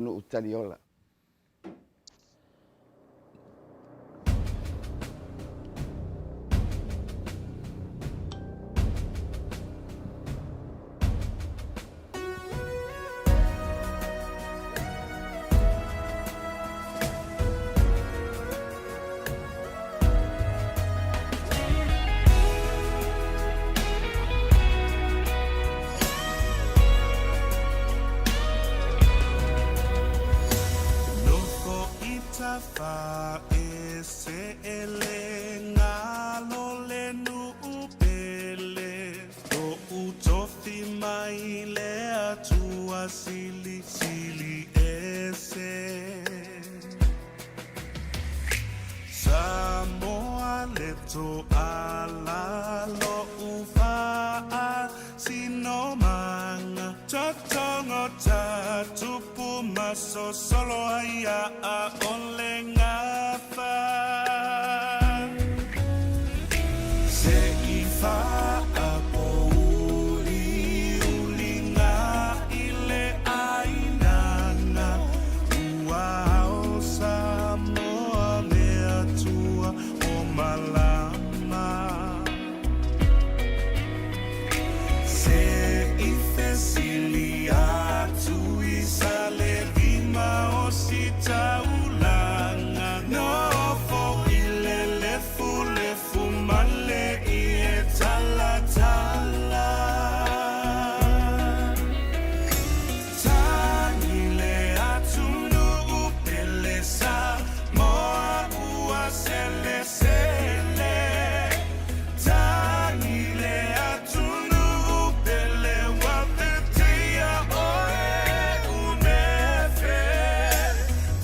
Nuu taliola. Nofo i tafa e se ele ngalo le nuu pele Lo'u tofi mai le Atua silisili ese Samoa le toala lo'u faasinomaga Totogo tatupu ma sosolo ai a ʻole gafa Se i faapouliuliga i le ʻāinana Ua ao Samoa le Atua o malama Se i fesili atu i Salelima o Sitaulaga Nofo i le lefulefu ma le ie talatala Tagi le atunuu pele Samoa ua selesele Tagi le atunuu pele ua vetea oe unefe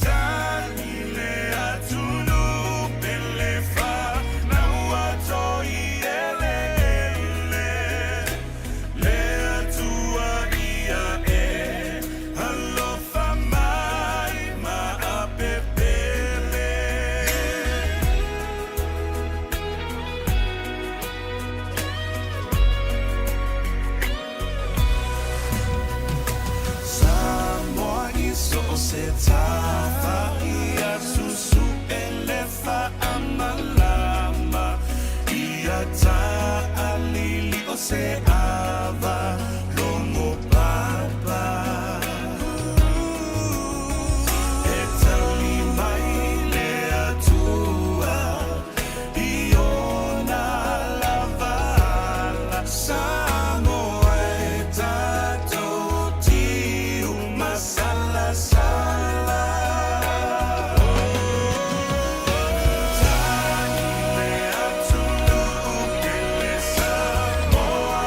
Tagi le atunuu pele fanau a Toieleele Le Atua ia e alofa mai ma apepele. Samoa i so o se tafa ia susu e le faamalama ia taalili o se ava logo papa E tali mai le Atua i ona lava ala Samoa e tatou tiu masalasala Tagi le atunuu pele Samoa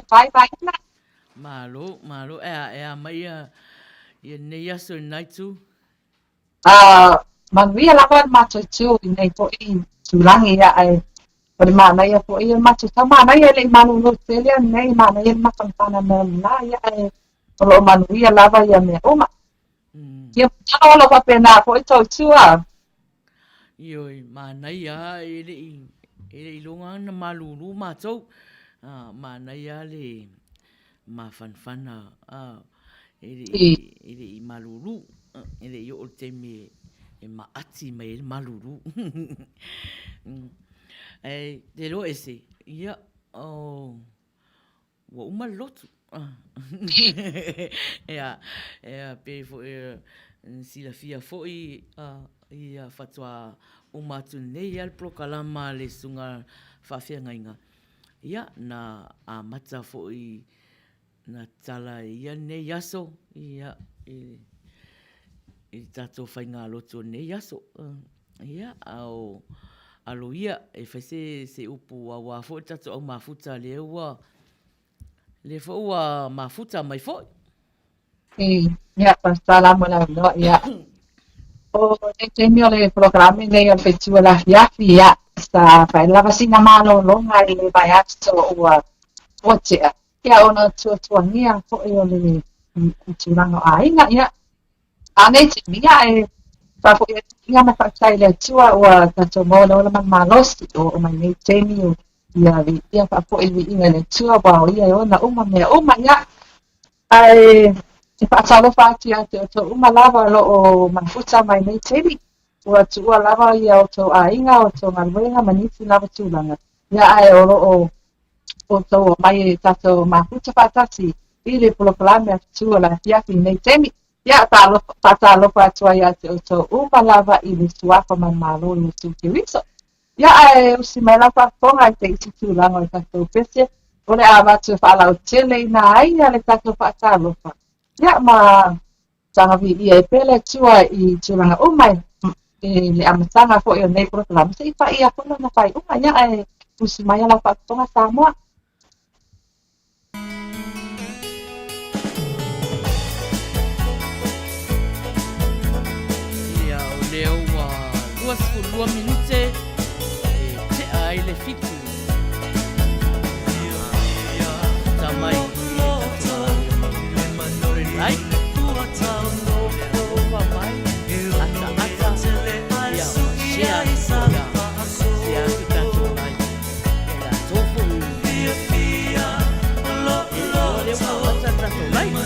vaivaiga. Malo, malo, e a, e a mai ia, ia nei aso i lenā itu. Manuia lava le matou itu i nei foi tulaga, ia, ae o le manaia foi o le matou tau manaia e le i malolo tele nei, manaia le mafanafana mea lena, ia, ae o lo o manuia lava ia mea uma. Ia, masalo o lo o faapena foi tou itu a. Ioe, manaia e le i, e le i iloga ona malulu matou. Manaia le mafanafana e le i, e le i malulu, e le i oo le taimi e maati mai ai le malulu. Ae te iloa ese, ia, oh, Ua uma le lotu. Ea, ea, pei foi e silafia foi ia faatoa uma atu nei lava le polokalama a le Susuga Faafeagaiga, ia, na amata foi na tala i ia nei aso, ia, i le tatou faigalotu o lenei aso. Ia, a o alo ia e fai se, se upu aua foi le tatou au mafuta lea ua, lea foi ua mafuta mai foi. Ia, faafetai la mo le avanoa, ia. O le taimi o le polokalame nei o le fetu o le afiafi, ia, sa fai lava sina malologa i le vaiaso ua, ua tea. Ia, ona tuatuagia foi o le tulaga o aiga, ia. A nei taimi, ia, e faafoi atu ia ma faafetai i le Atua ua tatou maua le ola ma le malosi ua oo mai nei taimi o ia viia faafoi le viiga i le Atua aua o ia e ona uma mea uma, ia. Ae e faatalofa atu ia te outou uma lava o lo o mafuta mai nei taimi, ua tuua lava ia outou aiga, outou galuega ma nisi lava tulaga, ia, ae o lo o outou omai e tatou mafuta faatasi i le polokalame a Fetu o le Afiafi i nei taimi. Ia, faatalofa atu ai ia te outou uma lava i le Suafa manumalo o Iesu Keriso. Ia, ae usi mai lau faafofoga i se isi tulaga o le tatou pese, o le a avatu e faalauteleina ai le tatou faatalofa. Ia, ma saga viia ai pea le Atua i tulaga uma i le amataga foi o nei polokalame, se i paʻi aku lona faaiuga. Ia, ae usi mai lau faafofoga Samoa. Ia, o lea ua 22 minute e tea ai le 7. Ta mai i le tatou Ai. Alofa mai, ata ata, ia, share, ia, share atu tatou live.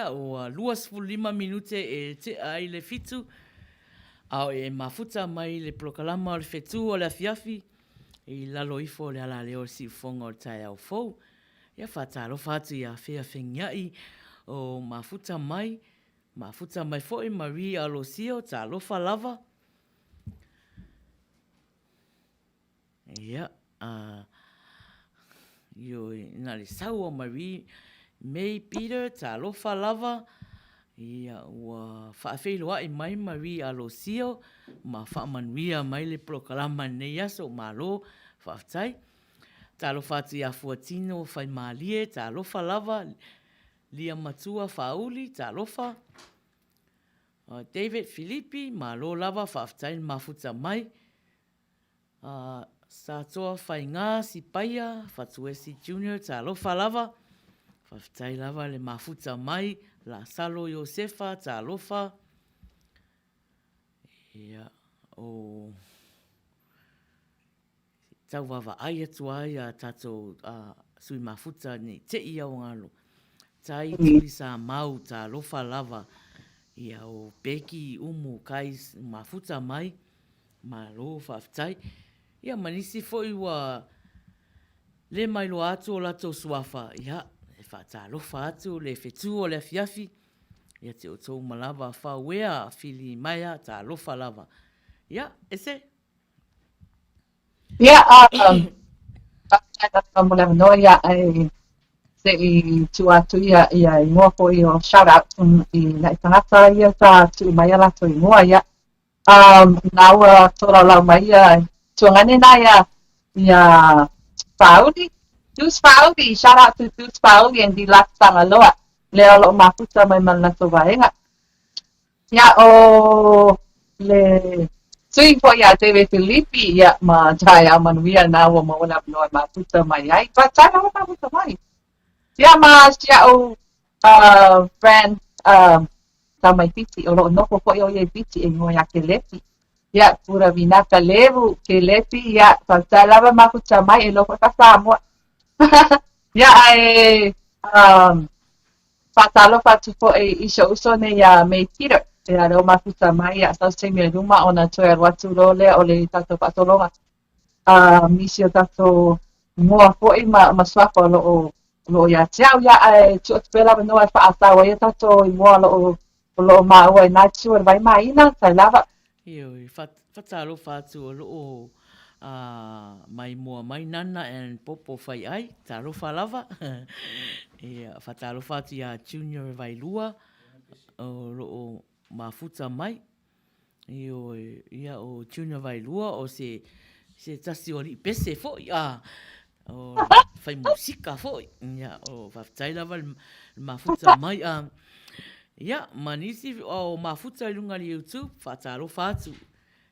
Ia, ua 25 minute e tea ai le fitu, a o e mafuta mai le polokalama o le Fetu o le Afiafi i lalo ifo o le alaleo o le siufofoga o le taeao fou. Ia, faatalofa atu ia Feafegiai o mafuta mai, mafuta mai foi Marie Alosio, talofa lava. Ia, a, ioe, na le sau o Marie May Peter, talofa lava, ia, ua faafeiloai mai Marie Alosio ma faamanuia mai le polokalama i lenei aso, malo, faafetai. Talofa atu ia Fuatino Faimalie, talofa lava, Lia Matua Faauli, talofa. David Filipi, malo lava, faafetai le mafuta mai. Satoa Faigā Sipaia Fatuesi Junior Talofa lava Faafetai lava le mafuta mai Lasalo Iosefa Talofa Ia o tau vaavaai atu ai a tatou sui mafuta nei te i au galo Tai Tui Samau Talofa lava Ia o Peki Umu Kais mafuta mai Malo faafetai. Ia ma nisi foi ua le mailoa atu o latou suafa, ia, e faatalofa atu le fetu o le afiafi ia te outou uma lava, Fauea Filimaea, talofa lava. Ia, ese. Ia, faafetai lava mo le avanoa, ia, ae se i tuu atu ia, ia igoa foi o shout out i nai tagata ia sa tuu mai a latou igoa, ia. Na ua tolaulau mai ia tuagane na ia ia Whāuli. Deuce Whāuli, shout out to Deuce Whāuli and Dilaf Fagaloa. Lea o lo'o mafuta mai ma le latou vaega. Ia o le sui foi ia David Filipi ia ma taeao manuia na ua maua le avanoa e mafuta mai ai. Faafetai lava mafuta mai. Ia ma si a'u friend Tamaitiiti, o lo'o nofo foi o ia i Fiti e igoa ia Kelepi. Ia, Pura Vinaka Levu, Kelepi, ia, faafetai lava mafuta mai e iloa foi faa-Samoa. Ia, ae um, faatalofa atu foi i si ou uso nei iā May Peter. Ia, lea ua mafuta mai, ia, sau se taimi i luma ona toe alu atu loa lea o le tatou faasologa. A nisi o tatou igoa foi ma, ma suafa o lo'o, o lo'o ia te au, ia, ae tuu atu pea le avanoa e faatatau ai a tatou igoa o lo'o, o lo'o māua i nā itu o le Vaimāina, tai lava. Ioe, faatalofa atu o lo'o maimoa mai Nana and Popo Fai'ai, talofa lava. Ia, faatalofa atu iā Junior Vailua o lo'o mafuta mai. Ioe, ia o Junior Vailua o se se tasi o alii pese foi a o fai musika foi. Ia o faafetai lava le mafuta mai a ia ma nisi o mafuta i luga i le YouTube faatalofa atu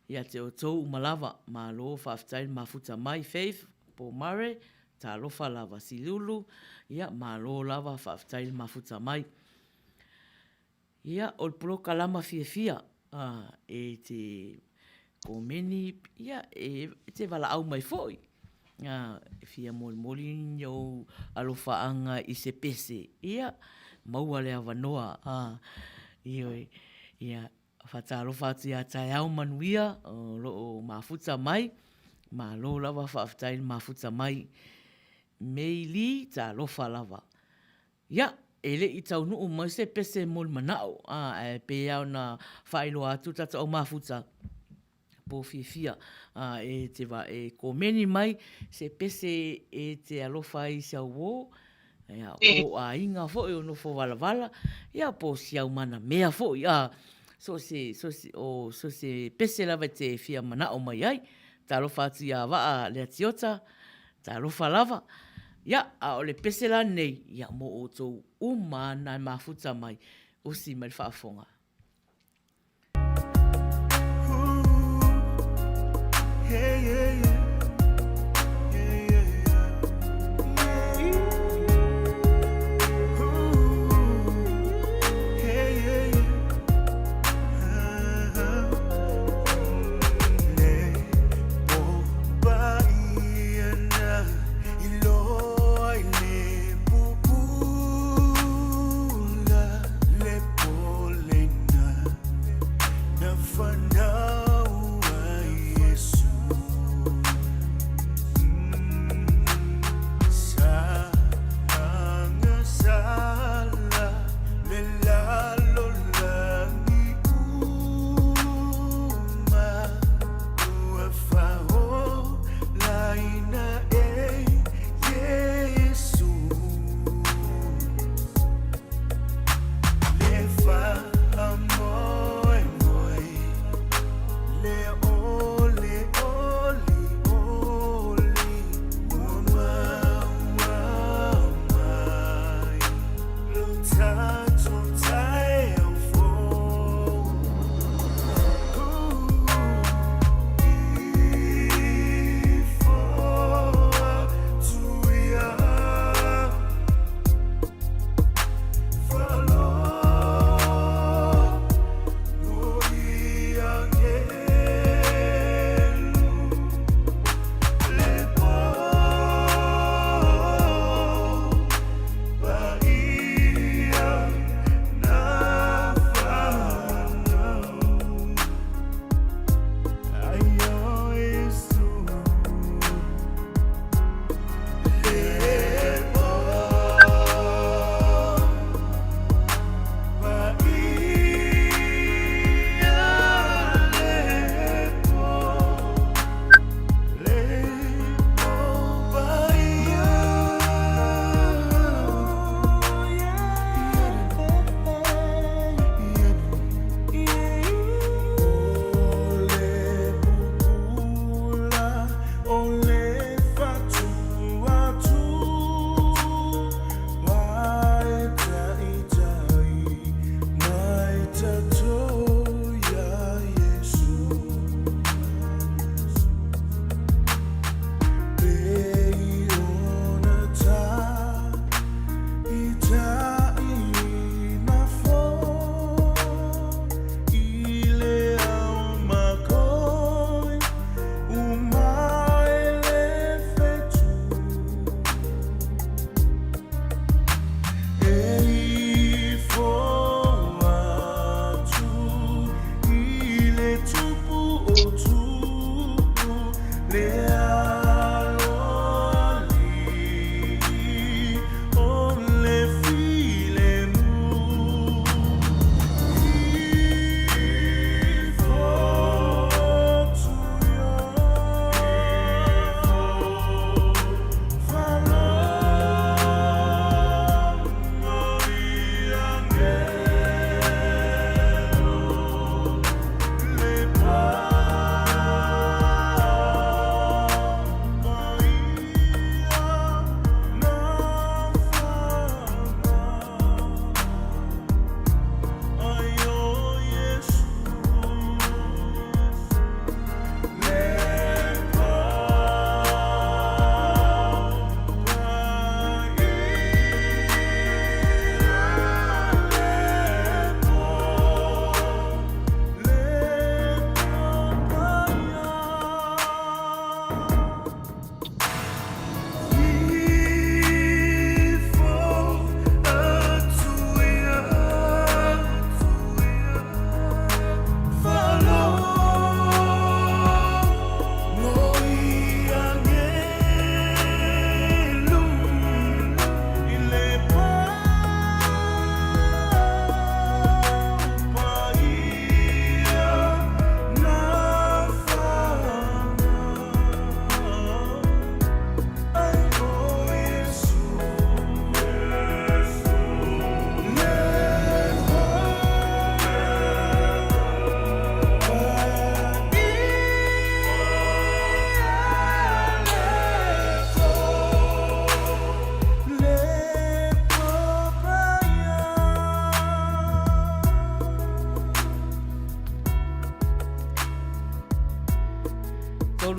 ia te outou uma lava. Malo faafetai le mafuta mai Faith Pomare, talofa lava Silulu, ia malo lava faafetai le mafuta mai. Ia, o le polokalama fiafia e te komeni, ia, e te valaau mai foi. E fia molimoli ni ou alofaaga i se pese, ia, maua le avanoa. Ioe, ia, faatalofa atu ia taeao manuia o lo o mafuta mai. Malo lava faafetai le mafuta mai. Mei Lee, talofa lava. Ia, e le i taunuu mai se pese mo le manao, ā, ae pei lava ona faailoa atu tatou au mafuta, pō fiafia, ā, e te wa, e komeni mai se pese e te alofa ai i si au uō, ia, pō aiga foi o nofo walawala, ia, pō si au manamea foi, ā, so se, so se, o, so se pese lava e te fia manao mai ai. Talofa atu iā Vaa Leatiota, Talofa lava. Ia, a o le pese la nei, ia, mo outou uma ana e mafuta mai, usi mai le faafofoga.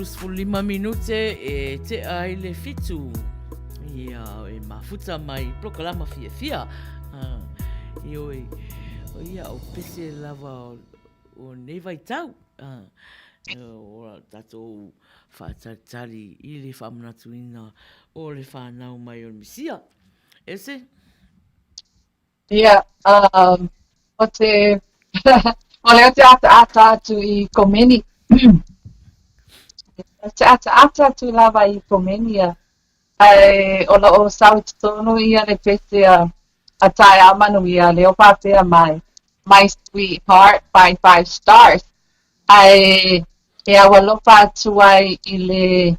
35 minute e tea ai le fitu. Ia, e mafuta mai polokalama fiafia. Ioe, o ia o pese lava o nei vaitau. O tatou faatalitali i le faamanatuina o le whanau mai o le Mesia. Ese? Ia, um, o te, o lea te ataata atu i Komeni. O te ataata atu lava i Komeni ia. Ae o lo o sau i totonu ia le pese a, a taeao manuia, leo pāpea mai. My sweetheart by five stars. Ae e aualofa atu ai i le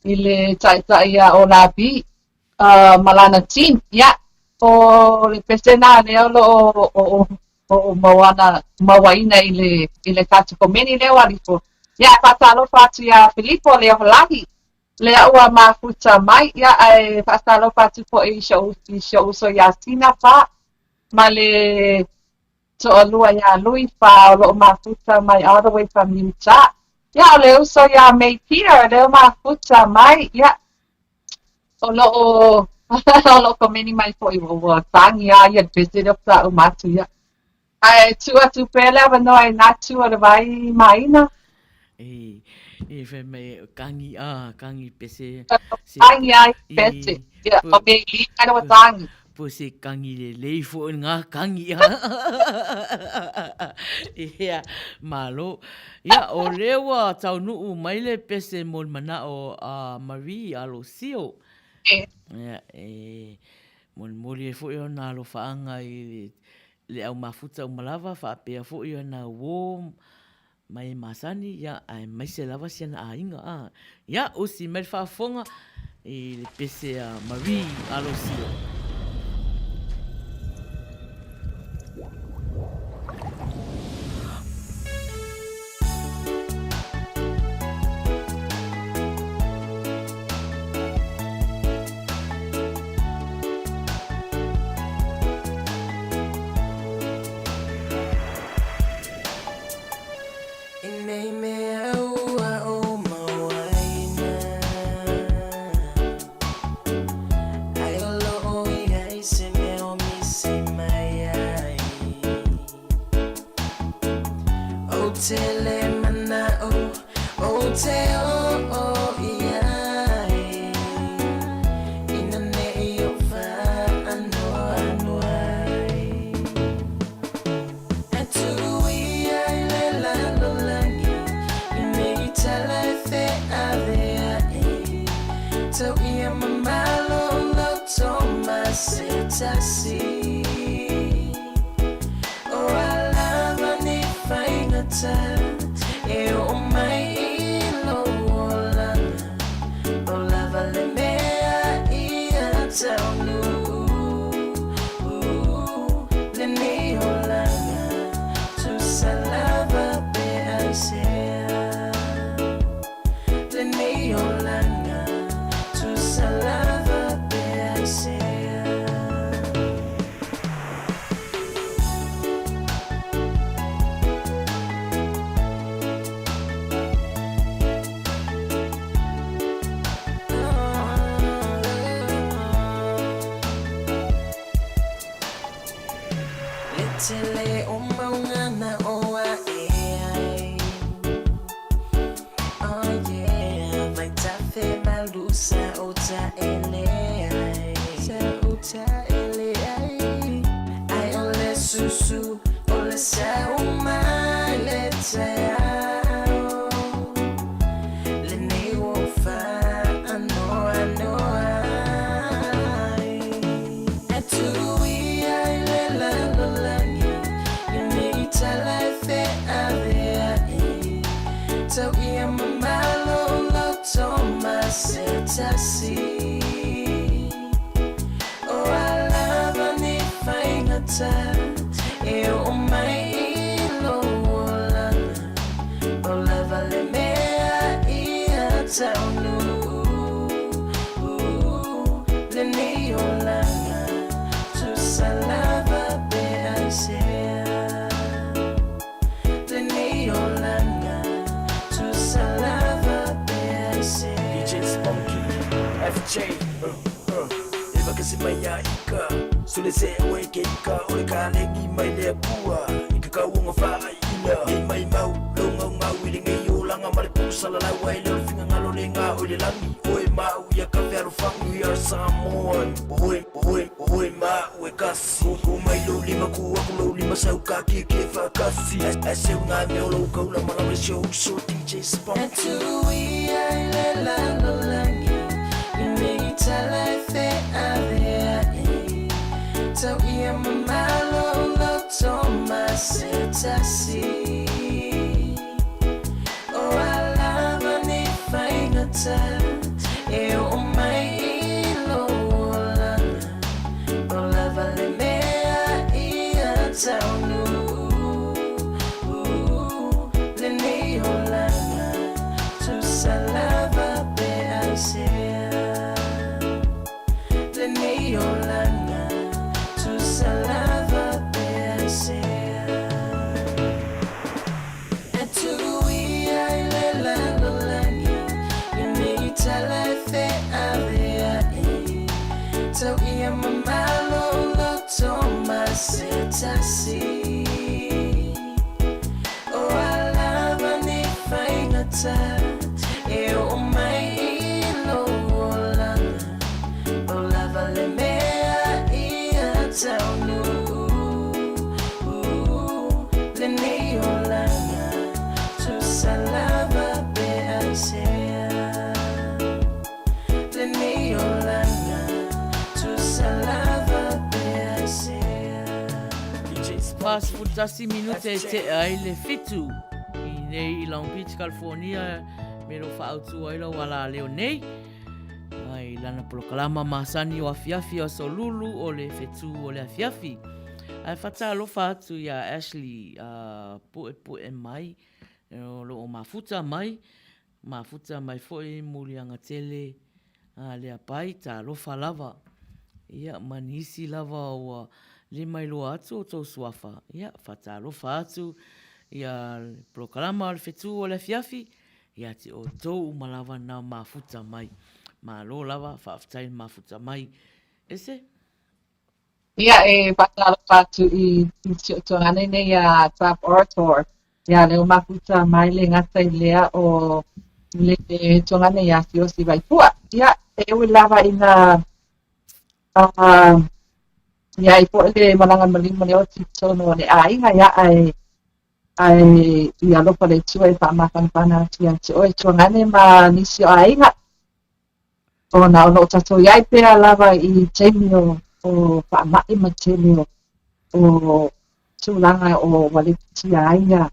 i le taitai ia o Labi ma lana team. Ia, o le pese na lea o lo o, o, o, o mauana, mauaina i le, i le tatou komeni lea o Alifo. Ia, faatalofa atu iā Filipo Leohalahi, lea ua mafuta mai, ia, ae faatalofa atu foi i si ou, i si ou uso iā Sina Fa, ma le toalua iā Lui Fa o lo o mafuta mai all the way from Utah. Ia, o le uso iā May Peter, lea ua mafuta mai, ia, o lo o, o lo o komeni mai foi, ua, ua tāgi lava ia le pese lea faatoa uma atu, ia. Ae tuu atu pea le avanoa i nā tū o le vai maina. E, e fai mai, kangi a, kangi pese. Tangi ai pese. Ia, o me i kai rawa tangi. Po se kangi lelei foʻi ngā kangi a. Ia, malo. Ia, o lea ua taunuu mai le pese mo le manao a Marie Alosio. Ia, e molimoli ai foʻi ona alofaaga i le au mafuta uma lava, faapea foʻi ona uō Mai e masani, ia, aemaise lava si ana aiga, a. Ia, usi mai le faafofoga i le pese a Marie Alosio. I nei mea ua ou mauaina Ai o loo i ai se mea o misi mai ai Ou te le manao, ou te oo i ai Ina nei o whaanoano ai. E tū ia i le lalolagi I nei tala e wheaweaʻi Tau ia mamalo loto ma se tasi O a lava ni faigata E oo mai i lou olaga O lava le mea ia taunuu Lenei olaga tusa lava pe aisea Lenei olaga tusa lava pe aisea. Le tele o mauga na o ae ai Oh yeah Vaitafe malu sa o taele ai Sa o taele ai Ai o le susu o le sau mai le taeao Lenei ua ou faanoanoa ai E tū ia i le lalolagi I nei tala e wheaweaʻi Tau ia mamalo o loto ma se tasi O a lava ni faigata E oo mai i lou olaga O lava le mea ia taunuu Lenei olaga tusa lava pe aisea Lenei olaga tusa lava Vakasi mai ia ika Sule se oe ke ika O le kalegi mai le Atua I ke kauoga faaiina Nei mai mau lou gaugau I lenei olaga ma le po salalau Ai lea o le figagalo le ga o i le lagi Oe ma au ia ka fealofani We are Samoan Oe, oe, oe ma au e kasi Ku mai lou lima ku aku lou lima Sau ka kiekie faatasi Ae seu nga mea o lou kaula Malawe si ou uso DJ Spunky E tuia i le lalolagi I nei tala e feaveai Tau ia mamalo loto ma se tasi O a lava ni faigata E oo mai i lou olaga O lava le mea ia taunuu Lenei olaga Tusa lava pe aisea Lenei olaga Tusa lava pe aisea E tuia i le lalolagi Lenei tala e feaveai Tau ia mamalo loto ma se tasi O a lava ni faigata E oo mai i lou olaga O lava le mea ia taunuu Lenei olaga Tusa lava pe aisea Lenei olaga Tusa lava pe aisea. 41 minute e tea ai le 7 i nei i Long Beach, California, me lo whaautu ai lau ala leo nei. Ai lana polokalama masani o afiafi o aso lulu o le whetū o le afiafi. Ae whatalofa atu ia Ashley puepu'e mai, o lo o mafuta mai, mafuta mai foi muliaga tele a Leapai, talofa lava. Ia, ma nisi lava ua le mailoa atu o tou suafa, ia, whatalofa atu ia le polokalama o le whetū o le afiafi, ia te outou uma lava na mafuta mai. Malo lava, faafetai le mafuta mai. Ese? Ia, e faatalofa atu i si ou tuagane nei ia Club Orator. Ia, lea ua mafuta mai le gata i lea o le tuagane ia Siaosi Vaipua. Ia, e ui lava ina uh, i ai foi le malaga maliu ma le oti i totonu o le aiga, ia, ae ae i alofa le Atua e faamafanafana atu ia te oe tuagane ma nisi o aiga. Ona o lo o tatou i ai pea lava i taimi o, o faama'i ma tele o, o tulaga o ua lepetia ai ia,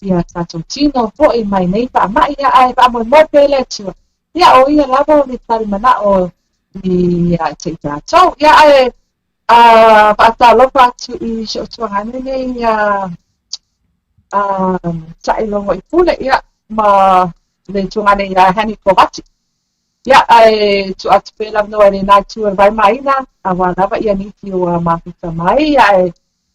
ia tatou tino foi mai nei faama'i, ia ae faamoemoe pea i le Atua. Ia o ia lava o le tali mana'o ia te i tatou. Ia ae a faatalofa atu i si ou tuagane nei ia a Taʻilogo i Pule, ia ma le tuagane ia Hani Kovati. Ia, ae tuu atu pea le avanoa i lena itu o le vaimāina, auā lava ia nisi ua mafuta mai, ia e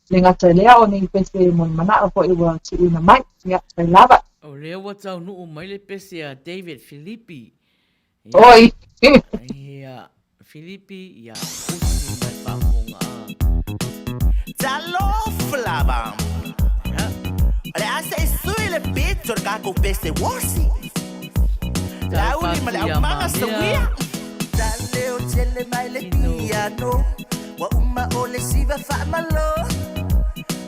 le gata i lea o ni pese mo le manaʻo foi ua tuuina mai. Ia, fai lava. O lea ua taunuu mai le pese a David Filipi. Ia. Oi! Ia, Filipi, ia, usi mai faafofoga a. Talofa lava. Ia. O le a se i sui le beat o le tatou pese uosi. Talofa Lauli ma le atu ia aumaga Mamea. sawia. Taleo tele mai le Tino. piano. Ua uma o le siva faamalo.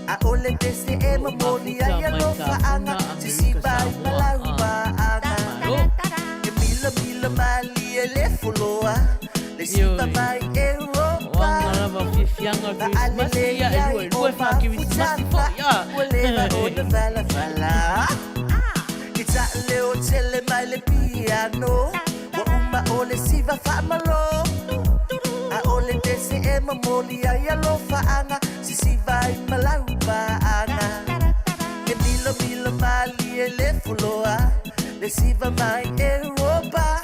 A o le pese e O momoli mafuta ai mai alofaaga. Tafuna, Amerika Sisiva i Samoa. malau Ah. paaga. Malo. E milamila malie le foloa. Le siva Ioe. mai O Europa. aga lava fiafiaga o le Kerisimasi, ia, e lua e lua e wha Kerisimasi foi, ia. Ua leva ona valavala. E taaleo tele mai le piano. Ua uma o le siva faamalo. A o le pese e momoli ai alofaaga. Sisiva i malau paaga. E milomilo malie le foloa. Le siva mai Europa.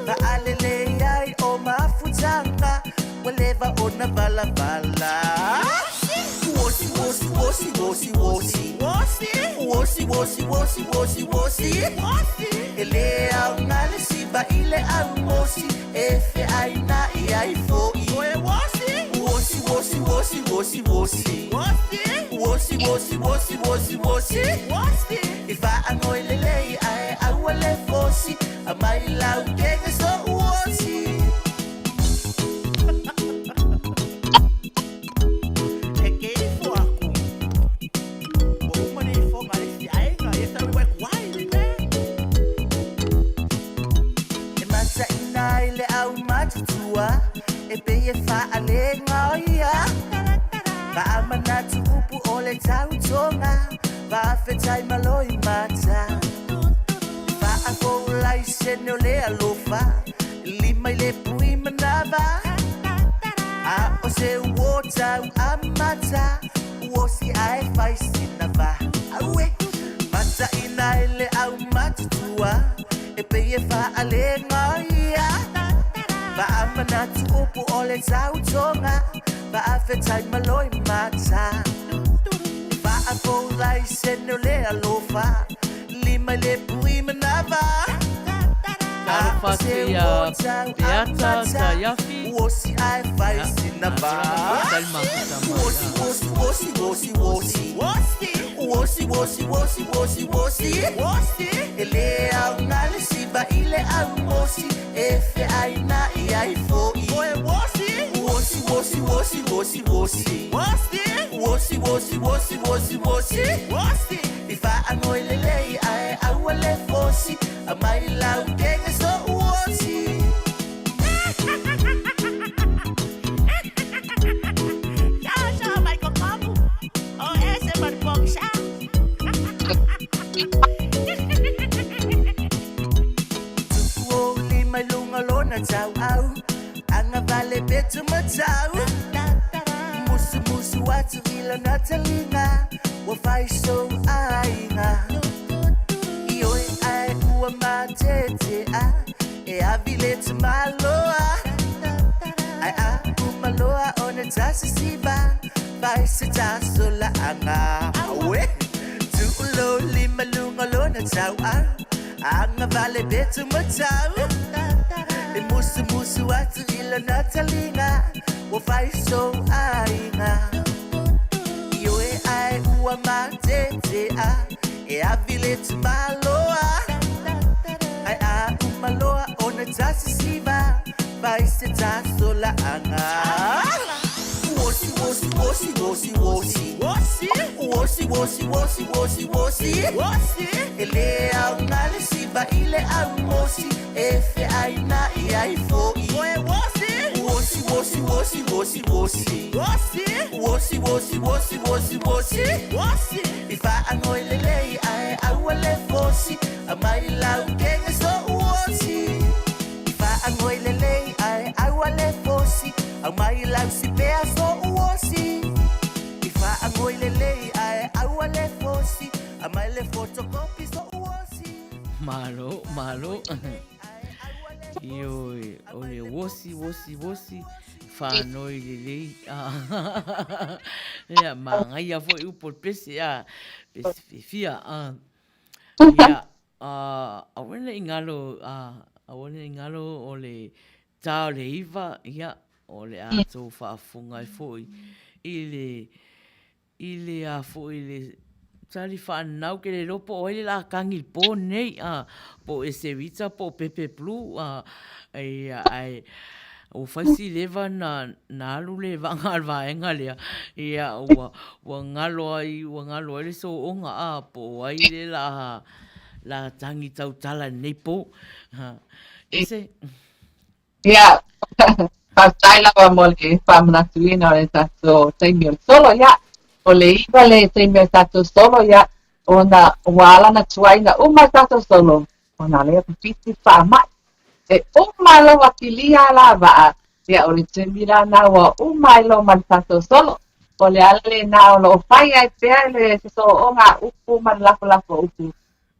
Faalelei ai o mafutaga. Ua leva ona valavala. Uosi, uosi, uosi, uosi, uosi. Uosi, Uosi uosi uosi uosi uosi E le aoga le siva i le aumosi E feaina'i ai fo'i Uosi uosi uosi uosi uosi Uosi uosi uosi uosi uosi I faanoi lelei ae aua le fosi Aumai lau kega so'u osi E ke ifo aku Ua uma le ifoga a le isi aega ia sa ui ku ai le mea. E mataʻina ai le aumatutua e pei e faaleaga o ia. Faamanatu upu o le tautoga faafetai malo i mata. Faafou laisene o le alofa lima i le pui manava. A o se uo tau amata uosi ae fai sina va. Aue! Mataʻina ai le aumatutua e pei e faaleaga ia. Faamanatu upu o le tautoga faafetai malo i mata. Faafou laisene o le alofa lima i le pui manava. Talofa atu ia Peata Taiafi. Uosi ae fai sina va. Faafetai mafuta mai. Uosi uosi uosi uosi uosi. Uosi uosi uosi uosi uosi. E le aoga le siva i le aumosi e feaina'i ai fo'i. Uosi uosi uosi uosi uosi. Uosi uosi uosi uosi uosi. I faanoi lelei ae aua le fosi Aumai lau kega so'u osi. Tupu ou lima i luga o lona tauau Agavale peto matau Musumusu atu i lana taliga Ua fai sou aiga Ioe ae ua matetea E avi le tamaloa Ae a uma loa ona tasisiva Fai se tasolaaga Aue! Tuu lou lima i luga o lona tauau Agavale peto matau E musumusu atu i lana taliga Ua fai sou aiga Ioe ae ua matetea E avi le tamaloa Ae a uma loa ona tasisiva Fai se tasolaaga Uosi uosi uosi uosi uosi Uosi uosi uosi uosi uosi E le aoga le siva i le aumosi E feaina'i ai fo'i Uosi uosi uosi uosi uosi Uosi uosi uosi uosi uosi I faanoi lelei ae aua le fosi Aumai lau kega so'u osi I faanoi lelei ae aua le fosi Aumai lau sipea so'u osi I faanoi lelei ae aua le fosi Aumai le photocopy so'u osi. Malo, malo. Ioe, o le uosi, uosi, uosi, whānoi lelei. Ia, māngaia foi upu o le pese, a, pese fiafia. Ia, aua ne i ngalo, aua ne i ngalo o le tā o le iva, ia, o le a tou faafofoga ai foi i le I le a foi le tali faanau ke le iloa po o ai le laa tagi i le po nei a po o Eserita po o Pepe Blue a ia ae ua fai si leva na na alu le vaga a le vaega lea ia ua ua galo ai ua galo ai le soonga a po o ai le laa laa tagi tautala i lenei po ha ese. Ia, faafetai lava mo le faamanatuina o le tatou taimi o le solo, ia, o le iva le taimi o le tatou solo, ia, ona ua ala ona tuai ona uma le tatou solo, ona lea pipisi faamai. E uma lou akilia la vaa, ia, o le taimi la na ua uma ai loa ma le tatou solo. O le ala lena o lo o fai ai pea le sosooga a upu ma le lafolafo upu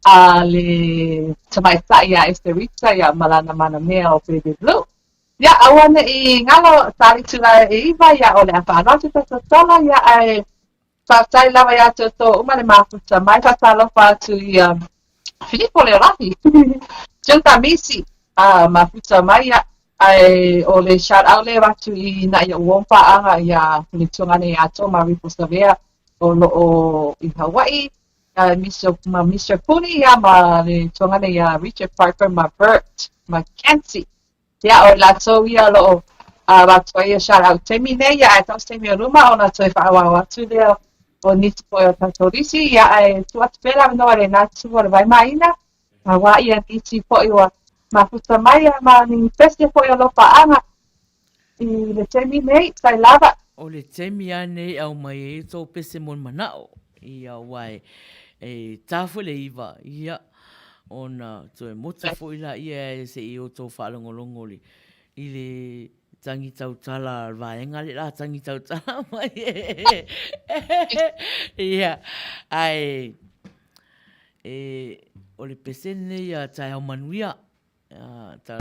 a le tamaitai a Esterita ia ma lana manamea o Baby Blue. Ia, aua ne i galo, tali tula e iva, ia o le a faaaloalo atu tatou tala, ia ae. Faafetai lava ia te outou uma le mafuta mai, faatalofa atu i Filipo Leolagi, Jilda Misi, a mafuta mai ia, ae o le shout out lea avatu i na ia uo paaga ia le tuagane ia Toma Rifo Savea o lo o i Hawaii, Mr. ma Mr. Puni ia ma le tuagane ia Richard Parker ma Bert Mackenzie. Ia, o i latou ia o lo o avatu ai ia shout out taimi nei, ia ae tau se taimi o luma ona toe faaauau atu lea o nisi foi o tatou lisi, ia ae tuu atu pea le avanoa i lena itu o le Vaimāina, auā ia nisi foi ua mafuta mai ia ma ni pese foi o lo paaga i le taimi nei, sai lava. O le taimi lava nei e aumai ai tou pese mo le manao, ia aua e ta foi le iva, ia, ona toe motu foi laia e se i outou faalogologo i le tangi tautala a le vaega lea la tangi tautala mai. Ia, ae e, o le pese lenei a Taeao Manuia. Ta...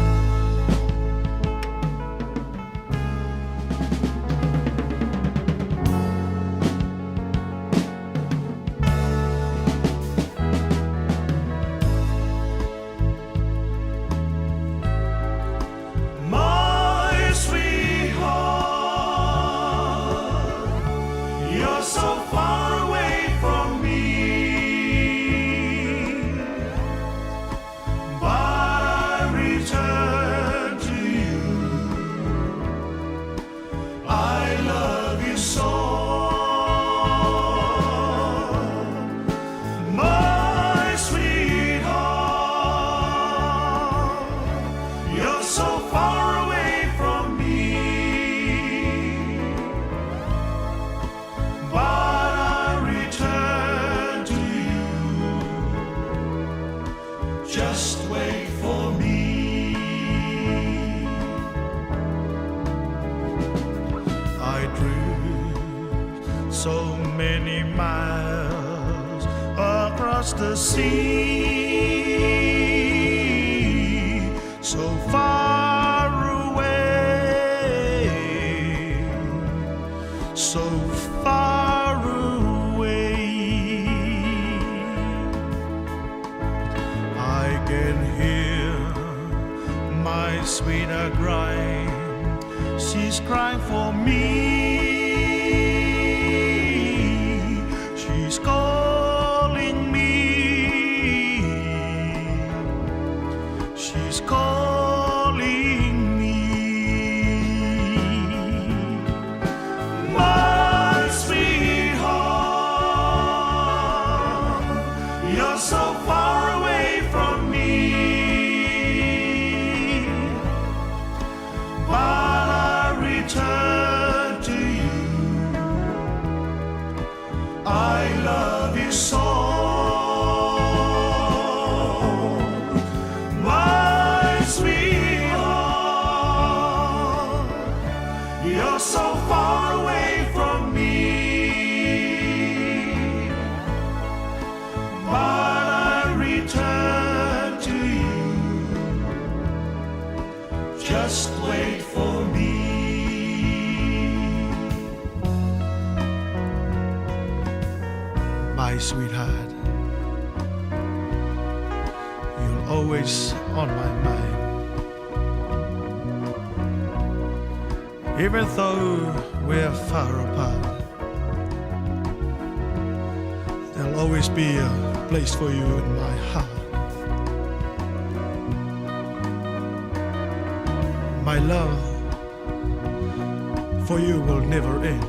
My sweetheart, you're so far away from me. But I return to you. I love you so. My sweetheart, you're so far away from me. But I return to you. Just wait for me. I drift so many miles across the sea, so far away, so far away. I can hear my sweetheart crying. She's crying for me. She's calling me. She's calling me. My sweetheart, you're so far away from me. But I return to you. I love you so. My sweetheart, you're so far away from me. But I return to you. Just wait for me. My sweetheart, you're always on my mind. Even though we're far apart, there'll always be a place for you in my heart. My love for you will never end.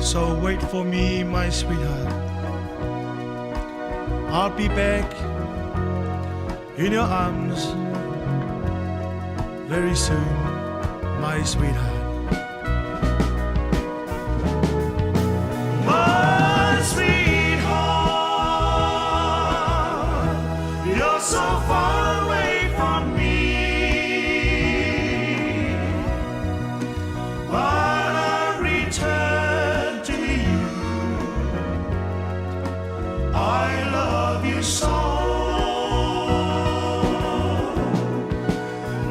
So wait for me, my sweetheart. I'll be back in your arms very soon, my sweetheart. My sweetheart, you're so far away from me. But I return to you. I love you so.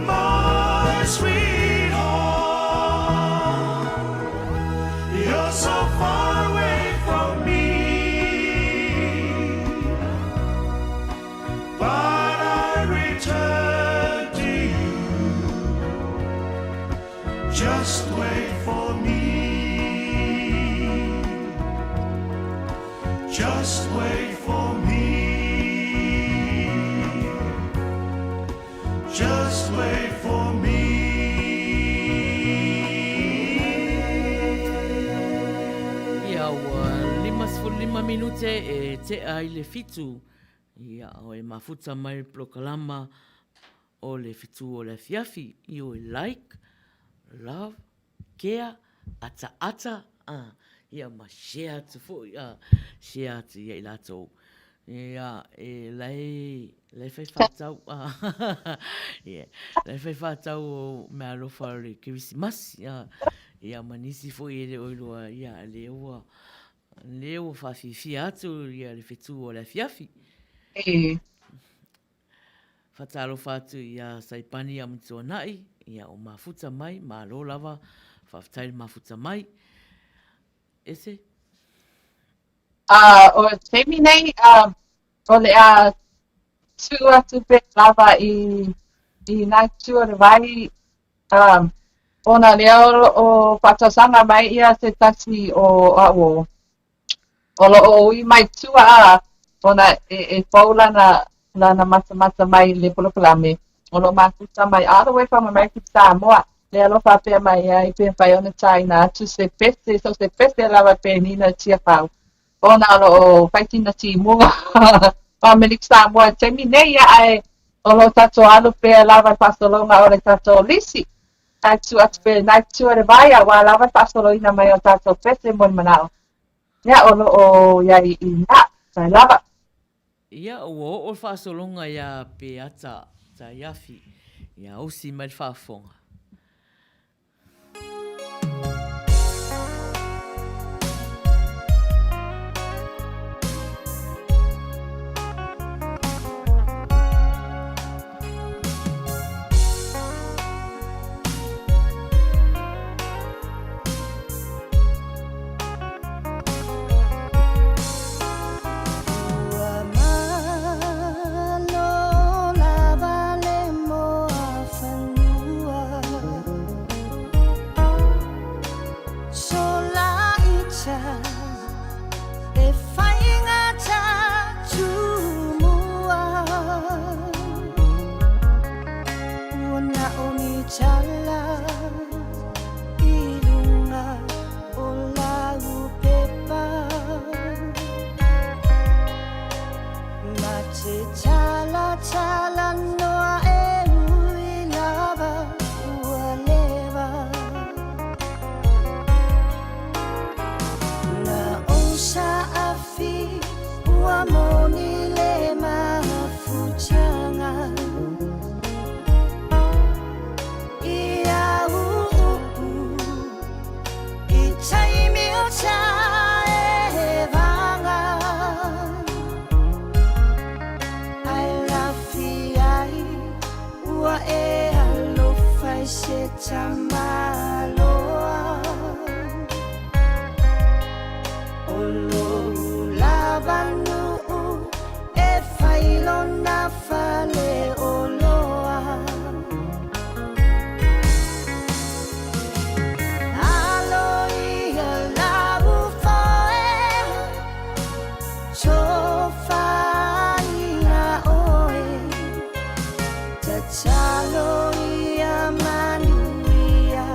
My sweetheart, Just wait for me. Just wait for me. Just wait for me. Ia, ua 55 minute e tea ai le fitu. Ia, o e mafuta mai le polokalama o le fitu o le afiafi. I o e like, love, care, ataata, a, ia ma share atu foi, a, share atu ia i latou. Ia, e lae, lae whai whātau, a, yeah, lae whai whātau o mea alofa o le Kerisimasi, a, ia ma nisi foi e le oiloa, ia, le ua, le ua whawhiwhia atu ia le whetū o le afiafi. E. Whatalofa atu i a Saipani Amituanai, ia o Mafuta mai, malo lava, whawhetai le Mafuta mai. Ese? A o le taimi nei, o le a tuu atu pea lava i, i nā itu o le vai, ona lea o lo o faatausaga mai ia se tasi o au o, o lo o ui mai tua a, ona e, e fou lana, lana matamata mai i le polokalame, o lo o mafuta mai all the way from American Samoa, lea o lo o faapea mai ai pe mafai ona taina atu se pese, so se pese lava pe Nina Tiafau, ona o lo o fai sina timuga o Amerika Samoa i le taimi nei, ia ae o lo o tatou alu pea lava i le faasologa o le tatou lisi. Ae tuu atu pea i lena itu o le vai aua lava le faasoloina mai o tatou pese mo le manao. Ia o lo o iai i ina, tae lava. Ia, ua oo le faasologa iā Peata Taiafi, ia osi mai le faafofoga. Ua malo lava le moafanua Solaita e faigata tumua Ua na o ni tala i lunga o lau pepa Ma te talatala noa e ui lava ua lewa Na o saafi ua moni le mafutaga I au upu I taimi o taevaga Ae lafi ai ua e alofa i se tamaloa O lou lava nuu e fai lona faleoloa. Alo ia lau foe, tofaina oe, tatalo ia manuia.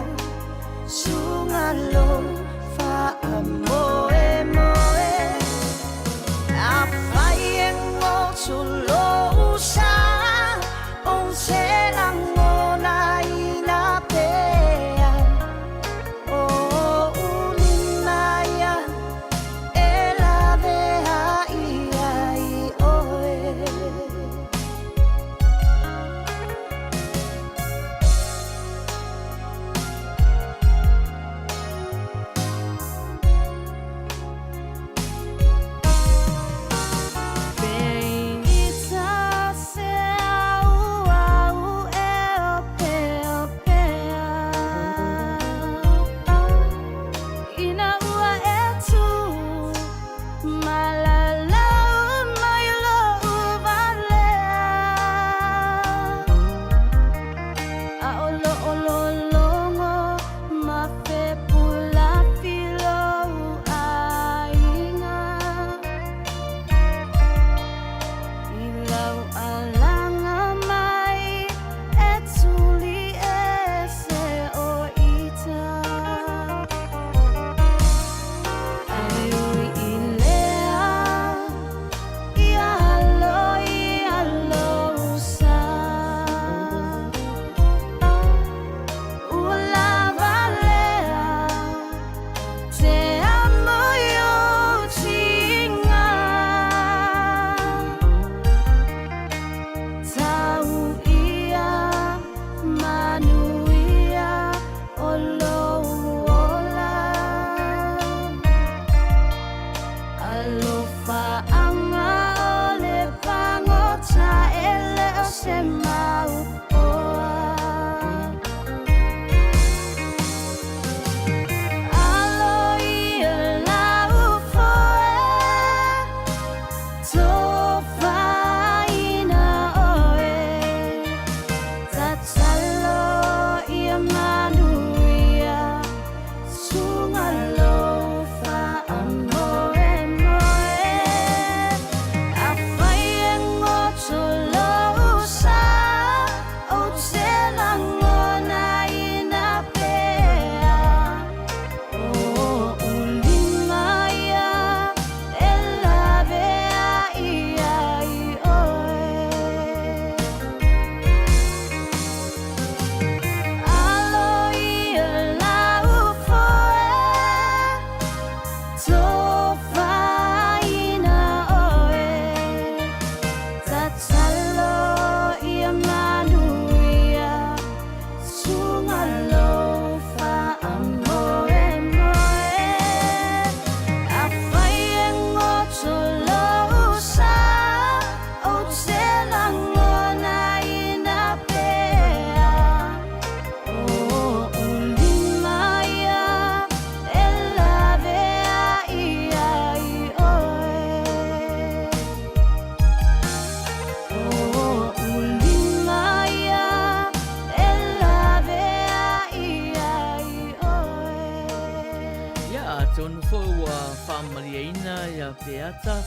Tonu foi ua faamalieina ia Peata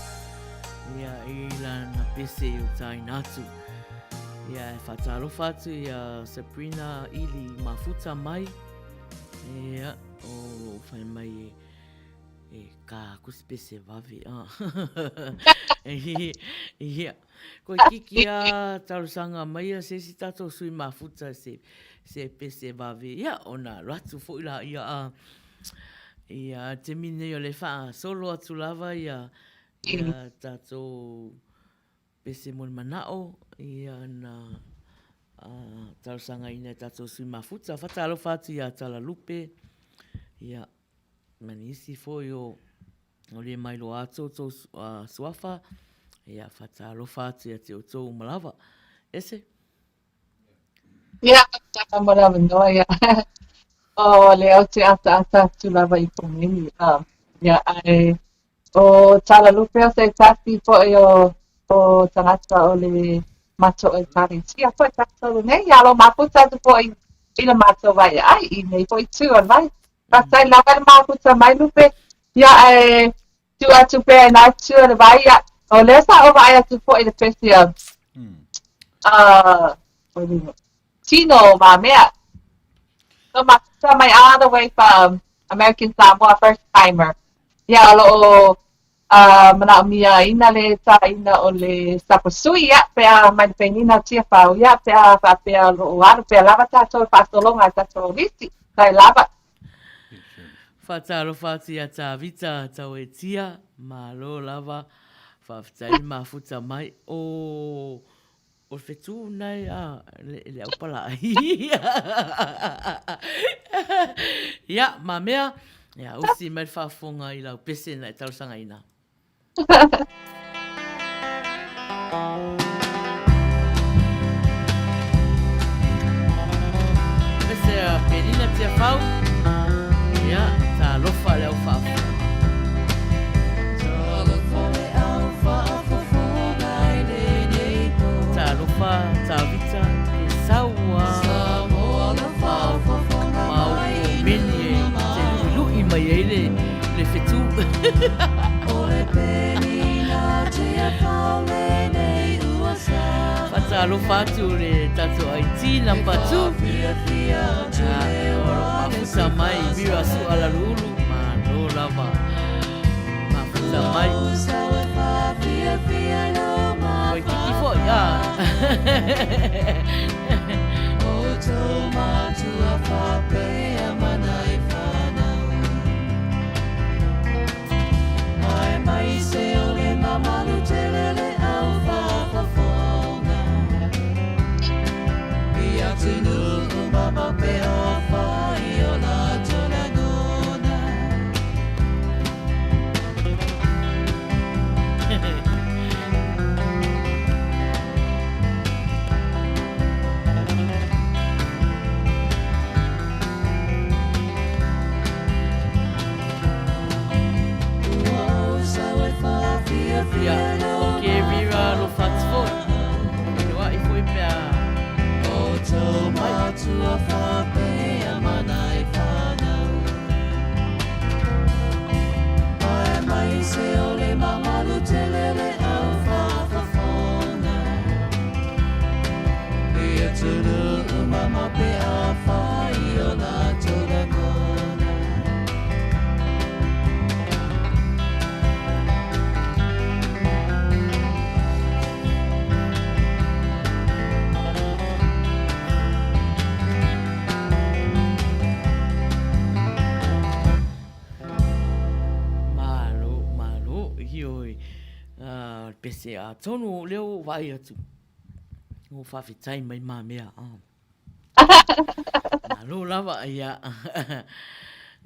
ia i lana pese i utaina atu. Ia e faatalofa atu ia Sabrina Ili Mafuta mai. Ia o lo o fai mai e e ka aku se pese vave. Ah. Ia. Koe kiki a talosaga mai a se isi tatou sui mafuta se se pese vave ia ona alu atu foi la ia a ia taimi nei o le faasolo atu lava ia ia tatou pese mo le manao ia na a talosagaina e tatou sui mafuta. Faatalofa atu ia Talalupe ia ma nisi foi o O le mailoa atu outou suafa, ia faatalofa atu ia te outou uma lava. Ese? Ia, faafetai mo le avanoa, ia. O lea ou te ataata atu lava i komeni. Um, ia, ae o Talalupe o se tasi foi o, o tagata o le matou ekalesia foi tatou nei, ia lo mafuta atu foi i le matou vaeai i nei foi tu o le vai. Faafetai lava le mafuta mai Lupe. Ia ae tuu atu pea i nā itu o le vai. Ia, o lea sa ou vaai atu foi i le pesi a Tino Mamea. So mafuta mai all the way from American Samoa, first timer. Ia, o lo o A manaʻomiaina le tāina o le sapasui, ia, pe a mai le penina o Tiafau, ia, pe a faapea o lo o alu pea lava tātou i faasologa i tātou lisi, tae lava. Faatalofa atu ia Tavita Tauetia, malo lava, faafetai le mafuta mai. O O le fetu nae a le aupalai. Ia, ma mea, ia, usi mai le faafofoga i lau pese na e talosagaina. Pese a Penina Tiafau. Ia, talofa le au faafofoga. Talofa, Tavita, ke saua ma o meni e te luʻiluʻi mai ai le, le whetū. Whatalofa atu le tatou IT number 2. O lo mafuta mai Mira Sualaluulu, malo lava. Mafuta mai. Waikiki foi, ah. Ia, o ke rira alofa atu foi. Inoaʻi foi pe a mai. Malo, malo, ioi, uh, pese a tonu o leo vai atu. O whawhetai mai mā mea. Ah. Malo lava, ia.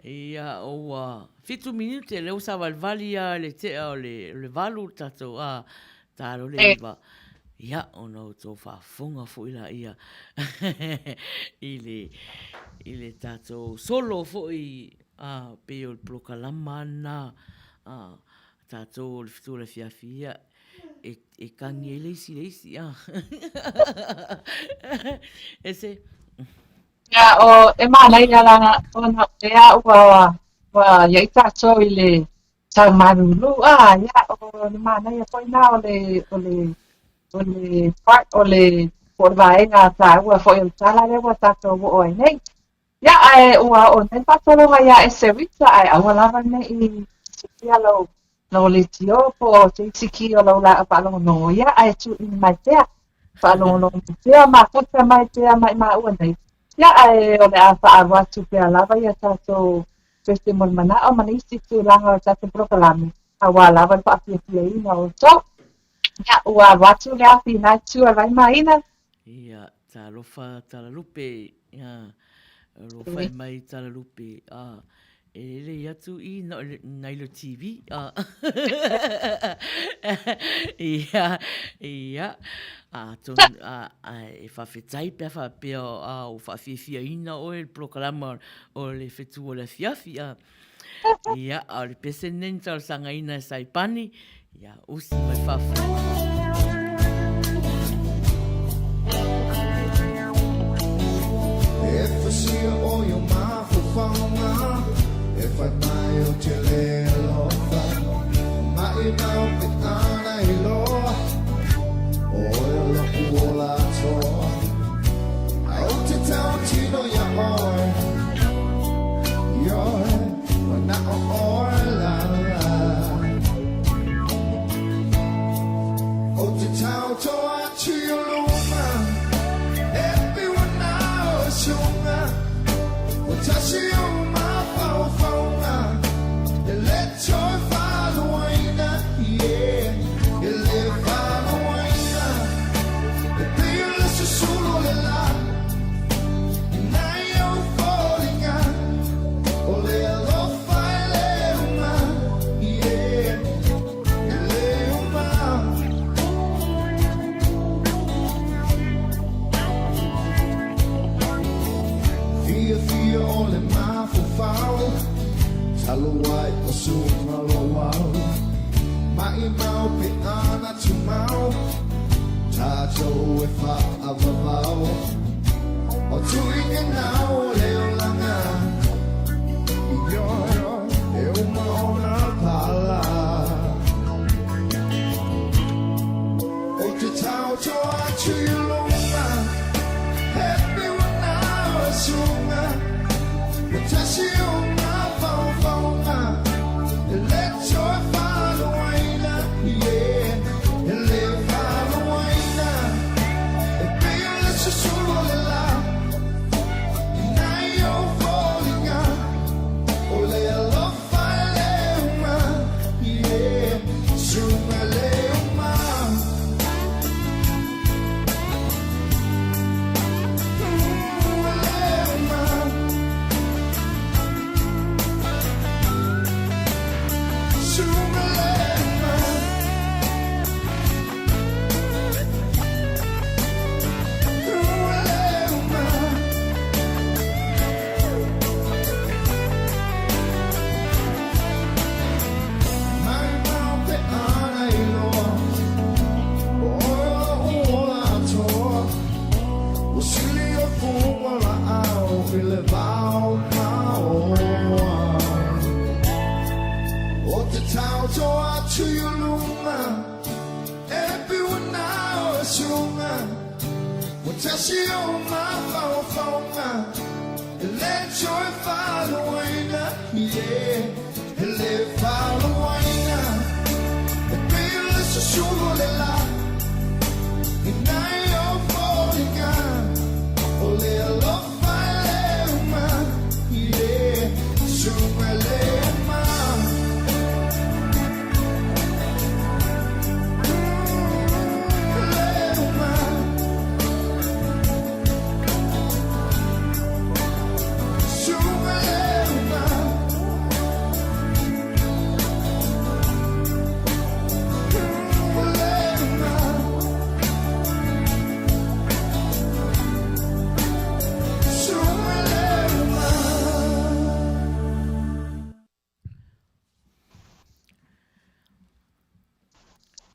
Ia, ua fitu minute, lea ua savalivali lava i le tea o le, le valu le tatou, a, talo le iva. Ia, ona outou faafofoga foi laia i le, i le tatou solo foi, a, pei o le polokalama lena a tatou o le Fetu o le Afiafi, ia, e, e kagi ai le isi i le isi, a. Ese. Ia, o, e manaia la, ona o lea ua Ua i ai tātou i le tau malūlū, a, ia, o le manaia foi na o le, o le, o le part, o le, po o le vaega taua foi o le tala lea ua tātou oo ai nei. Ia, ae ua oo nei le faasologa iā Eserita, ae aua lava ne i sikia lou, lou leitio po o se isi kī o lau laau faalogologo, ia, ae tuuina mai pea, faalogologo mai pea, mafuta mai pea ma i maua nei. Ia, ae o le a faaalu atu pea lava ia tātou pese mo le manao ma nisi tulaga o le tatou polokalame, auā lava le faafiafiaina o outou. Ia, ua alu atu le afi i nā itu a Vaimāina. Ia, talofa Talalupe, ia, lo whai mai Talalupe, a, e lele i atu i na, nai lo TV, a, ia, ia, a, ton, a, a, e whawhetai pea whapea, a, o whaafiafiaina oe le polokalama o le whetu o le afiafi, a, Ia, a o le pese lenei na talosagaina e Saipani, ia, usi mai fafo. E fusia o i o mafaufauga E whai mai o te le alofa Mai mau pe ana i loa O e loku o la toa Au te tau tino ia oe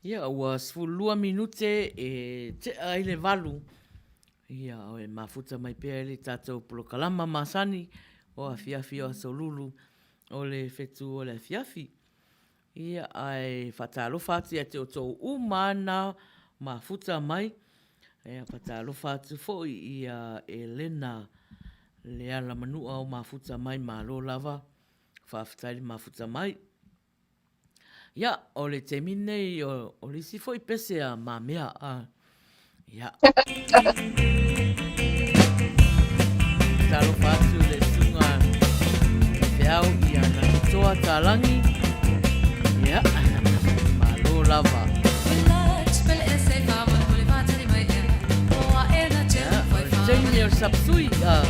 Ia, ua 12 minute e tea ai le valu. Ia, e mafuta mai pea i le tātou polokalama masani o afiafi o aso lulu. o le fetu o le afiafi. Ia, ae faatalofa atu ia te outou uma na mafuta mai. Ia, faatalofa atu foi ia Elena Leala Manua o mafuta mai, malo lava, faafetai le mafuta mai. Ia, o le taimi lenei, o le isi foi pese a Mamea. A, ia. Talofa atu le susuga Feau ia Nakitoa Talangi. Ia, malo lava. Ia, o le taimi o le sapsui. A.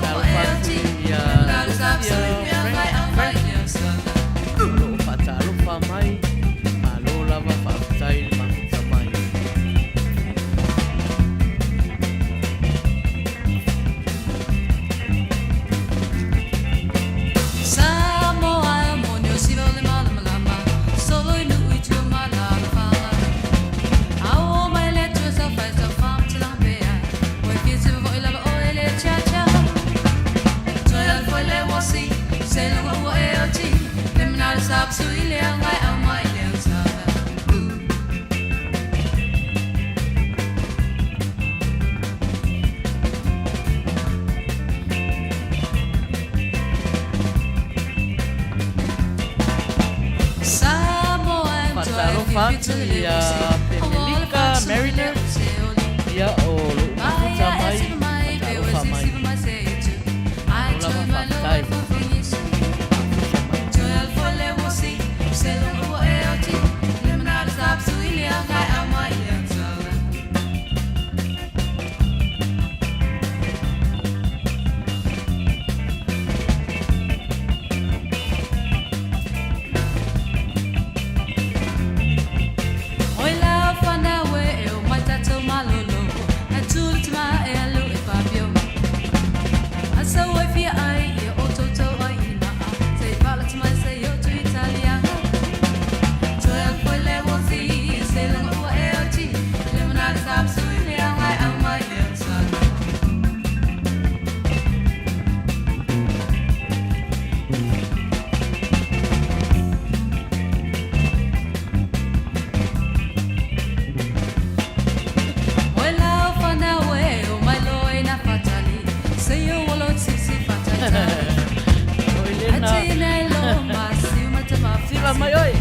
Talofa atu ia Lucia Frank, Frank o lo o faatalofa mai, malo lava faafetai le mafuta mai. Faatalofa atu ia Pemelika Mariner, ia o lou mafuta mai, faatalofa mai. Malo lava faafetai. Mafuta mai. Oi Lena. Siva mai oi.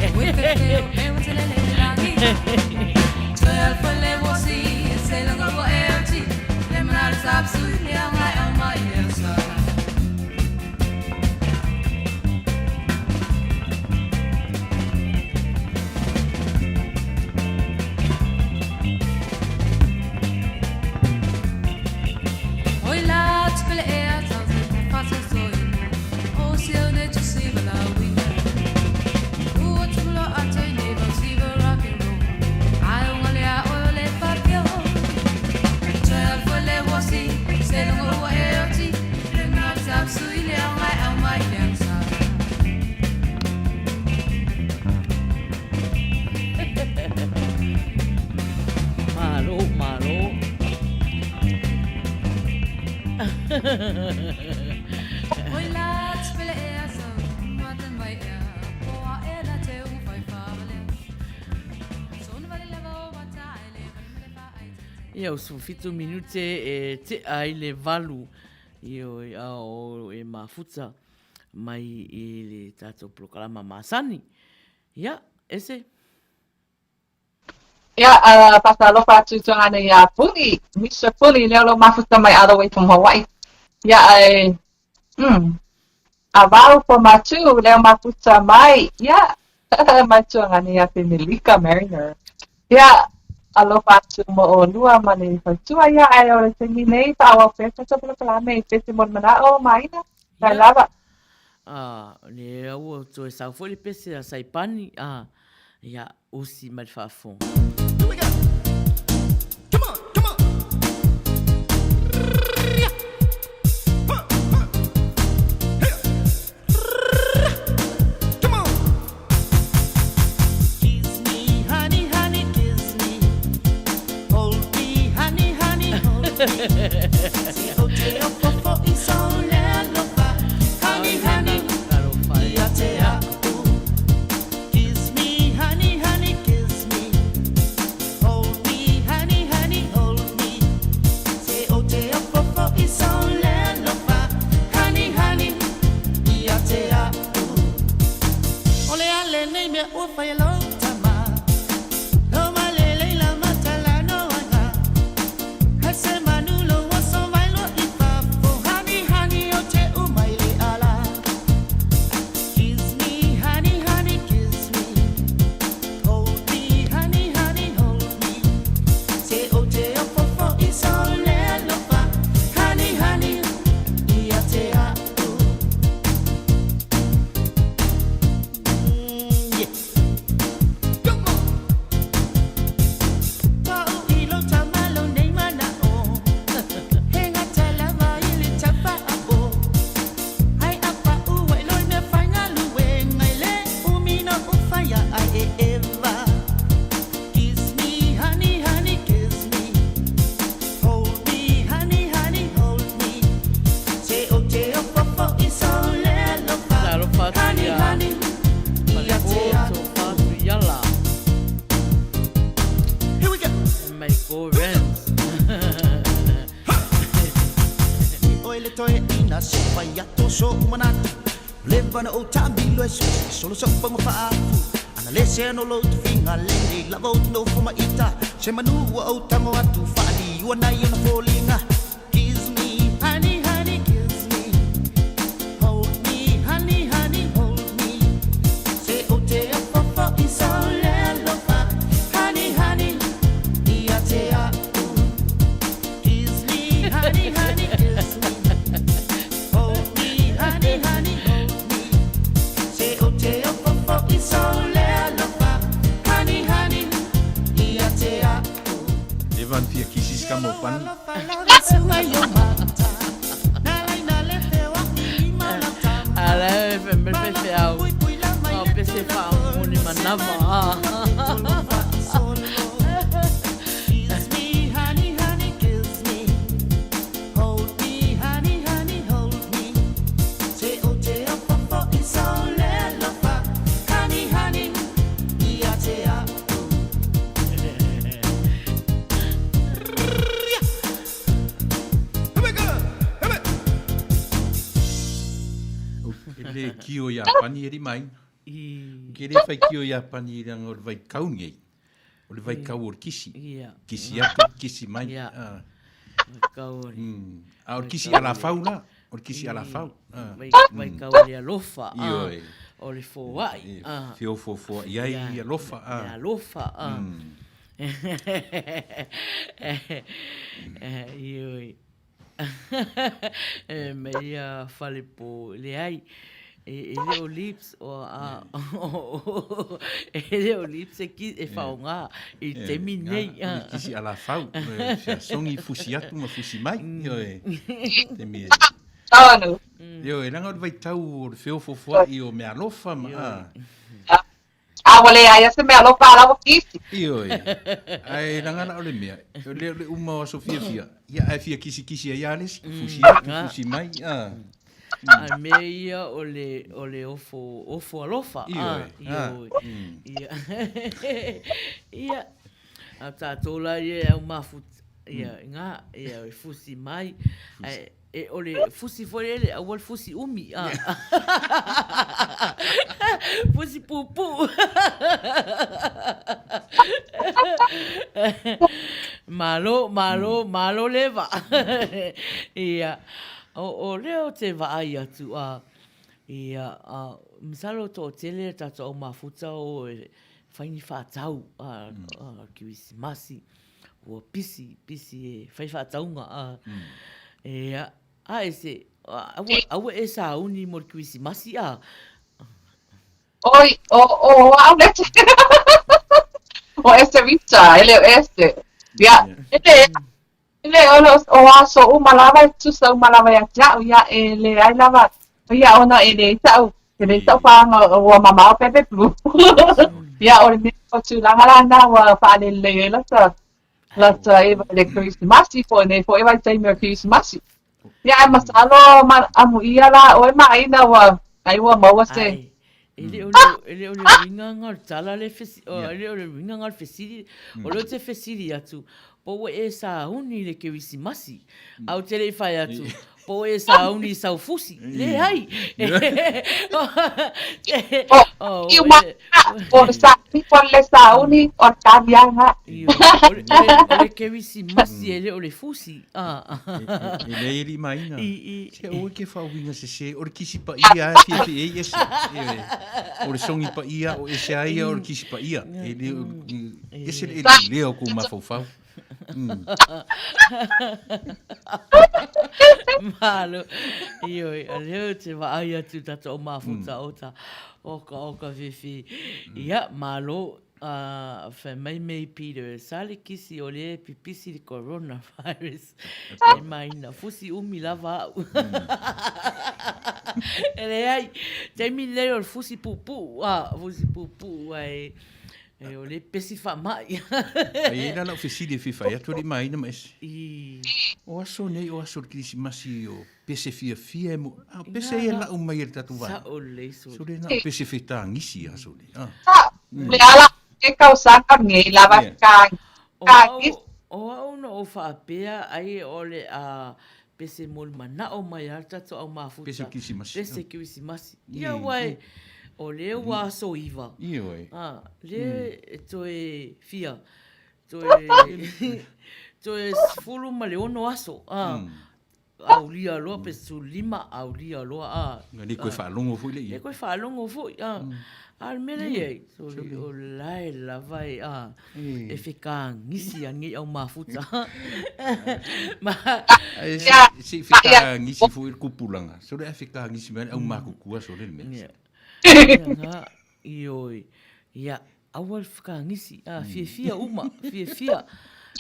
Malo, malo. Ia, o 17 minute e tea ai le valu Ioe, a o e mafuta mai i le tatou polokalama masani. Ia, ese. Ia, uh, faatalofa atu tungana iā Puli, Mr. Puli, lea o lo o mafuta mai all the way from Hawaii. Ia, e, mm, a vau for Matu, lea o mafuta mai, ia. Maituagani ia Melika Mariner. Ia, alofa atu mo ʻolua ma le faletua ia, ae o le taimi nei, faaauau pea tatou polokalame i pese mo le manaʻo ma ina, kai lava. A, lea ua toe sau foi le pese a Saipani, a, ia, usi mai le faafofoga. Here we go. Come on, come on. Come on. Kiss me, honey, honey, kiss me. Hold me, honey, honey, hold me. Honey, honey, ia te a'u. Kiss me, honey, honey, kiss me. Hold me, honey, honey, hold me. Te o te ofofo i so le alofa. Honey, honey, ia te a'u. O le a lenei mea ua fai e lou tama. Lo male leila matalanoaga. Hai se manu lo oso mai loa i fafo. Honey, honey, o te uma i le ala. Kiss me, honey, honey, kiss me. Hold me, honey, honey, hold me. Se o te ofofo i so le alofa. Honey, honey, ia te a'u. Mm, yeah. Come on. Pa'u i lo tama lo nei mana'o. He gata lava i le tafa'ao. Ai a pa'u ai lo i mea faigaluega i le umi na u faia ai e Eva. Kiss me, honey, honey, kiss me. Hold me, honey, honey, hold me. Se o te ofofo i so le alofa. Talofa atu Honey, ia honey, ia te Falepo, a'u. tofa atu iala. Here we go. Michael Renz. Oe le toe ina se fai atu so'u manatu leva na ou taamilo e susu solo so'u paga faaafu ana le sea no lou tofiga lenei lava ou te nofo ma ita se manu ua ou tago atu faaliua nai ona foliga. Kiss me, honey, honey, kiss me. Hold me, honey, honey, hold me. Se ou te ofofo i so le alofa. Honey, honey, ia te a'u. Kiss me, honey, honey, kiss me. Hold me, honey, honey, hold me. Se ou te ofofo i so le alofa. Honey, honey, ia te a'u. Leva na fia kisi se kama o pani. Ala e fai mai le faifeau. O pese faamoni manava. Kiss me, honey, honey, kiss me. Hold me, honey, honey, hold me. Se ou te ofofo i so le alofa. Honey, honey, ia te a'u. Here we go. Here we E le kio Iapani e rimaina. Ke le whai kio Iapani i ranga o le vaikau nei. O le vaikau o le kisi. Kisi atu, kisi mai. Vaikau o le... A o le kisi alafau la. O le kisi alafau. Vaikau o le alofa. Ioe. O le foai. Feofoofoai ai alofa. Le alofa. Ioe. E me ia falepo, leai, e le o lips o a, e le o lips e ki, e whaonga i te mi nei. O le kisi alafau, feasogi fusi atu ma fusi mai. Ioe. Te mi e. Tonu. Ioe, leaga o le vaitau o le feofoofoai o meaalofa ma a. A ua leai a se mea alofa a lava kisi. Ioe. Ae leaga la o le mea, o lea o le uma o aso fiafia, ia ae fia kisikisi ai lava le isi, fusi atu, fusi mai, a. A mea ia o le, o le ofo, ofo alofa. Ioe. Ioe. Ia. Ia. A tatou la ia e au mafuta, ia, nga, ia, e fusi mai. Ae, E o le fusi foi lele, aua le fusi umi. Ah. Fusi puupuu. Malo, malo, malo leva. Ia. O, o lea o te vaai atu a. Ia, a, masalo toatele a tatou au mafuta o e fai ni faatau, a, a, Kerisimasi, ua pisi, pisi e fai faatauga, a, ia, a e se, aua, aua e sauni mo le Kerisimasi, a. Oi, o, o au le O Esterita, e le o Este. Ia, e le, e le o, o aso uma lava e tusa uma lava ia te a'u, ia e leai lava, ia ona e leai sa'u, e leai sa'u pāga ua mamao pepe blue. Ia o le mea o tulaga la na ua faalelelei ai lata, lata eva i le Kerisimasi po o nei foi vaitaimi o le Kerisimasi. Ia ae masalo ma amuia la oe ma aina ua ai ua maua se. Ai, e le o le, e le o le uiga nga o le tala le fesi, oh, e le o le uiga nga o le fesili, o lea ou te fesili atu, po ua e sauni i le Kerisimasi, a ou te le i fai atu, po ua e sauni i sau fusi, leai. O, i uma, o le sauni, o le sauni, o le kaliaga. O le Kerisimasi e le o le fusi. E leai e limaina. Se aua ke faauiga sese, o le kisi paia e fiafia ai ese. O le sogi paia o ese a ia o le kisi paia. E le ese le lea o kou mafaufau. Malo. Ioe, a lea ou te vaai atu i tatou mafuta o ta oka oka fifi. Ia, malo. A fai mai mei Peter, sa le kisi o lea e pipisi le coronavirus. E maina, fusi umi lava au. E leai, taimi lenei o le fusi puupuu, a, fusi puupuu ae e o lea e pesi faamai. Ae i ai la lau fesili e fia fai atu alii maina ma ese. O aso nei o aso o le Kerisimasi o pese fiafia e mo, a o pese ia lau mai e le tatou vaega. Sao lelei sole. Sole na o pese fetagisi aso nei. Ah. Sa, le ala ke tausaga nei lava ka O au, o au na ou faapea ai o le a pese mo le manao mai a le tatou au mafuta. Pese o Kerisimasi. Pese Kerisimasi. Ia ua e, o lea ua aso 9. Ioe. A, lea e toe fia, toe, toe 16 aso. A, Aulia loa pe 15 aulia loa a. Ua le toe faalogo foi le ia. Le toe faalogo foi a. A o le mea lea i ai, sole o la e lava e a e fekagisi a nei au mafuta. Ma Ae se i fekagisi foi le kupulaga, sole ae fekagisi mai le au makutua sole le mea. Ia, Ioe, ia, aua le whakangisi, a, fiafia uma, fiafia,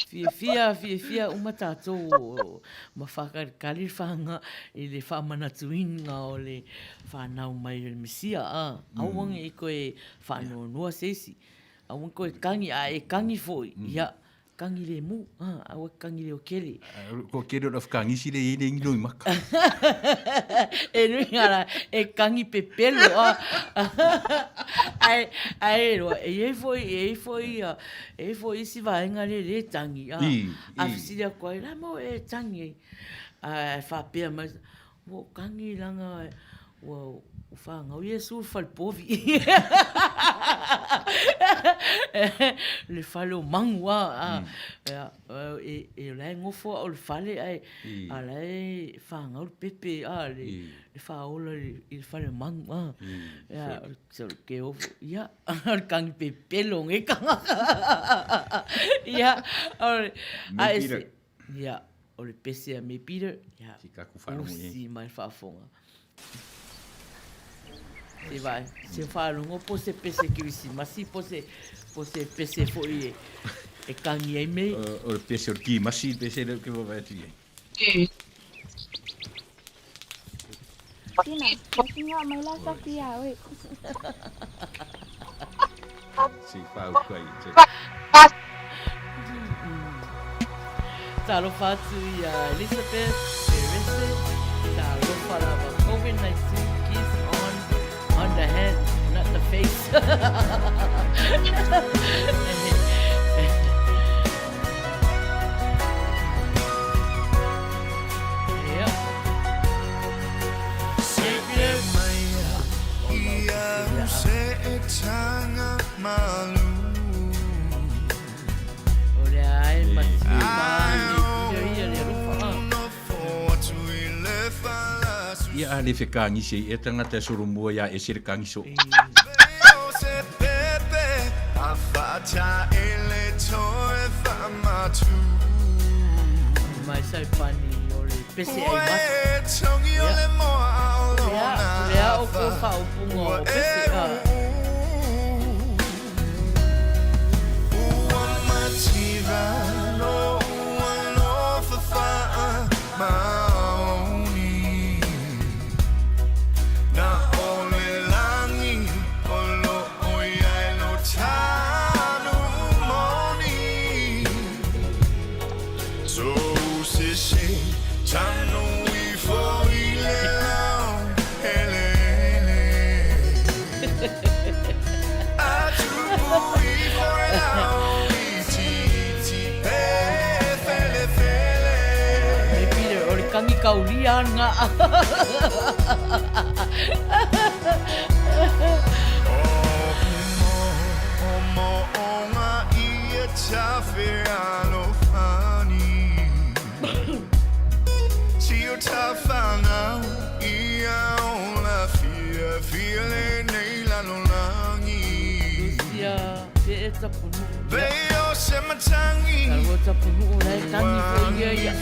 fiafia, fiafia uma tātou ma whakarekare whanga i le whaamanatuinga o le whanau mai o le Mesia, a, aua nge i koe whaanoanoa se isi, aua koe kangi, a e kangi foi, ia, Kangi le mu, ah, aua kangi leo kele. Ko kele o le whakangisi le i le ngilo i maka. E nui ngā rā, e kangi pepelo, ah. Ai, ai roa, e iai foi, e iai foi, e iai foi isi vaenga le le tangi, ah. I, i. A fesili aku ai, la mo e tangi ai. Ae whapea mai, Ua ou kagi leaga ua fanau Iesu i le fale povi. Le fale o magu a. E la e nofo au i le fale ae a la e fanau le pepe a le faaola i le fale o magu a. Ke ofo, ia, o le kagi pepelo o nei tagata. Ia, a e se, Ia, o le pese a me Peter, ia, Ki kaku wharongo i. usi mai faafofoga. Se vai, se faalogo po se pese Kerisimasi, po se, po se pese foi e, e kangi ai mei. O le pese o le kimasi, le pese lea ou te vaavaai atu i ai. Tina, matinga mai la sa fia oe. Se i whāutu ai. Se... Talofa atu i a Elizabeth Perese, talofa lava COVID-19 kiss on on the hand, not the face. Ia, a le fekagisi ai ea tagata e solomua iā ese le kagiso. Mai Saipani o le pese ai mata. Ia, lea, lea o ko whaopunga o pese a. Me Peter, o le tangi kaulia nga. Lucia, pe e tapunu. Ia. Kalua tapunu o lai tangi fo ia ia.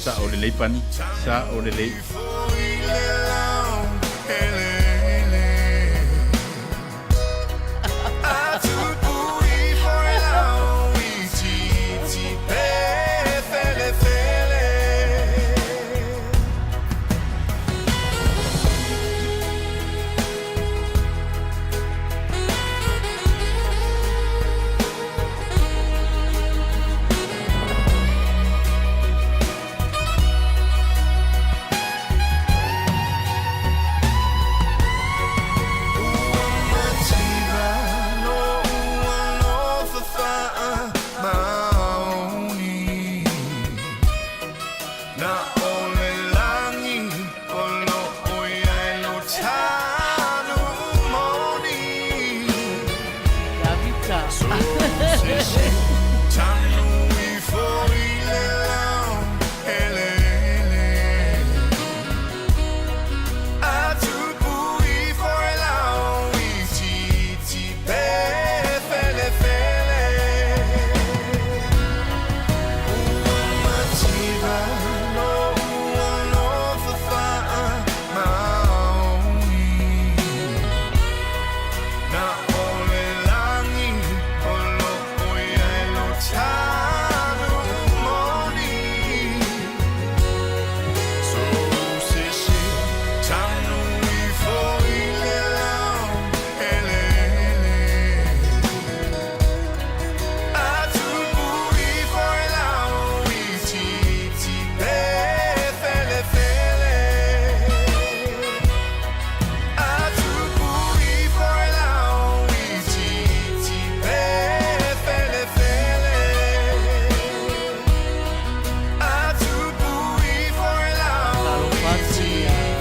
Sao lelei pani, sao lelei. Talofa atu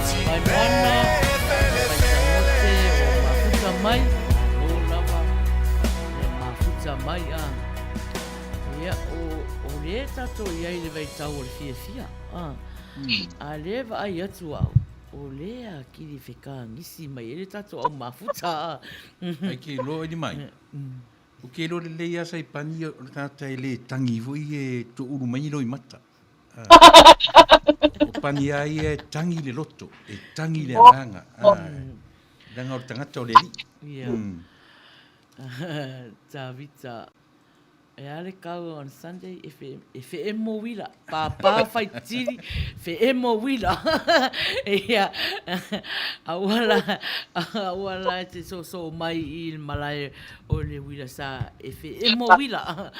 ia Vaimoana, Vaitagote o Mafuta mai, malo lava le mafuta mai a. Ia, o, o lea tatou i ai i le vaitau o le fiafia, a. A lea vaai atu au, o lea kili fekagisi mai ai le tatou au mafuta a. Ai ke loa ini mai. O ke iloa lelei lava Saipani o le tagata e le tagi foi e toulu mai ni loimata. O pani a ia e tagi le loto, e tagi le agaga. Leaga o le tagata o le alii. Ia. Tavita. E a le kau on Sunday e whe, e wheemo uila. Pāpā whaitiri, wheemo uila. Ia, aua la, aua la e te soso mai i le malae o le uila sa e wheemo uila.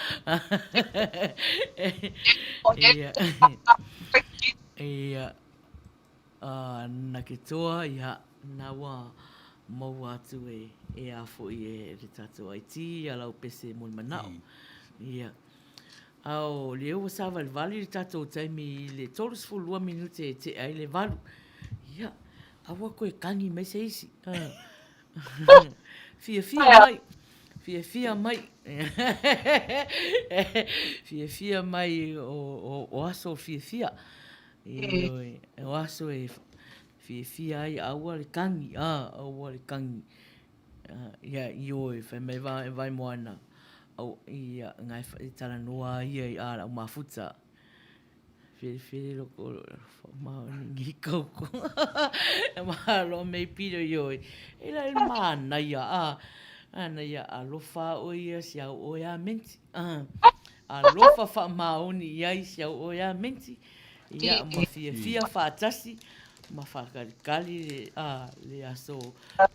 Ia, ia, na ke toa, ia, na ua maua atu e, e a foi e le tatou IT ia lau pese mo le manao. Ia. A o lea ua savalivali le tatou taimi i le 32 minute e tea ai le valu. Ia, aua koe kagi mai se isi. Fiafia mai. Fiafia mai. Fiafia mai o, o, o aso fiafia. Ioe, o aso e Fiafia ai aua le kagi, a, aua le kagi. Ia, ioe, fai mai va, vai moana, au, ia, ngai e talanoa ai ia i a lau mafuta. Whiriwhiri loko wha maoni ngi koko. Mahalo mei piro ioe. E la e mānaia, a, anaia alofa o ia si au oe a menti. A, alofa wha maoni iai si au oe a menti. Ia, ma fiafia faatasi, ma faakalikali le, a, le aso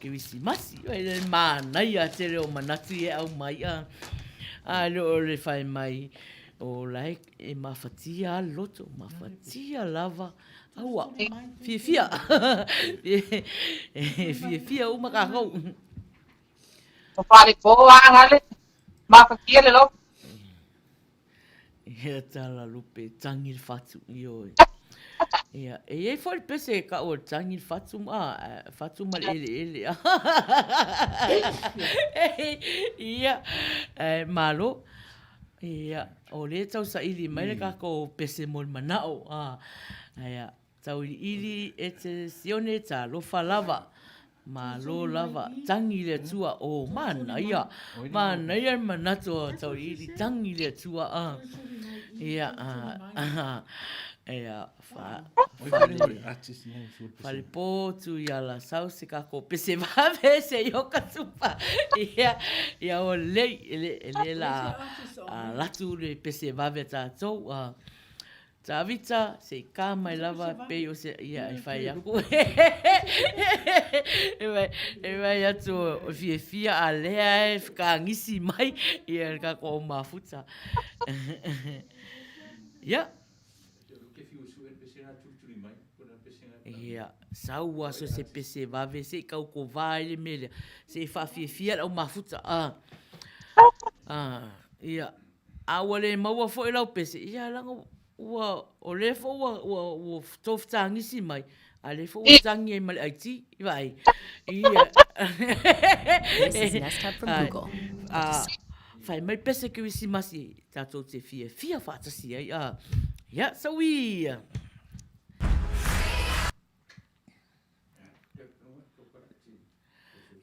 Kerisimasi. Oi, le mānaia tele o manatu i e au mai, a, a le o le whai mai, o la e, e mafatia a loto, mafatia lava, aua, fiafia, e fiafia uma kākou. O whare pō a ngale, mafatia le loto. Ia tala lupe, tangi le fatu, ioe. Ia, e iai foi le pese e kau o le tangi le fatu, a, fatu ma le eleele. Ia, e, malo. Ia, o lea tau saili mai le kākou pese mo le manao. A, ia, Tauiliili e te Sione talofa lava, Malo lava, tangi le Atua, oh manaia, manaia le manatu o Tauiliili, tangi le Atua, ah, ia, ah, ia, fa, fale, fale pō tu ia la sau se kako pese vave se ioka tupa, ia, ia o lei, e le, e le la, a latu le pese vave a tātou, ah, Tavita, se i kā mai lava pei o se, ia, e whai aku. E whai, e whai atu o fiafia a lea e whakaangisi mai ia le kako o mafuta. Ia. Ia, sau aso se pese vave, se i kau ko vā i le mea lea, se i whaafiafia lau mafuta. Ah. Ah, ia. A ua le maua foi lau pese, ia leaga ua, o lea foi ua, ua, ua tou fetagisi mai, a lea foi ua tangi ai ma le IT, i vaai. Ia. This is Nest Hub from Google. A, whai mai pese Kerisimasi, tātou te fiafia whaatasi ai, a, ia, so ia.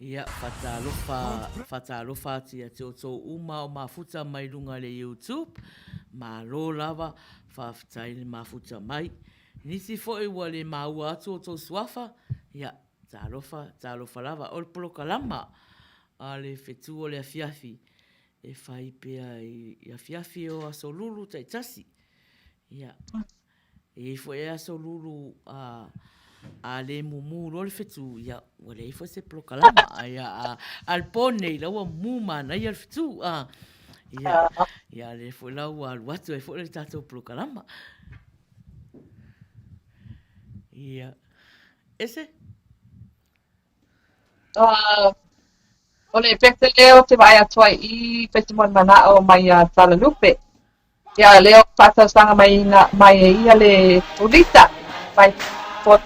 Ia, whatalofa, whatalofa atu ia te outou uma o mafuta mai runga le YouTube. Malo lava, whawhetai le mafuta mai. Nisi foi ua le maua atu outou suafa, ia, talofa, talofa lava. O le polokalama a le whetū o le afiafi, e whai pea i afiafi o aso lulu taitasi. Ia, E i foi e aso lulu a a le mumu loa le fetu, ia, ua leai foi se polokalama. Ia, a, a le pō nei, la ua mū manaia le fetu. A, ia, ia, lea foi la ua alu atu ai foi le tatou polokalama. Ia. Ese? O le pese lea ou te vaai atu ai i pese mo le manao mai ia Talalupe. Ia lea o faatausaga mai na mai e ia le Ulita mai po.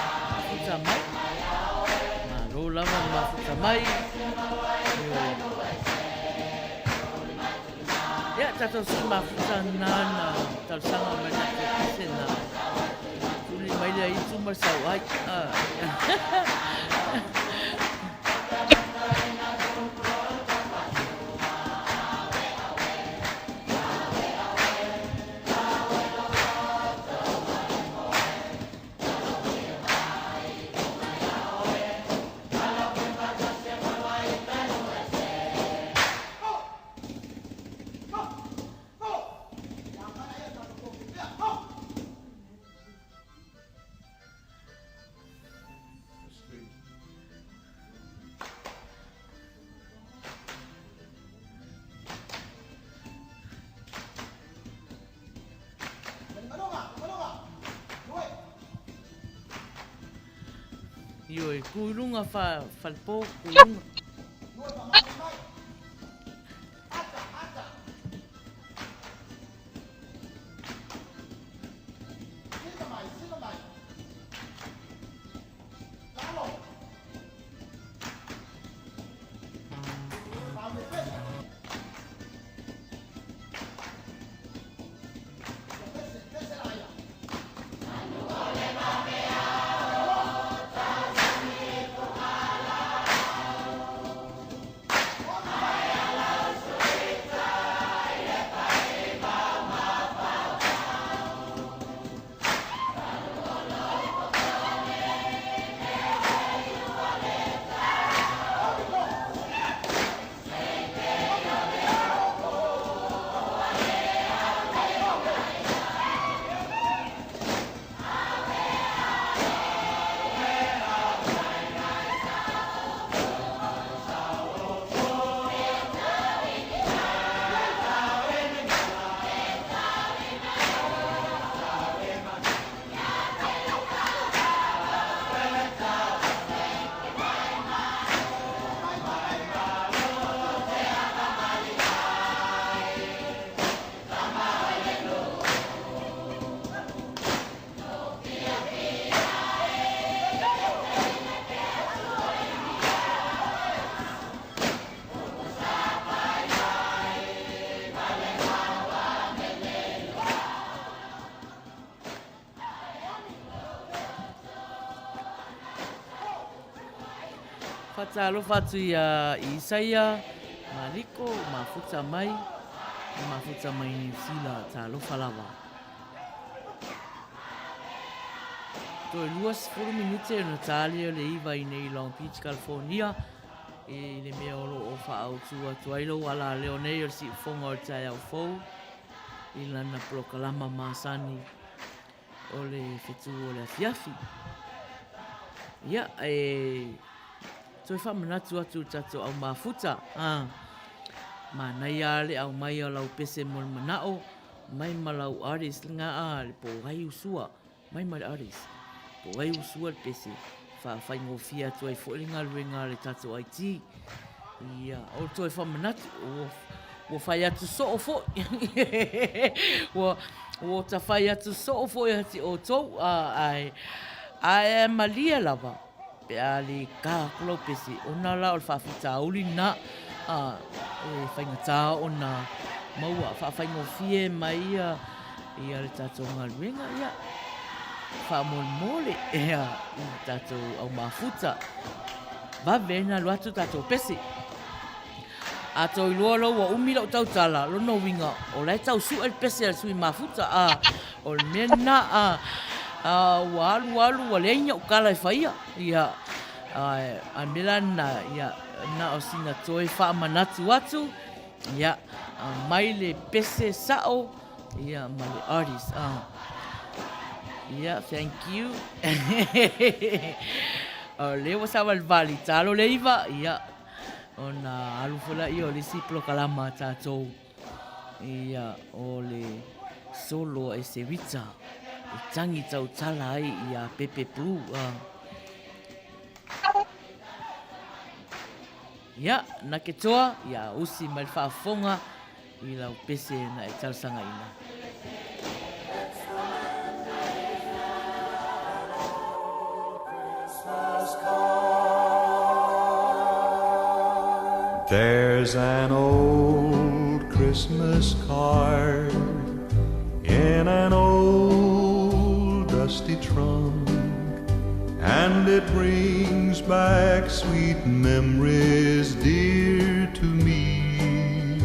Mafuta mai. Malo lava le mafuta mai. Ia, tatou sui mafuta nā na talosaga mai tatou pese na. Tuli mai lea itu. ma le sauai. Ioe, ku i runga whalepo, ku i runga. Faatalofa atu ia Isaia Mariko mafuta mai mafuta mai Niu Sila talofa lava. Toe 20 minute ona tali o le iva i nei Long Beach, California i le mea o lo o faaautu atu ai lou alaleo nei o le siufofoga o le taeao fou i lana polokalama masani o le fetu o le afiafi. Ia, e toe faamanatu atu i le tatou au mafuta. Ah, manaia le aumai o lau pese mo le manao, mai ma lau artist nga a le po ai usua. Mai ma le artist. Po ai usua le pese. Faafaigofie atu ai foi le galuega a le tatou IT. Ia, o le toe faamanatu, ua, ua fai atu soo foi. Ua, ua ta fai atu soo foi ati outou, a, ae, ae malie lava, pe a le ka aku lau pese, ona la o le faafitauli lena, a, e faigata ona maua, faafaigofie mai ia, ia le tatou galuega, ia, faamolemole, ia, i le tatou au mafuta. Vave ai ona alu atu tatou pese. A tou iloa loa ua umi lau tautala, lona uiga o la e tau sue le pese a le sui mafuta, a, o le mea lena, a, a, ua alu alu ua leai ni au tala e faia, ia, a, a le mea la lena, ia, na o sina toe faamanatu atu, ia, aumai le pese sao, Ia ma le artist ah. Ia thank you. O lea ua savalivali talo le iva ia ona alu foi laia o le isi polokalama a tatou ia o le solo a Esewita e tangi tautala ai ia Pepe Blue ah. Ia na ke toa ia usi mai le faafofoga I lau pese na e talosagaina. There's an old Christmas card in an old dusty trunk. And it brings back sweet memories dear to me.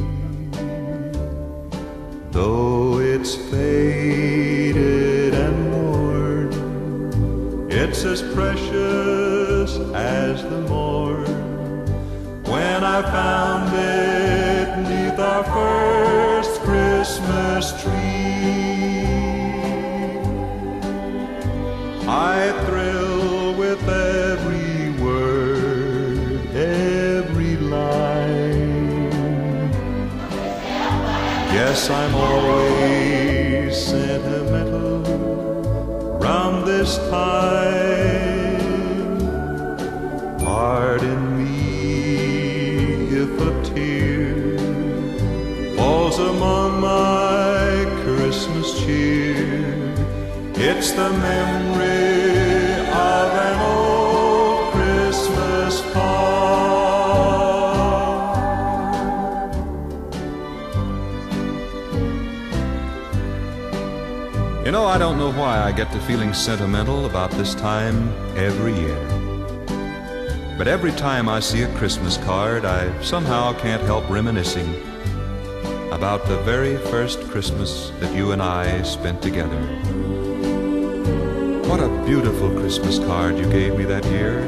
Though it's faded and worn, it's as precious as the morn when I found it neath our first Christmas tree. I thrill with every word, every line. Guess I'm always sentimental round this time. Pardon me if a tear falls among my Christmas cheer. It's the memory of an old Christmas card. You know, I don't know why I get to feeling sentimental about this time every year. But every time I see a Christmas card, I somehow can't help reminiscing about the very first Christmas that you and I spent together. What a beautiful Christmas card you gave me that year.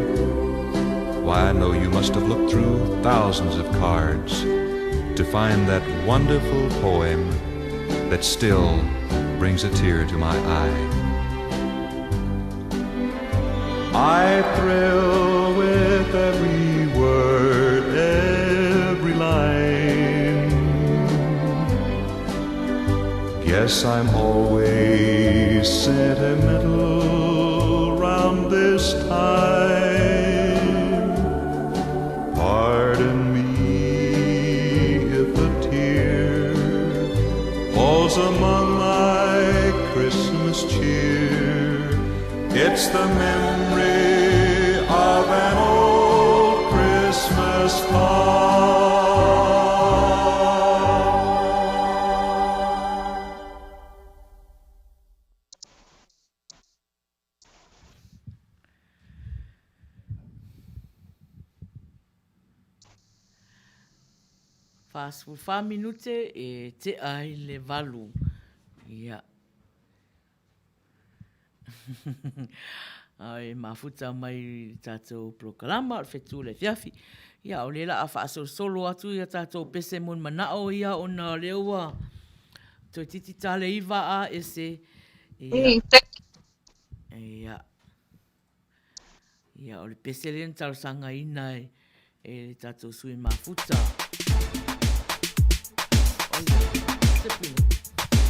Why, I know you must have looked through thousands of cards to find that wonderful poem that still brings a tear to my eye. I thrill with every word, every line. Guess I'm always sentimental round this time. Pardon me if a tear falls among my Christmas cheer. It's the memory of an old Christmas card. 44 minute e tea ai le valu. Ia. Ai mafuta mai i tātou polokalama o le whetū le fiafi. Ia, o le la a whaasolosolo atu ia tātou pese mon manao ia ona o lea ua toe titi tale iva a ese. Ia. Ia. Ia, o le pese lea na talosagaina e, e le tatou sui mafuta.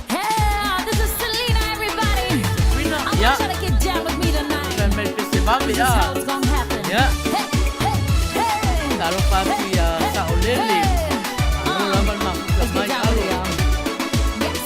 Hey, this is Selena, everybody. Selena, I yeah. want y'all to get down with me tonight. Fai mai le pese vave, This is ia. how it's gonna happen. Ia. Hey, hey, hey. Talofa atu ia Saolele. Hey. Malo lava le mafuta Let's get mai down with it, alo. y'all. Yes.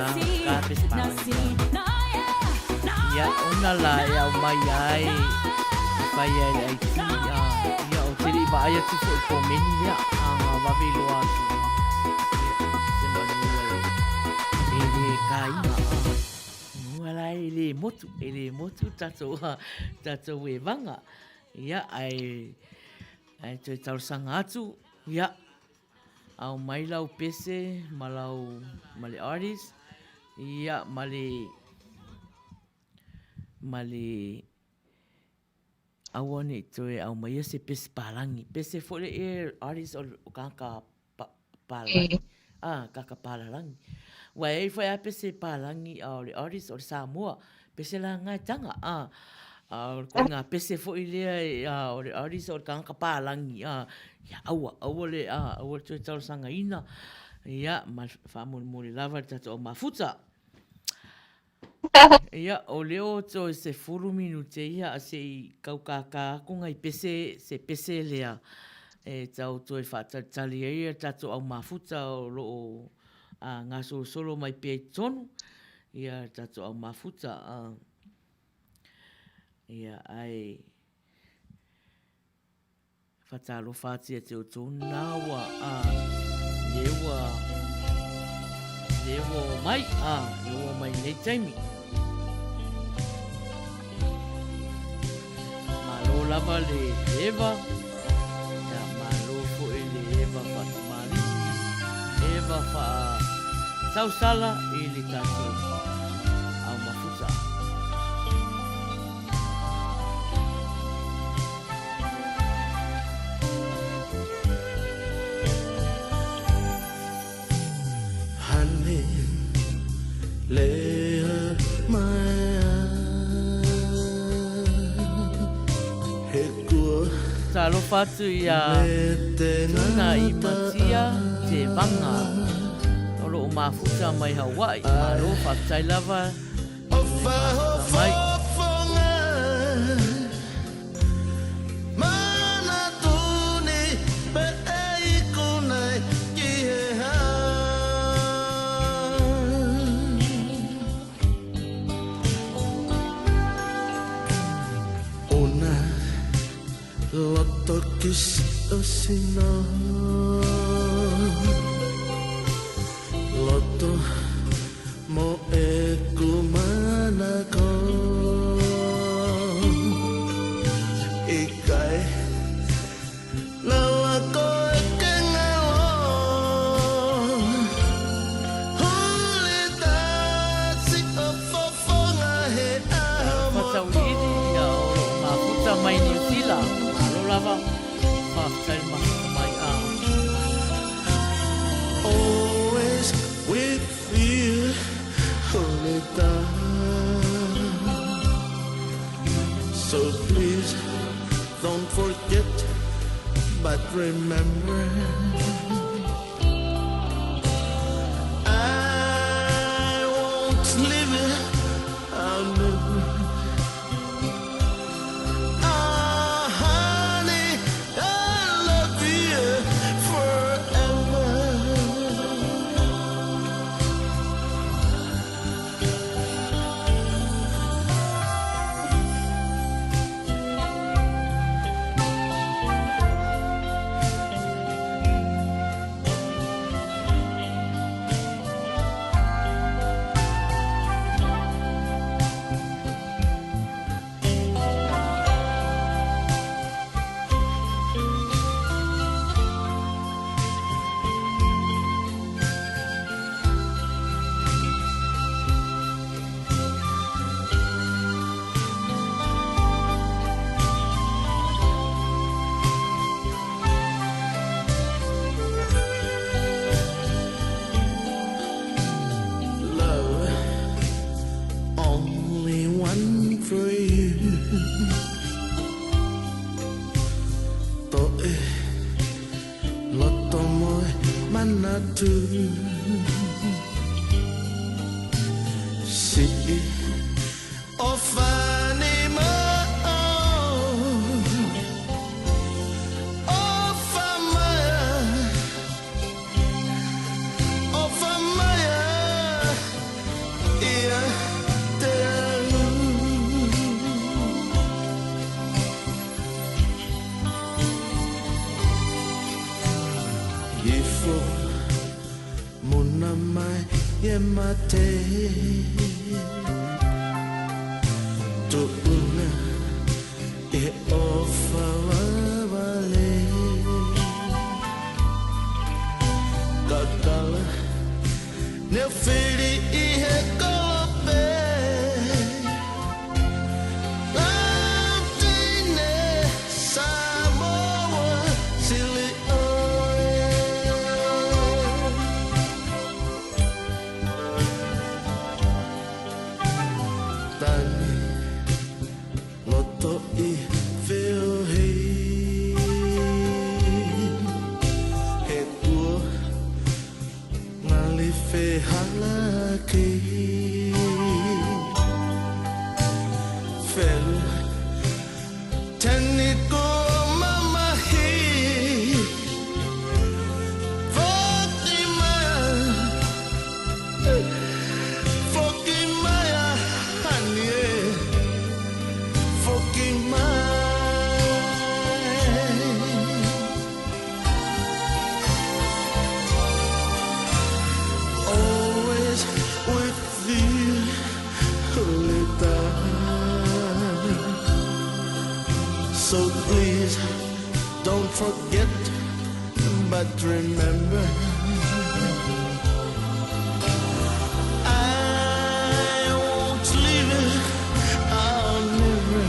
Ka pese palagi. Ia, ona la e au mai ai, e whai ai le IT, a, ia, o te li vaai atu fo i komeni lea, a ngā wawe loa atu. Ia, se manu e, e le kāinga, a, mua la e le motu, e le motu tātou, tātou e wanga. Ia, ai, ai toe talosaga atu, ia, Ao mai lau pese ma lau ma le artist ia ma le ma le aua nei toe au mai se pese palangi pese foi le e artist o kaka palangi ah kaka palalangi wa e foi a pese palangi a o le artist o le Samoa pese la ngai tanga ah a o le ngā pese foi lea e a o le artist o le kangaka palangi a Ia, aua, aua le, ā, aua le toe talosagaina, ia, ma le faamolemole lava i le tatou au mafuta. Ia, o lea o toe 10 minute ia se i kau kākā aku ngai pese, se pese lea e tau toe faatalitali ai le tatou au mafuta o lo o ā, gasolosolo mai pea i totonu, ia, le tatou au mafuta, ā, ia, ae. Whatalofa atu ia te outou na ua a le ua le ua o mai a le ua mai nei taimi. Malo lava le Eva, ia malo foi le Eva whatamalii, Eva wha tausala i le tatou au mafuta. Talofa atu i a Tuna i Matia Te Vanga o loo mafuta mai Hawaii. Malo faafetai lava i le mafuta mai. Whakatauiiri ia o lo o mafuta mai Niu Sila. Malo lava. Whakatau mafuta mai a. Always with you, holy So please don't forget, but remember. I won't leave it. I'll never. Ah, honey, I love you forever. Love, only one for you. Toe loto moe manatu. Si o fani mo o famaya o famaya. fo mona mai ye mate Tu'unga e ofa wawale Kakala neu fili i he kolope Lautine Samoa sili oe Tani loto i feohi He ua ngali fehalaki Felu teni ko mamahi Foki mai Foki mai honey e Foki mai Always with you, Lita. So please don't forget, but remember. I won't leave it, I'll never.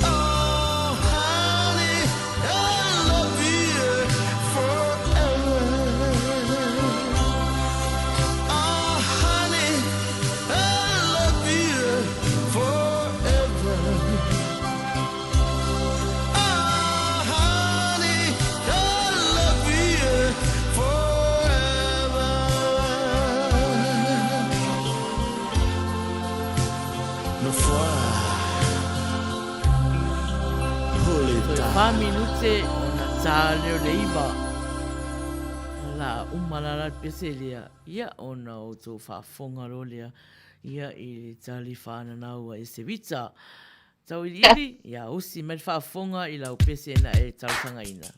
Oh, honey, I love you forever. Oh, honey, I love you forever. Oh, honey, I love you forever. No foa. Holy Toe fa minute ona tā lea o le 9. La uma la la le pese lea, ia ona o tou faafofoga loa lea, ia i le tali faananau a Esevita. Tauiliili, ia usi mai le faafofoga i lau pese na e talosagaina.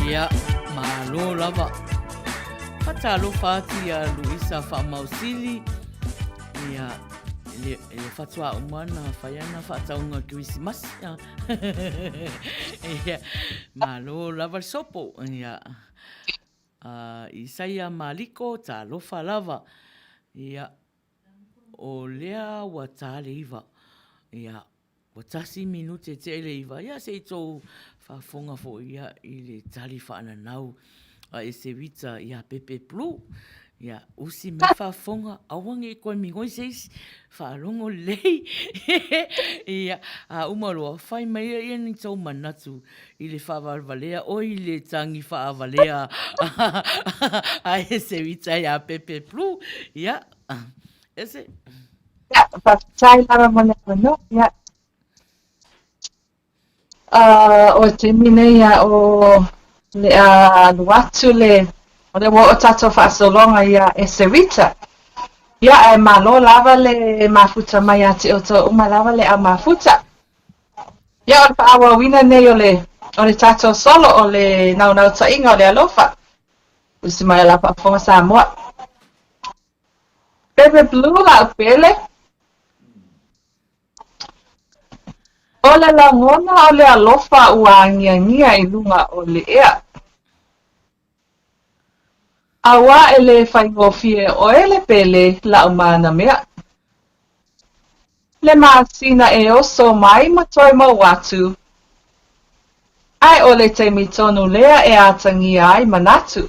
Ia, malo lava. Faatalofa atu ia Luisa Faamausili, ia, le, le faatoa uma na fai ana faatauga Kerisimasi. Ia, malo lava le sopo. Ia, uh, Isaia Maliko, talofa lava. Ia, o lea ua tā le iva. Ia, Ua tasi minute tea i le iva, ia se i tou faafofoga foi ia i le tali faananau a Esewita ia Pepe Blue. Ia, usi mai faafofoga, aua ne i toe migoi se isi, faalogo lelei. Ia, a uma loa, fai mai ia ni tou manatu i le faavalevalea, oi le tagi faavalea a Esewita ia Pepe Blue. Ia, Ese. Ia, faafetai lava mo le avanoa. Ia. Uh, o taimi nei ia o le a alu atu le o le ua o tatou faasologa ia e se Rita. Ia, ae malo lava le mafuta mai ia te outou uma lava le au mafuta. Ia, o le faaauauina nei o le, o le tatou solo o le naunautaiga o le alofa. Usi mai la faafofoga Samoa. Pepe Blue la'u pele. O le lagona o le alofa ua agiagia i luga o le ea. Auā e lē faigofie ʻoe le pele la'u manamea. Le masina e oso mai ma toe mau atu. Ae o le taimi tonu lea e atagia ai manatu.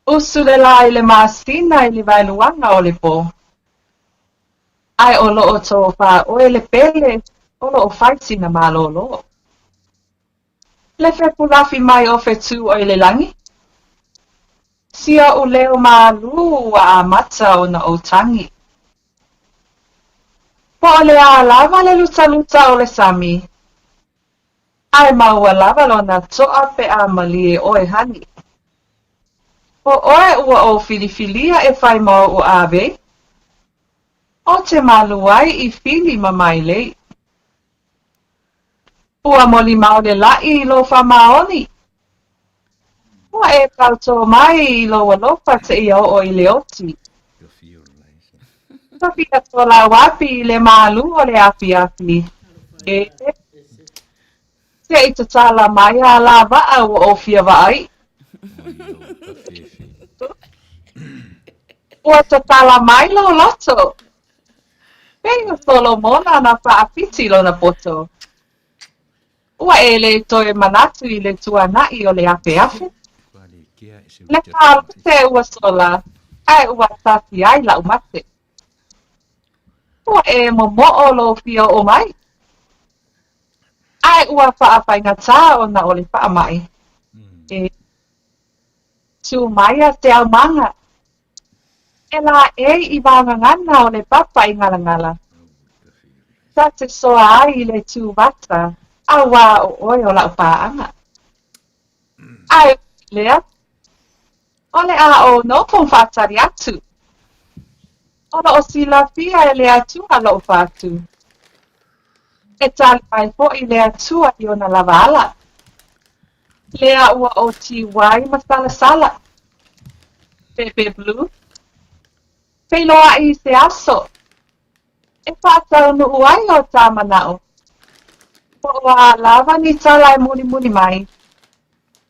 Usu le lā i le masina i le waeluaga o le pō. Ae o lo'o tōfā ʻoe le pele o lo'o fai sina malōlō. Le fepulafi mai o Fetū ʻoe le lagi. Si oʻu leo malū ua amata ona ou tagi. Po o le a lava le lutaluta o le sami. Ae maua lava lona toʻa pe a malie ʻoe honey. ʻO ʻoe ua ou filifilia e fai ma oʻu ʻāwei. O te malu ai i fili ma Mailei. Ua molimau le laʻi i lou faamaoni. Ua e pautō mai i lou alofa seia oo i le oti. Tofia tō lauapi i le malū o le afiafi. E Se i tatala mai a la waa ua ou fia vaai. Ua tatala mai lou loto. Pei o Solomona na faapiti lona poto. Ua e le toe manatu i le tuanaʻi o le afeafe. Le pālute ua sola, ae ua tasi ai laʻu mate. Ua e momoʻo lou fia oʻo mai, ae ua faafaigata ona o le faamaʻi. E tū mai a te aumaga, E laei i vao gagana o le papa i ngalangala. Ta te soa ai i le tū vata, auā o ʻoe o laʻu pāʻaga. Ae lea, o le a ou nofo faatali atu. O loʻo silafia e le Atua loʻu fatu. E tali mai hoʻi le Atua i ona lava ala. Lea ua o Tīwai ma Salasala. Pepe Blue. Feiloaʻi i se aso e faataunuʻu ai o tā manaʻo. Po o a lava ni tala e mulimuli mai.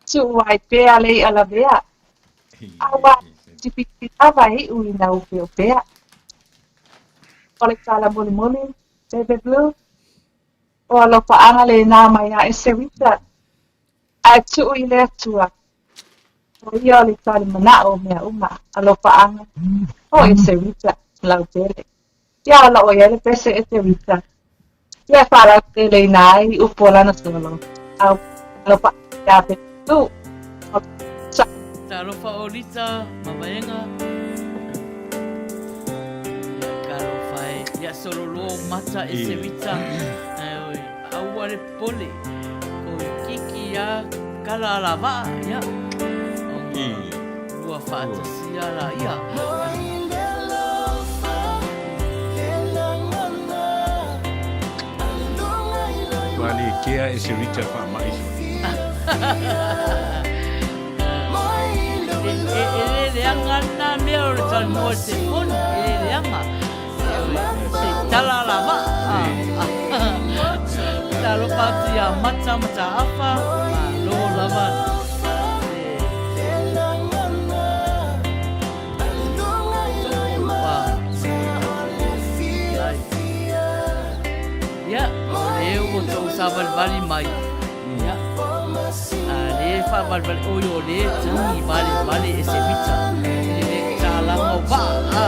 Tuʻu ai pea le iʻa lawea. Auā tipitipi lava e iʻu i nā ʻopeʻopea. O le tala mulimuli, Pepe Blue. O alofaʻaga lenā mai a e Sewita, ae tuʻu i le Atua. ʻO ia o le tali manaʻo o mea uma, alofaʻaga, o e Sewita, lau pele. Ia ola ʻo ia le pese e Sewita. Ia e faalautele i nā ai upu o lana solo. Au, alofaʻaga iā Pepe Blue. O sa. Talofa o Lita ma Vaega. Ia talofa e. Ia solo loa o mata e Sewita. Ae oi, aua le pole. Ko kiki ia kala ala vaa, ia. Ona ua faatasia la ia. Ua le kea e se Richard faamaʻi. E le leaga lena mea o le talanoa i le telefoni, e le leaga. Se i tala la vaa. Talofa atu ia Mata Mataafa, malo lava. Ia, o lea ua tou savalivali mai. Ia, a lea e faavalivali, oi o lea e tagi valevale e se mita i le talaga o vaa. A.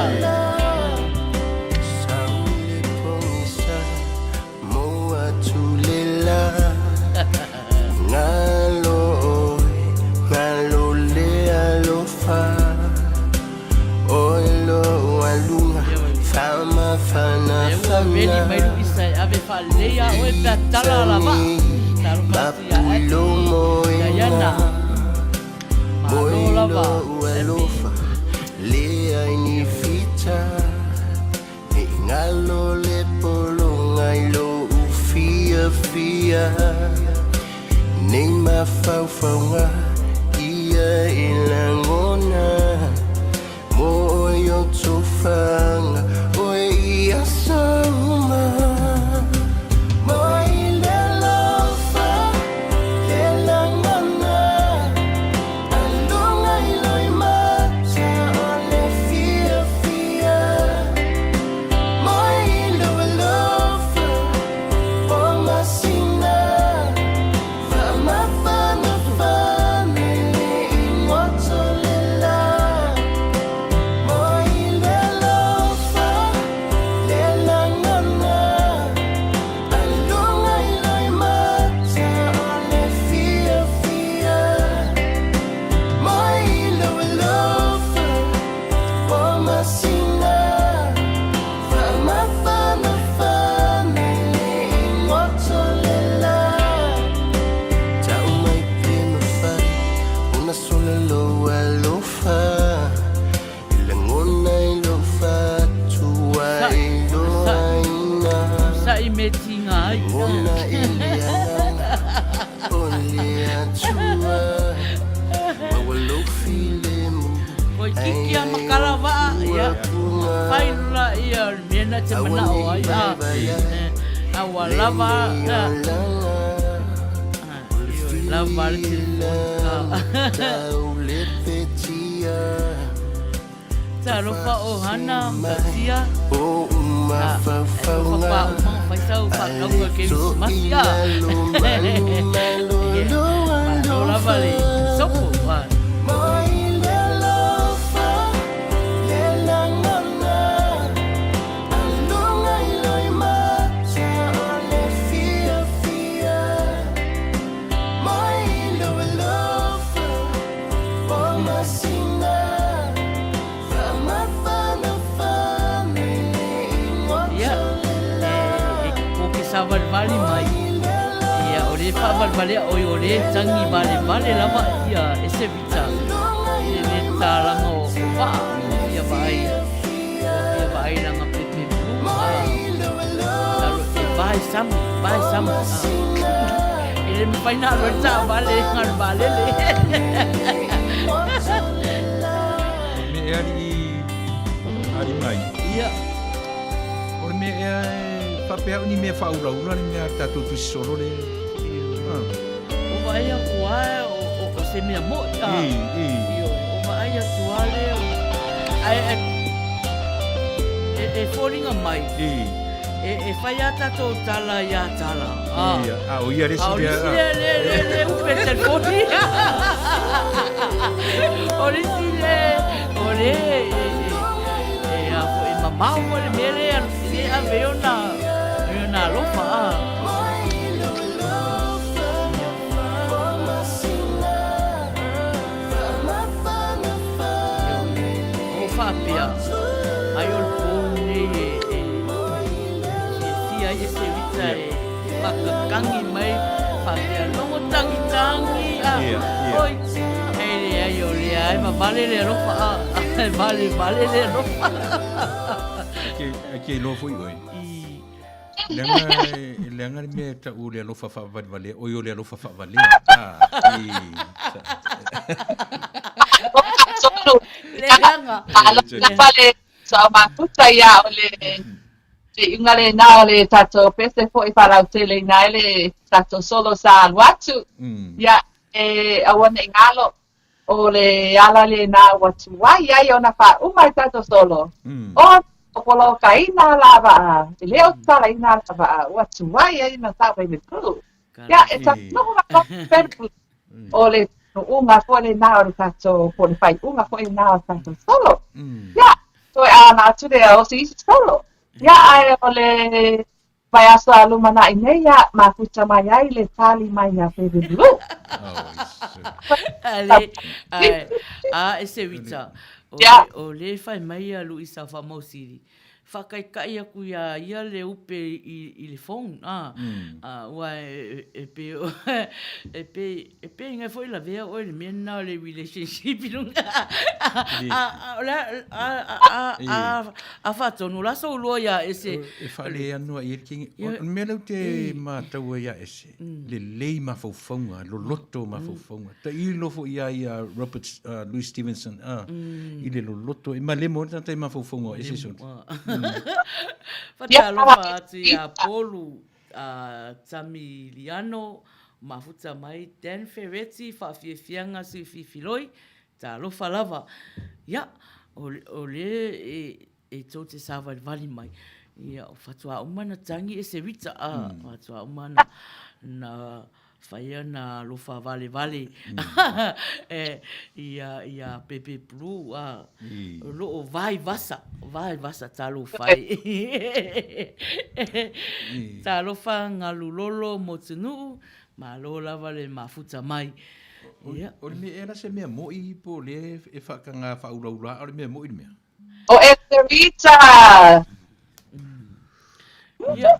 Lea ua ready mai Luisa e ave faalelei a oe pe a tala la vaa. Talofa atu ia Abby, Diana. Malo lava, Abby. Sa'i, sa'i me tinga ai. Koi kiki a makala waa, ia, fai lula ia o le mea na te manao ai, a, a ua lava, a, lava le telefoni. Talofa o Hana Garcia. Ah, e whakapā uma, whai sau whakauka Kerisimasi a. Malo lava le sopo. Ah. Ia, e koke savalivali mai. Ia, o le faavalivalia oi o le tangi valevale lava ia e se vita i le talaga o vaa ia vaai ia vaai langa pepe blue a talo e vae samu vae samu e le mafai na alu ai le taavale galu valele. O le mea ea alii, alii mai. Ia. O le mea ea e faapea au ni mea faaulaula le mea a le tatou tusi solo le. Ah. O vaai atu lava o se mea moi. Ah. I, i. Ioe, o vaai atu lava lea. Ae, e, e foliga mai. I. E, e fai a tatou tala ia tala. Ah. Ia, a o ia le isi A o lea. le isi lea, le, le, le upe telefoni. O le isi lea, o le, e, e, e, a foi, e mamao foi le mea lea, le ave ai ona, ai ona alofa. Ah. O faapea, ai o le pou nei e, e, fiafia ai e se vita e whakakangi mai, faapea logo tangitangi, a, oi, e leai o lea e vavale le alofa, a, e vale vale le alofa. Ke, ke iloa foi oe. I. Leaga, leaga le mea e tau o le alofa faavalevalea, oi o le alofa faavalea. Ah, i, sa. Leaga. Alofa le sa mafuta ia o le le iuga lena o le tatou pese foi faalauteleina ai le tatou solo sa alu atu. Ia, e aua ne i galo, O le ala lena ua tuai ai ona faauma i tatou solo. O o polokaina la vaa, e le o tatalaina la vaa, ua tuai ai ona tau mai le pulu. Ia, e tatou noho ma o le nuuga foi lena o le tatou, po o le faaiuga foi lena o le tatou solo. Ia, toe ana atu lea o se isi solo. Ia, ae o le Vaiaso a lumanai nei ia mafuta mai ai le tali mai ia Baby Blue. Ale, ae, a e se wita, o, Yeah. o le fai mai ia Luisa Faamausili, faakaikai aku iā ia le upe i, i le phone, a, a, ua e, e, pe, e pe, E pei ngai foi lavea oe le mea lena o le relationship i luga. A, a, o le a, a, a, a, a faatonu, o le a soulua ia ese. E faaleanoa i ai le kegi. O le mea lea ou te matau ai ia ese, lelei mafaufauga, loloto mafaufauga. Tailo foi ia ia Robert Louis Stevenson i le loloto. E malemo ai le tagata i mafaufauga o ese sona. Faatalofa atu ia Polu. a Tamiliano, mafuta mai Dan Ferretti, faafiafiaga sui fifiloi, talofa lava. Ia, o, o le e, e tou te savalivali mai, ia, o faatoa uma na tangi e se Rita, a, faatoa uma na, na Whaia na alofa valevale ia ia Pepe Blue a o loo vai vasa vai vasa talofa e talofa Ngalulolo Motunuu malo lava le mafuta mai ia. O le mea ea la se mea moi po o lea e faataga faaulaula a o le mea moi le mea. O Esterita! Ia.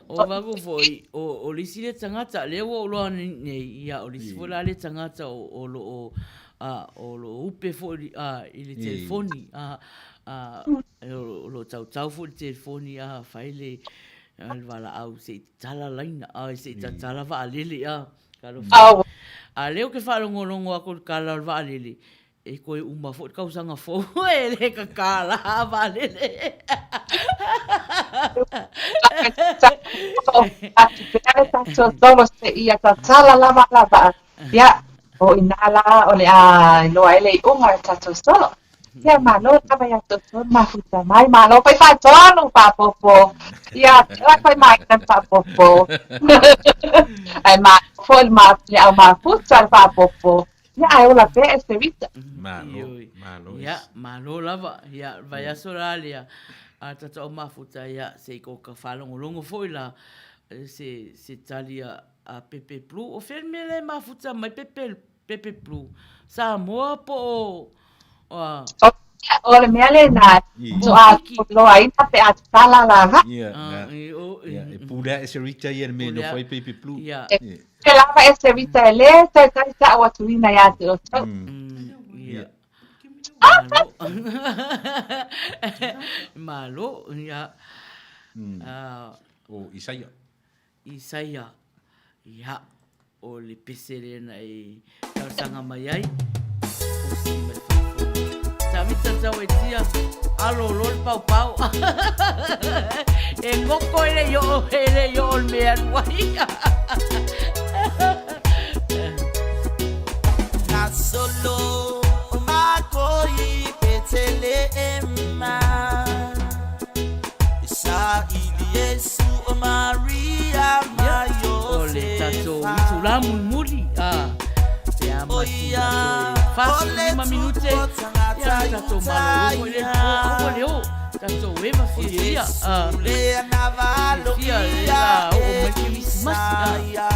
O vaku foi, o, o le isi lea tagata, lea ua ou iloa nei, ia, o le isi foi la lea tagata o, o lo o, a, o lo o upe foi a, i le telefoni, a, a, o lo o tautau foi i le telefoni, a, fai le, le valaau se i tatala laina, a, se i tatala vaalele, a. Talofa. A lea ou te faalogologo atu i le tala o le vaalele, e toe uma foi le tausaga fou e le tatala a vaalele. Atu pea le tatou tolo seia tatala lava la vaa. Ia, o inā la o le a iloa ai le iuga o le tatou solo. Ia, malo lava ia outou mafuta mai, malo fai faatonu faapopo. Ia, la fai mai na faapopo. Ai ma foi ma le au mafuta le faapopo. Ia, ai ola pea e se vita. Malo, malo. Ia, malo lava. Ia, vaiaso la lea. A tatou au mafuta, ia, se i ko ka faalogologo foi la se, se tali a, a Pepe Blue. O fea le mea la e mafuta mai Pepe Pepe Blue, Samoa po o a. O le mea lena, faatoa iloaina pe a tatala la vaa. Ia, na, ia, e pule ae se Rita ia le mea e nofo ai Pepe Blue. Ia. E pule lava e se Rita e lē taitai ta'u atuina iā te outou. Ia. Malo. Malo, ia. O Isaia. Isaia, Ia, o le pese lea na e talosaga mai ai, osi mai fafo. Tavita tauetia, alo loa le paopao. E koko e le i oo, e le i oo le mea e alu ai. Nasolo makoi Beteleema O le tatou itulā mulimuli a pe a mati a toe 45 minute ia lo tatou malolo foi le po aua le o tatou eva fiafia a fiafia le la oo mai le kerisimasi a.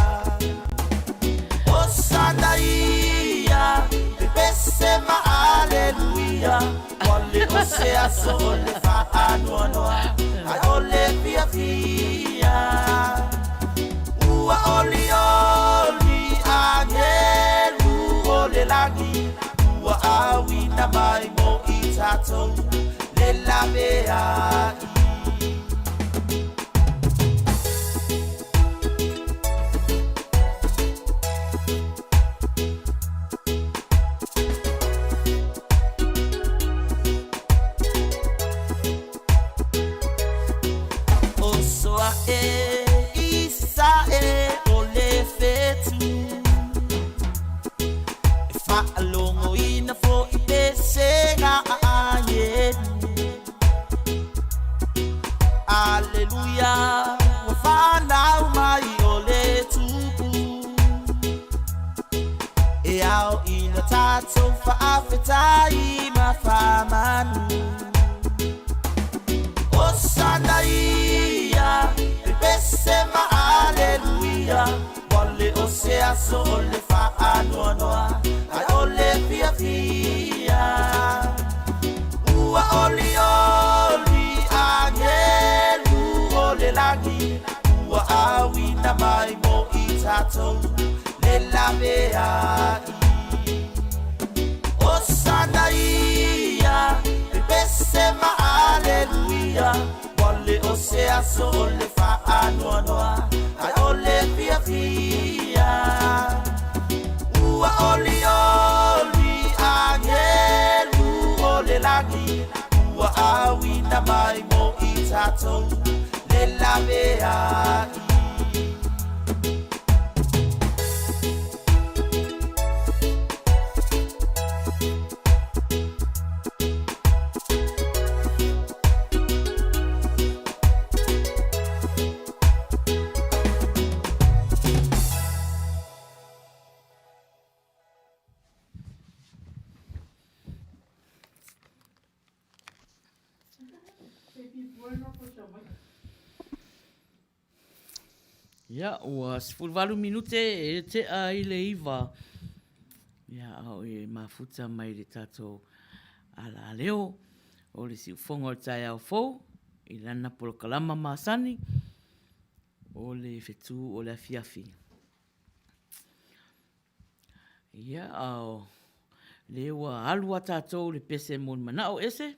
Le laveai. Oso a'e i sae o le fetu E faalogoina foi pesega a agelu Aleluia ua fanau mai o le Tupu E ao ina tatou faafetai ma faamanu Hosana ia, pepese ma aleluia Ua le o se aso o le faanoanoa Ae o le fiafia Ua olioli agelu o le lagi Ua auina mai mo i tatou le laveai Hosana ia, pepese ma aleluia Ua le o se aso o le faanoanoa Ae o le fiafia Ua olioli agelu o le lagi Ua auina mai mo i tatou le laveai. Ia, ua 18 minute e tea i le 9. Ia, a o e mafuta mai le tatou alaleo o le siufoga o le taeao fou i lana polokalama masani o le fetu o le afiafi. Ia, a o le ua alu a tatou le pese mo le manao ese.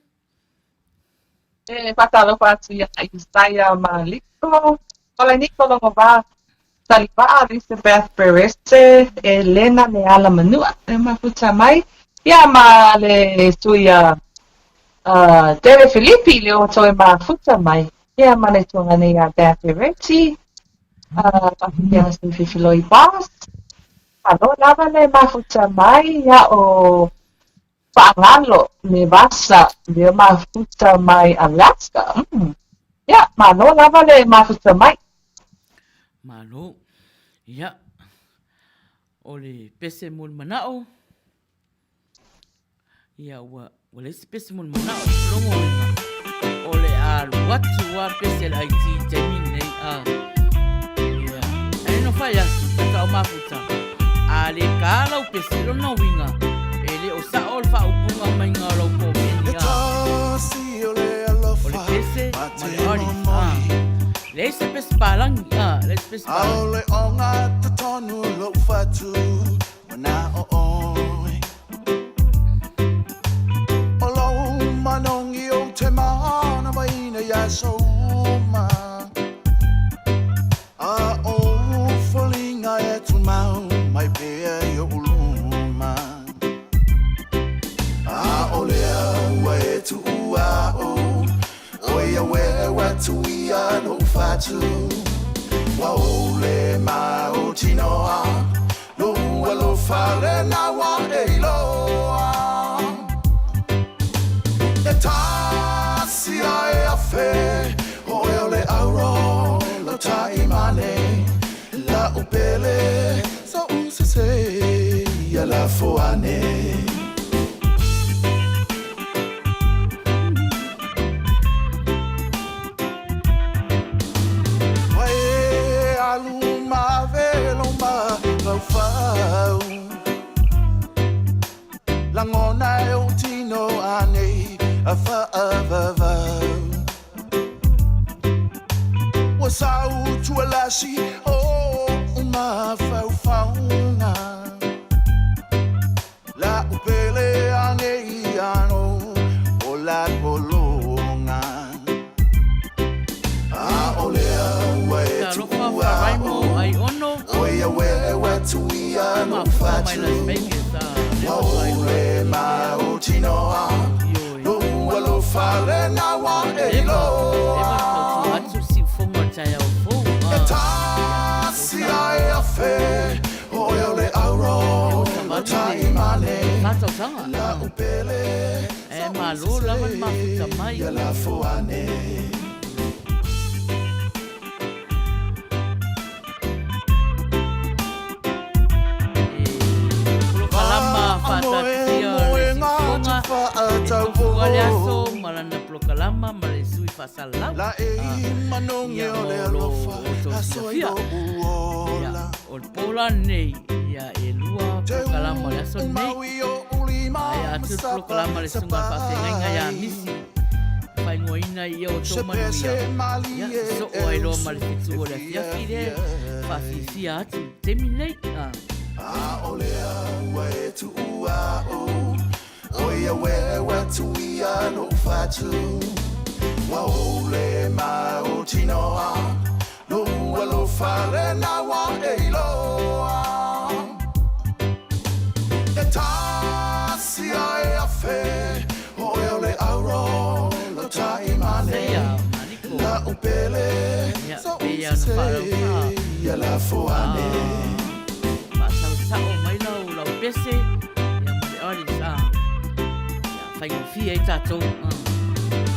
E faatalofa atu iā Isaia ma Liko, Koleniko Logovā, Talivaa Elizabeth Perese, Elena Leala Manua, e mafuta mai, ia ma le sui a Dere Filipi le o toe mafuta mai, ia ma le tuaga nei a Dan Ferretti, faapea se Fifiloi Bass, malo lava le mafuta mai, ia o Faagalo me Vasa lea mafuta mai Alaska. Ia, malo lava le mafuta mai. Malo. Ia, o le pese mo le manao. Ia, ua, ua leai se pese mo le manao. Logo uiga, o le alu atu a pese le IT i taimi lenei. A, ia, ae no fai atu, ta o mafuta. A le ka lau pese, lona uiga, e le o sa'o le faaupuga maiga o lau komeni a. O le pese ma le artist, a. Leai se pese palagi, a, leai se pese palagi. Aole o ngā tonu lou fatu mana'o ʻoe. O lou manogi ou te manavaina iā aso uma. A o foliga e tumau mai pea i oʻu luma. ʻAʻole au ua e tuʻu aʻu, ʻo ia ueu atu ia loʻu fatu. Ua ʻole ma o tinoa, lou alofa lena ua e iloa. E tasi a e afe, ʻoe o le auro lau taimane, la'u pele soʻu sese ia lafo ane. Ua e alu ma ave lou mafaufau, Lagona e ou tino anei a faavavau. Ua sau tualasi o mafaufauga, La'u pele anei ano o la koloa. Mai 6. O ia wewe tuia no Mafuta mai fatu Las Vegas, ah, lea Wa faatoa iloa. ule ma o tinoa Ioe. Lo ua lo fale na wa e Leva, leva iloa tautua atu le siufofoga o le taeao fou. E Ah, tasi ai afe O e o le auro e Lo savali le taimane fa tausaga. La Ah, upele ae Sa malo lava le mafuta usese mai. Ia la foane E polokalama faataatitia le siufofoga e tupu ai le aso ma lana polokalama ma le sui faasalalau. La e Ah, manogi ia o mo le lo alofa outou aso i silafia. lou Ia, ola o le po la lenei, ia e lua Te polokalama o le aso lenei. umaui o ulima Ae ma atu le sapa polokalama le susuga sapa faafeagaiga ia ai Misi e faaigoaina i ia outou Se manuia. pese Ia, malie sosoo e ai loa ma usu le 7 e o le fia afiafi le fia faafiafia atu i le taimi lenei. Ah. A o lea ua e tuua o O ia wewe tuia no fatu Wa ole ma o tinoa Lo ua lo fale na wa e iloa E tasi ai afe O e o le auro Lo taimane Isaia Maliko. La upele Ia, Sa pei lava ona faalaufa. usese Ia la foane Faasaosao mai lau lau pese ia ma le audience a ia faigofie ai tatou a.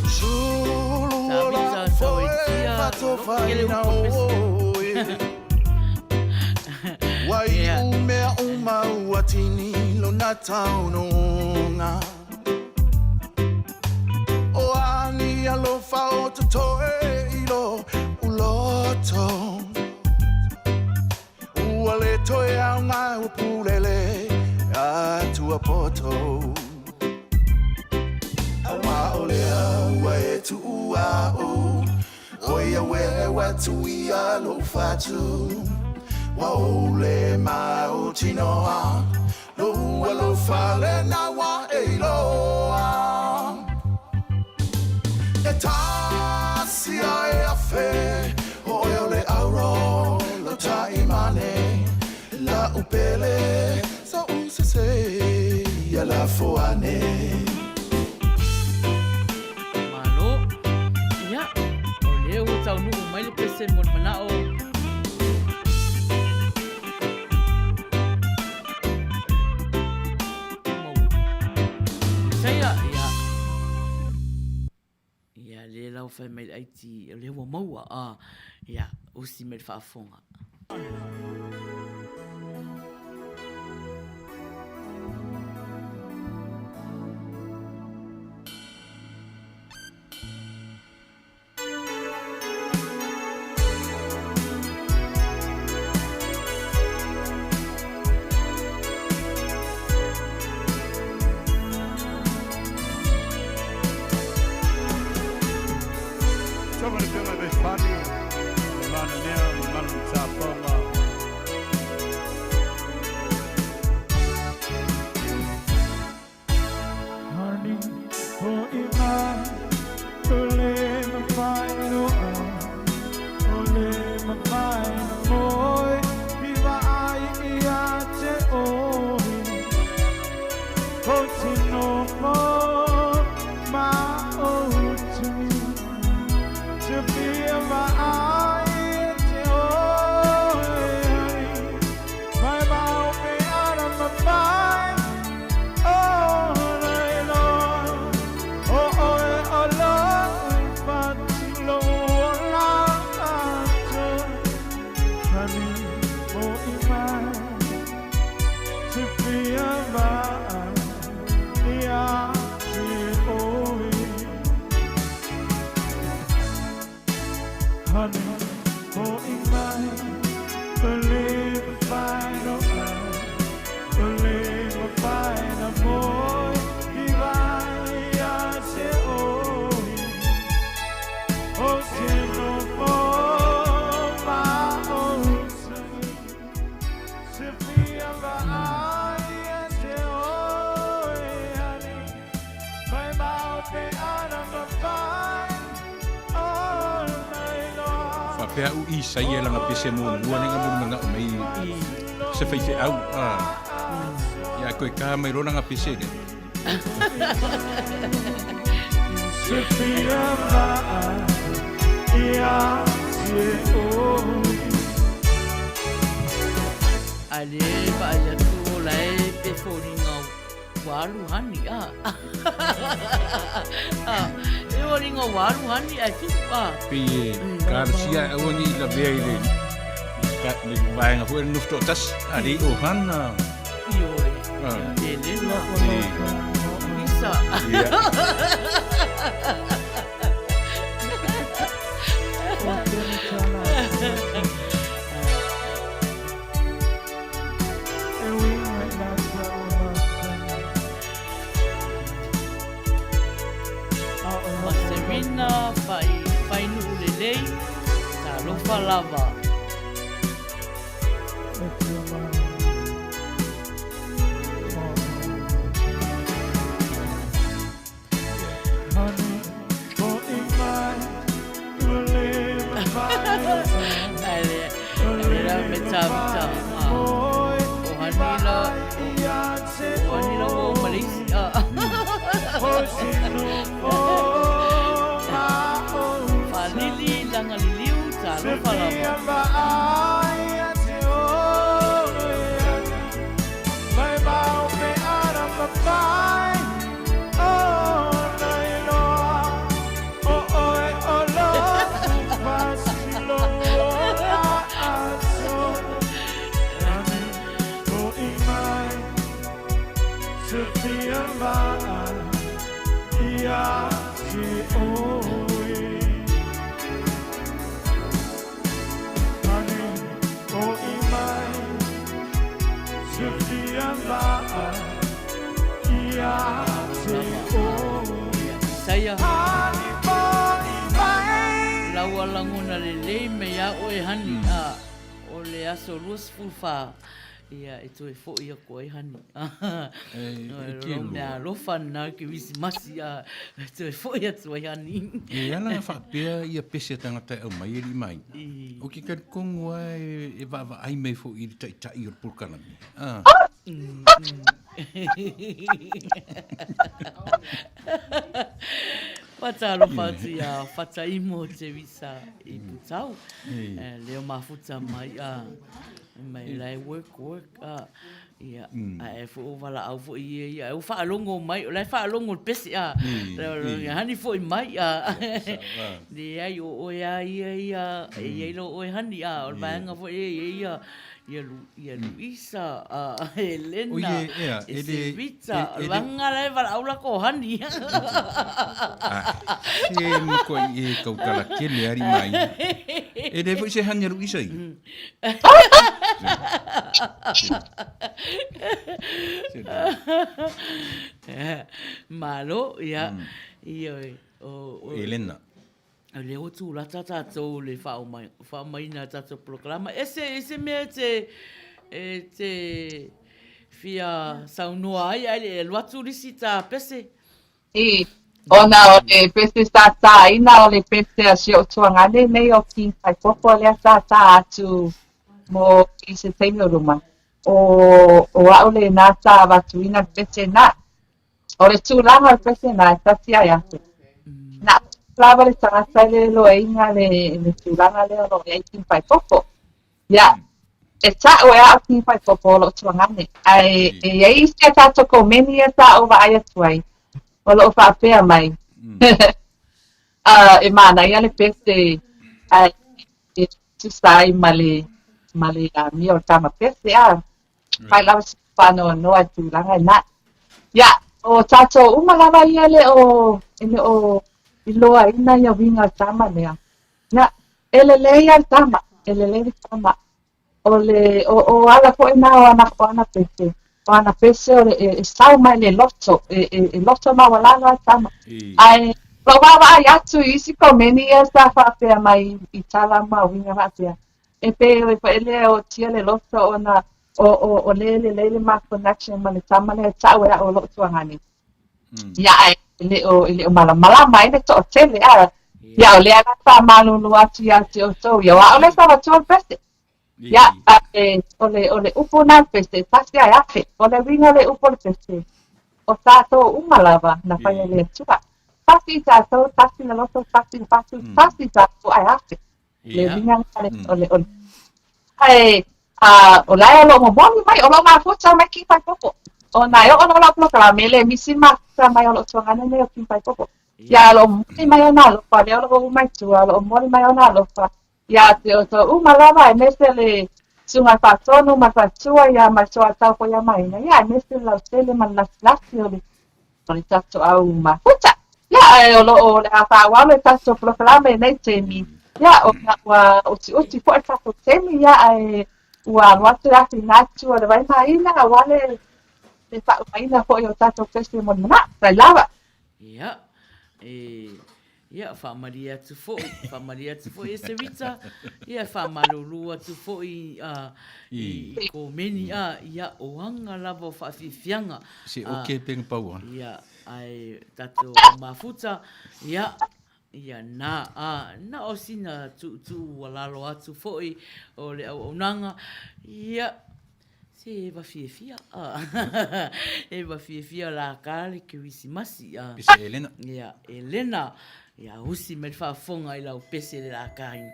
Sulu o la Sa vita foe tauaitia loto kele fatofaina upu o le pese. oe Wai Ia. umea uma ua tini lona taunuga O ani alofa o totoe i lo uloto Ua le toe auga ua pulele atua poto Aua o lea ua e tuua o O ia wewe tuia lou fatu Ua ole ma o tinoa Lo ua lo fale na wa e iloa E tasi ai afe O e o le auro Lo taimane La upele Sa usese Ia la foane Malo. Ia, o lea ua taunuu mai le pese mo le manao. Maua. Isaia, ia. Ia, lea la ua fai mai le IT, o lea ua maua. Ah, ia, usi mai le faafofoga. Toma le pema be fani, le mana nea, le mana mtapama. Honey, ho'i mai, o le mawhai no au, o le mawhai na moe, hiwa ai ia te oe. O te noho ma o tui, te whia ai te oe. Mai mau me ara mawhai, oh, nei loa. O oe o lo'u fatu o la atu. Honey, ho'i mai, te whia mai ia te oe. Honey, ho'i mai, believe I know I, believe I know boy, iwa ia te oe. O te noho ma o tai, te whia mai ia te oe, honey. Mai mau te ara mawhai, oh, nei loa. faapea au Isaia lana pese muamua lea na mulimanao mai se faifeau a. Ia ae toe ta mai loa lana pese lea. Ae le vaai atu o la e pe foliga ua alu hani a. E foliga ua alu hani ae tupu a. Pei e kalasia e aua ne i lavea i le le vaega foi le nofo toatasi a le i ohana. Ioe. Elena. Lisa. Ma Serena whai, whainuu lelei, talofa lava. Falili langa liliu talofa lava. Isaia. Lau a lagona lelei mai a oe hani a o le aso 24 ia e toe foʻi aku ai hani. E o mea alofa na ke Kerisimasi a e toe foʻi atu ai hani. E ala na faapea ia pese a tagata e aumai e alii ma aiga. O ke talitonu lava e vaavaai mai foi i le taitai o le polokalame. Faatalofa atu iā Fataimo Teresa i Putau. Leo mafuta mai a mai la e work work a ia ae foi o valaau foi ia ia e faalogo mai o la e faalogo le pese a hani foi mai a leai o oe a ia ia e iai lo oe hani a o le vaega foi e iai ia ia ia Luisa a Helena e Sevita o le vaega la e valaau lako hani Se matua i e tautala tele ari mai. E le foi se hani a Luisa i. Malo, ia, ia, o, o, Elena. O lea ua tūlata tātou le whaomaina tātou polokalama. E se, e se mea e te, e te fia saunoa ai, ai le alu atu lisi tā pese. I, ona o le pese sa tāina o le pese a si o'u tuagane nei o King Faipopo lea sa tā atu mo i se taimi o luma. O, o a'u lena sa avatuina le pese na. O le tulaga o le pese na e tasi ai atu. Na lava le tagata i le loeina le, le tulaga lea o lo o i ai King Faipopo. Ia, e ta'u e a'u King Faipopo o lo'u tuagane, ae e i ai isi a tātou komeni ia sa ou vaai atu ai, o lo o faapea mai, e manaia le pese ae e tusa ai ma le, ma le amio o le tama pese, a fai lava si faanoanoa i tulaga lena. Ia, o tātou uma lava ia e le o, e le o iloaina ia uiga o le tama lea. Ia, e lelei lava le tama, e lelei le tama. O le, o, o ala foi na o ana, o ana pese. O ana pese o le, e, e sau mai le loto, e, e, e loto maualalo lava le tama. Ae, o lou vaavaai atu i isi komeni ia sa faapea mai i tala ma uiga faapea, e pei o e le ootia le loto ona o, o, o lea e lelei le ma connection ma le tama lea e ta'u e a'u o lo'u tuagane. Ia ae e le o, e le o malamalama ai le to'atele a. Ia, o lea la faamalulu atu ia te outou, ia, ʻaʻole sa le pese. Ia, a o le upu na le pese, tasi ae afe. O le uiga o le upu o le pese, o tatou uma lava na fai e le Atua. Tasi i tatou, tasi le loto, tasi le fatu, tasi i tatou ae afe. Le uiga lena o le ae o la e o lo o momoli mai, o lo o mafuta mai King Faipopo. Ona e oo loa lau polokalame, e le misi mafuta mai o lou tuagane nei o King Faipopo. Ia, o lo o momoli mai ona alofa, lea o lo o uma i tua, o lo o momoli mai ona alofa. Ia te outou uma lava, aemaise le Susuga Faatonu ma le Faletua, ia ma le Soatau foi ia Maina, ia aemaise le lautele ma le lasilasi o le o le tatou au mafuta. Ia, ae o lo o le a faaauau le tatou polokalame i nei taimi. Ia, ona ua utiuti foi le tatou taimi, ia, ae ua alu atu le afi i atu o le Vaimāina, aua le le faaumaina foi o tatou pese mo le manao. Faafetai lava. Ia, e, ia, faamalie atu foi, faamalie atu foi e Serita, ia, faamalulu atu foi a, i, i komeni, a, ia, o aga lava o faafiafiaga. Se oke penga paua. Ia, ae tatou mafuta, ia, ia, na, a, na o sina tuutuu ua lalo atu foi o le auaunaga, ia, Se eva fiafia a. Eva fiafia la ka le Kerisimasi a. Pese Elena. Ia, Elena. Ia, usi mai le faafofoga i lau pese le la kaina.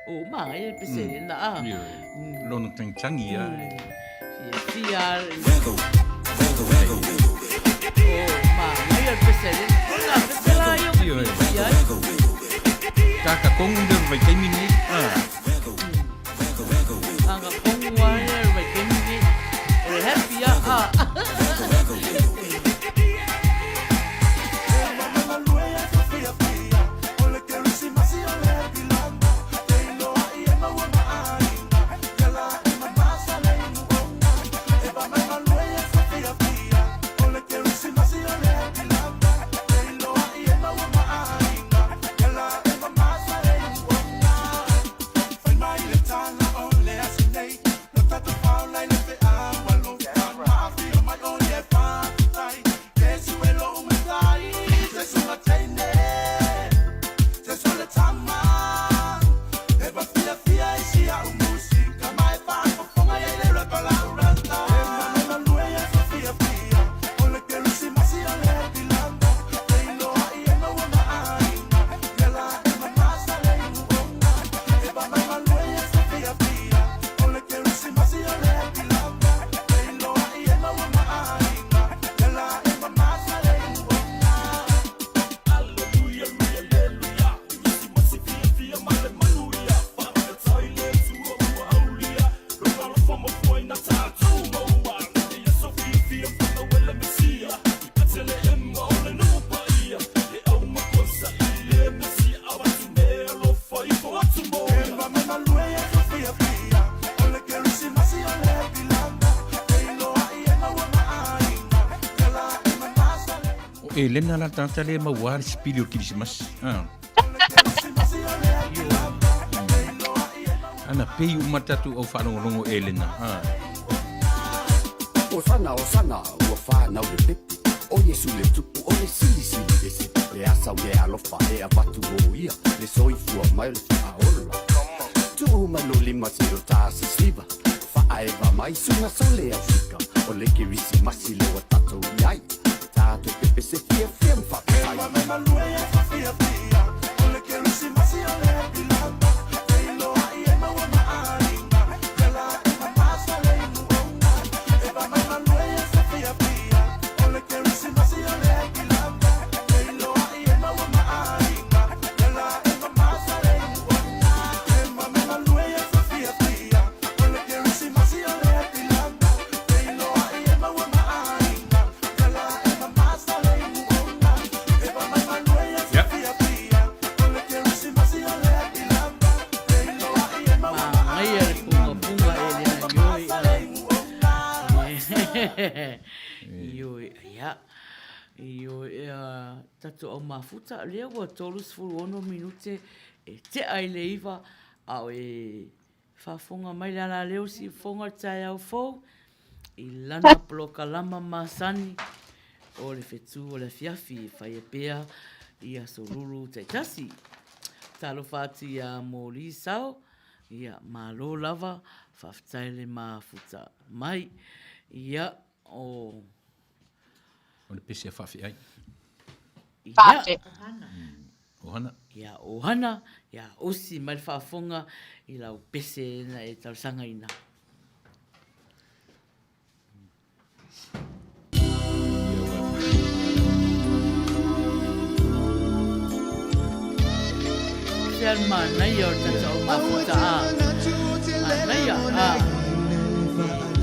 O, manaia le pese Elena a. Ioe. Lona tangitangi a. Fiafia. O, manaia le pese Elena. La pese la ia o fiafia ai. Kaka kongu le vaitaimi nei. Ah. Elena la tagata lea e maua le sipili o le Kerisimasi. Ah. Ana pei uma tatou au faalogologo Elena. Ah. Osana, Osana, ua whānau le pepe O Iesu le tupu o le silisili ese Le asa o le alofa e avatu o ia Le soifua mai o le faaola Tuu mai lo lima se lo tasi siva Faaeva mai suga sole Afrika O le Kerisimasi le ua tatou i ai Tatou pepese fiafia ma faafetai. Manaia le pungapunga e lea ioe. Ioe, ia. Ioe, ea, tatou au mafuta, lea ua 36 minute e tea i le iva, a o e Faafofoga mai le alaleo siufofoga o le taeao fou i lana polokalama masani o le fetu o le afiafi e faia pea i aso lulu taitasi. Talofa atu iā Moli Sao, ia, malo lava, faafetai le mafuta mai. Ia, o... O le pese a faafeai. Ia. Ohana. Ia, Ohana, ia, osi mai le faafofoga i lau pese na e talosagaina. Sea le manaia o le tatou mafuta a. Manaia a.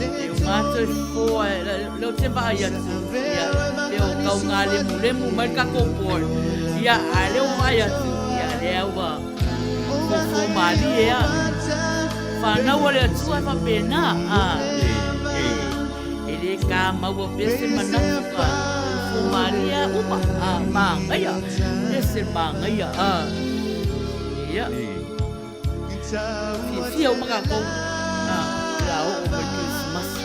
E o mātou fofoa, lea ou te vaai atu, ia, pe o kauga lemulemu mai le tatou board. Ia, a lea ua vaai atu, ia, lea ua fofo mālie a. Whanau a le Atua e faapena, a. E le ka maua pea se manatu ka fofo mālie a uma, a, māngaia, e se māngaia, a. Ia. Fiafia uma kākou, a, la oo mai Christmas, a.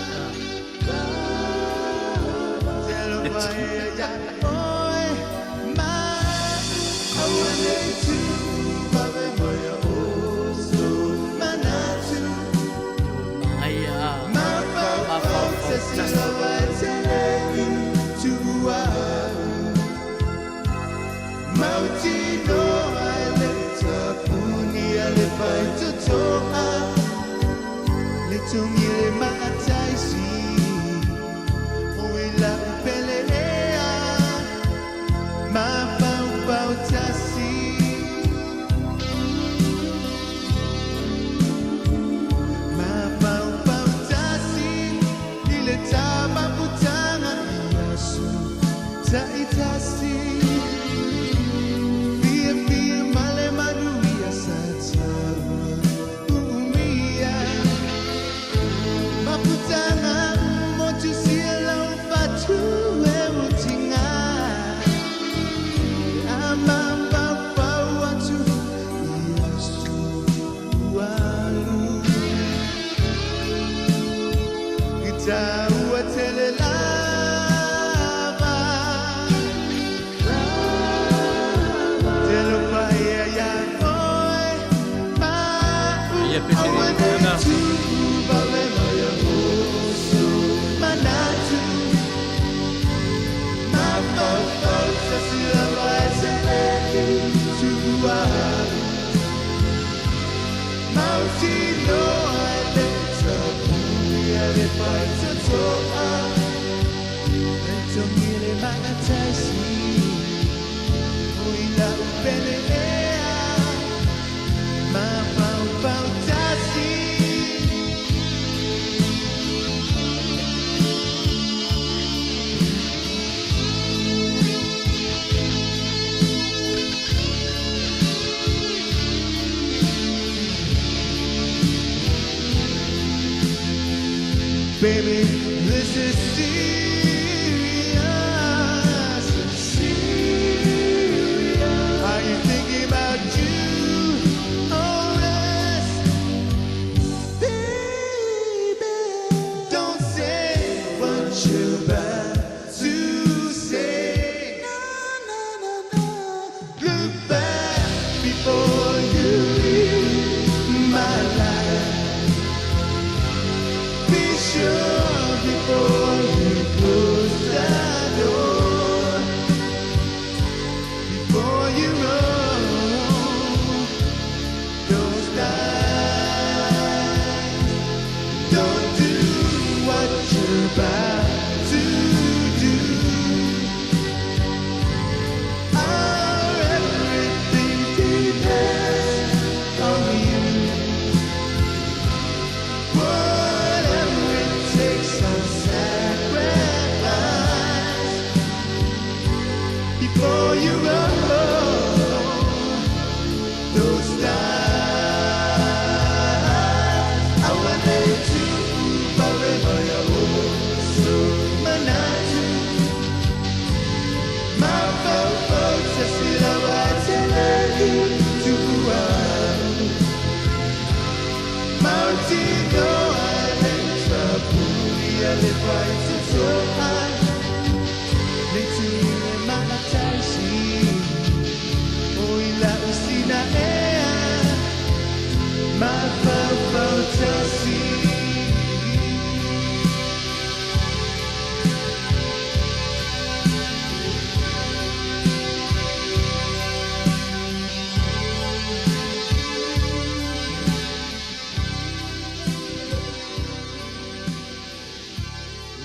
Baby, this is serious. Serious. Are you thinking about you or us? Baby, don't say what you're about to say. No, no, no, no. Look back before you leave my life. Be sure before you close the door. Before you run, don't stop. Don't do what you're about to do. Our everything depends on you. Whatever it takes, I'll sacrifice before you run. Don't stop. I want to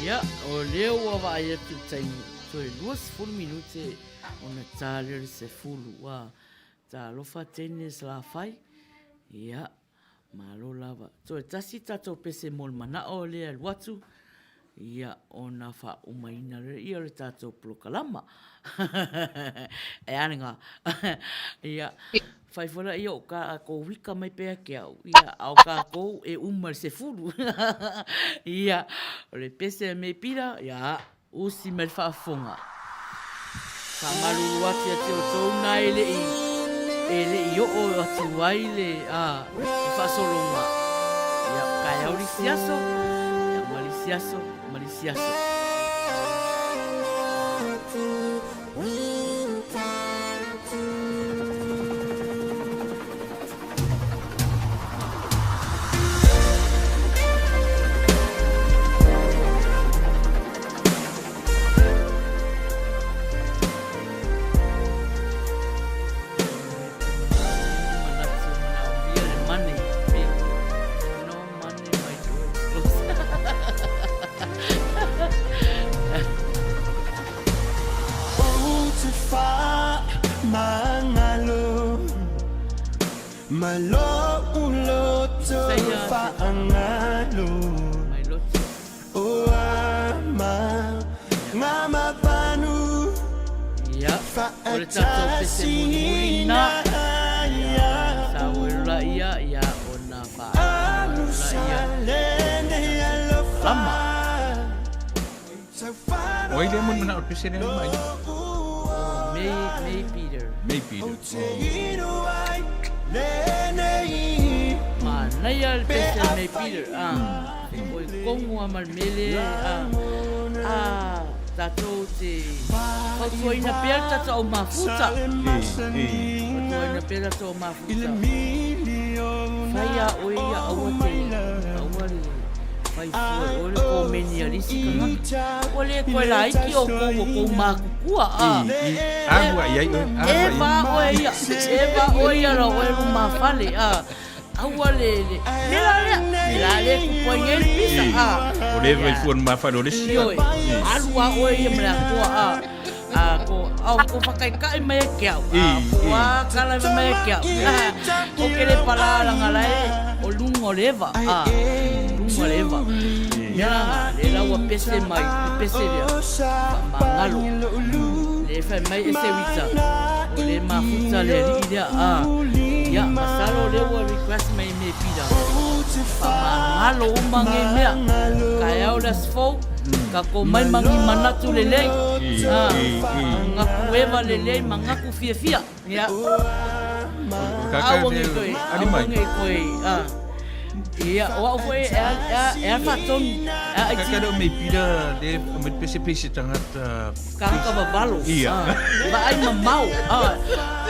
Ia, o lea ua vaai atu i le taimi, toe 20 minute ona ta lea o le 10. Ua talofa teine Salafai. Ia, malo lava. Toe tasi tatou pese mo le manao lea e alu atu, ia, ona faaumaina lea o le tatou polokalama. E a lena? Ia, fai foi laia o ka ko wika mai pea ke au, ia, a o kākou e uma i le 10. Ia, o le pese a Mepila, ia, usi mai le faafofoga. Faamalulu atu ia te outou na e le i, e le i oo atu ai le, a, le faasologa. Ia, taeao le isi aso, ia, ma le isi aso, ma le isi aso. Ia, o le tatou pese mulimuli lena, ia, sa oelola ia, ia, ona faaoelola ia, lama. O ai lea mo le manao o le pese lea mai? Oh, May, May Peter. May Peter. Oh. Manaia le pese a May Peter. Ah, oi kongu a ma le mele. Ah, ah, tatou te fautuaina pea le tatou au mafuta. Fautuaina pea le tatou au mafuta. Fai a oe ia aua te, aua le fai fua e oe le komeni a le isi tagata. Ua le toe laiti outou o kou makukua, a. Aua i ai oe, aua i ai. E va oe ia, e va oe ia la oe lumafale, a. Aua le, le, me la lea, me la lea kupu ai nei le pisa, a. O le vai fua lumafale o le isi. Ioe, alu a oe ia ma le atoa, a. A ko au ko whakaikai mai e ke au. A ko a kala mai e ke au. O ke le pala langa lai o lunga o le eva. A lunga o le eva. Mea langa le la ua pese mai le pese lea. Whamangalo. Le whai mai e se wita. O le mafuta le alii lea. A ia masalo lea ua request mai me pira. Whamangalo uma nge mea. Kaeao le aso fou. Ka ko mai ma ngi manatu lelei, a, ngaku eva lelei ma ngaku fiafia. Ia. Aua nge koe, aua nge koe, a. Ia, o au foi e a, e a, e a whaatonu. E a Kaka reo mei pira le me pese pese tangata. Kaka vavalo. Ia. Vaai mamao. A,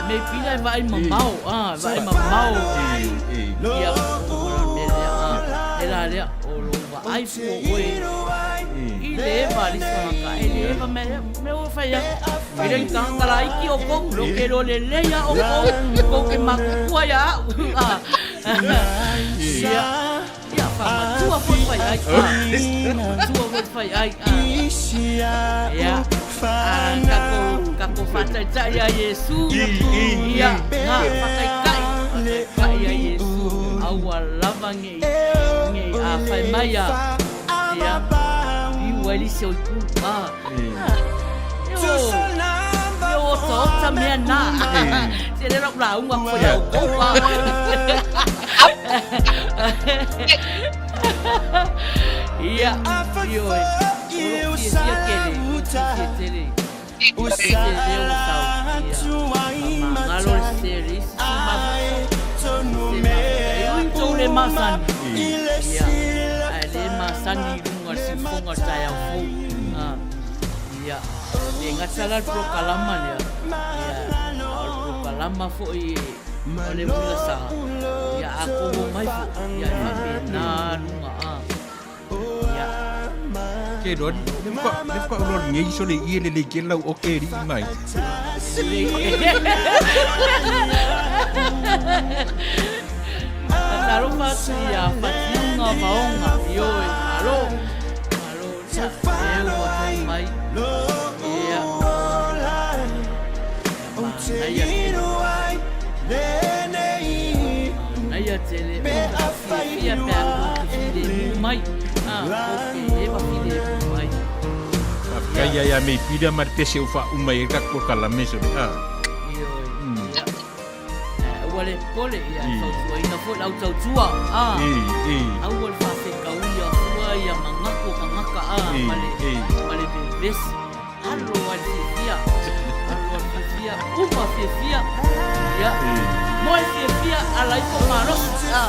mei pira e vaai mamao. A, vaai mamao. Ia, o la mea lea, a, e la lea, o lo vaai fua oe i le eva a le isi tagata, e le eva mea, mea ua fai atu. E le ni tagata laiti oukou, lo ke loa lelei a oukou, kou ke makukua ia a'u. A, ia, ia, whamatua foi fai ai. A, whamatua foi fai ai. A, ia, a, kako, kako whātaitai a Iesu. Ia, ngā whakaikai, whakaikai a Iesu. Aua lava nge i, nge i a whai mai a, ia, piu ai lisi o i ku. A, e o, e o otaota mea nā. Se le rau lauga koe au kou. A. Ia, ioe, o lou fiafia tele, fiafia tele. Fiafia tele lea ua sau. Ia, whamangalo le se le isi sui mafuta. Se mafuta. E ui tou le masani. Ia, ae le masani i luga o le siufofoga o le taeao fou. Ia, le gata la le polokalama lea. Ia, a o le polokalama foi e o le uila sa. Ia, a komo mai foi, ia e faapena luga a. Ia. Ke roa, le wha, le wha ulo ngei so le ie le le ke lau o ke ri mai. Talofa atu ia Fatiuga Vaoga, ioe, malo, malo, ia. fiafia pe a kou te filemu mai, a, kou te eva filemu mai. Faafetai ia ia mei pila ma le pese ua faauma i ai le tatou polokalame sole, a. Ioe, ia. Aua le pole, ia, e fautuaina foi le au tautua, a. Aua le faafetauia fua ia manatu o tagata, a, ma le, ma le vevesi. Alo ai le fiafia, alo ai le fiafia, uma fiafia, ia, moe fiafia, ala ifo malosi, a.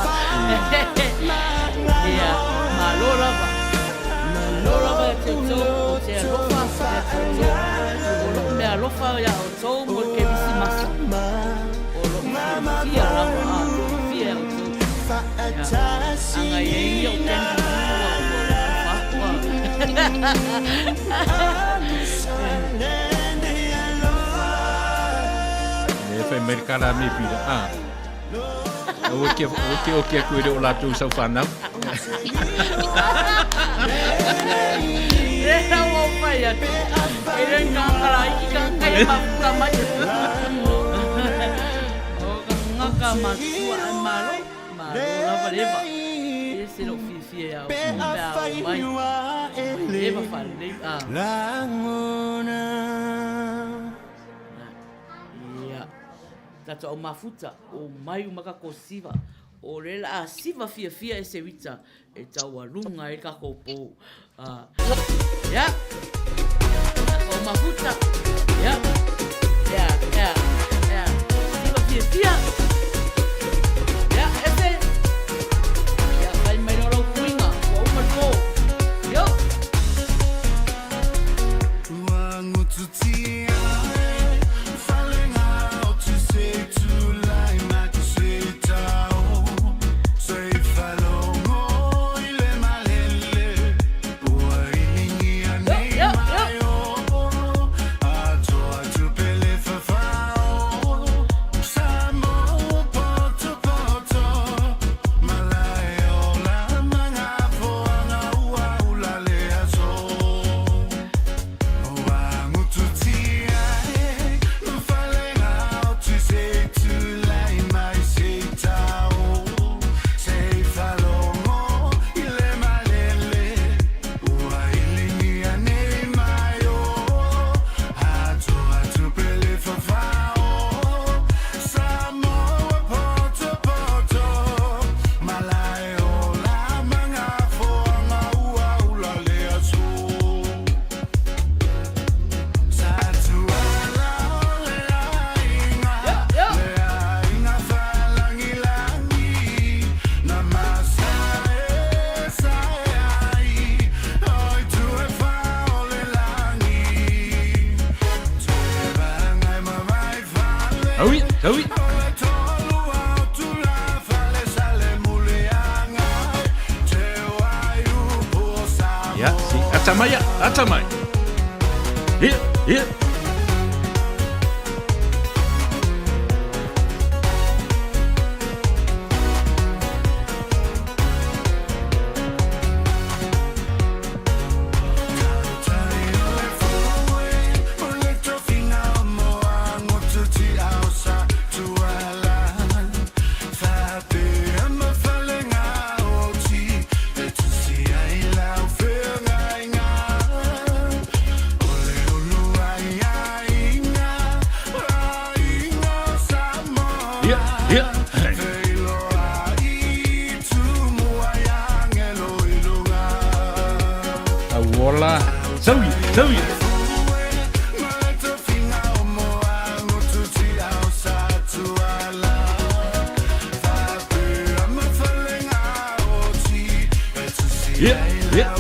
Ia, malo lava, malo lava ia te outou, ou te alofa ia te outou, o lou mea alofa ia outou mo le Kerisimasi, o lou fiafia lava, a, fiafia ia outou. Ia, a na i ai ni ou keni, ua, ua, ua alofa atu, a. E fai mai le kala me pira. Ah. Aua ke aua ke oki aku e le o latou sau whanau. E rau au pai atu. E le ngā kala iki ka kai e mafuka mai. O ka ngaka matua ai malo. Malo lava leva. E se lou fiafia ia au pe a o mai. Leva whalei. Ah. Ia. Tatou au mafuta o mai uma kako siva. O le la a siva fiafia e se wita e taualuga ai kako pou. Ah. Ia. Tatou au mafuta. Ia. Ia, ia, ia. Siva fiafia. Ia, ese. Ia, fai mai loa lau puiga. Ua uma le po. Io. Io, io, io. Io, io. Aui, aui. Ia, si, ata mai, ata mai. Ia, ia. Ia, ia. Auola. Saui, saui. Ia, ia.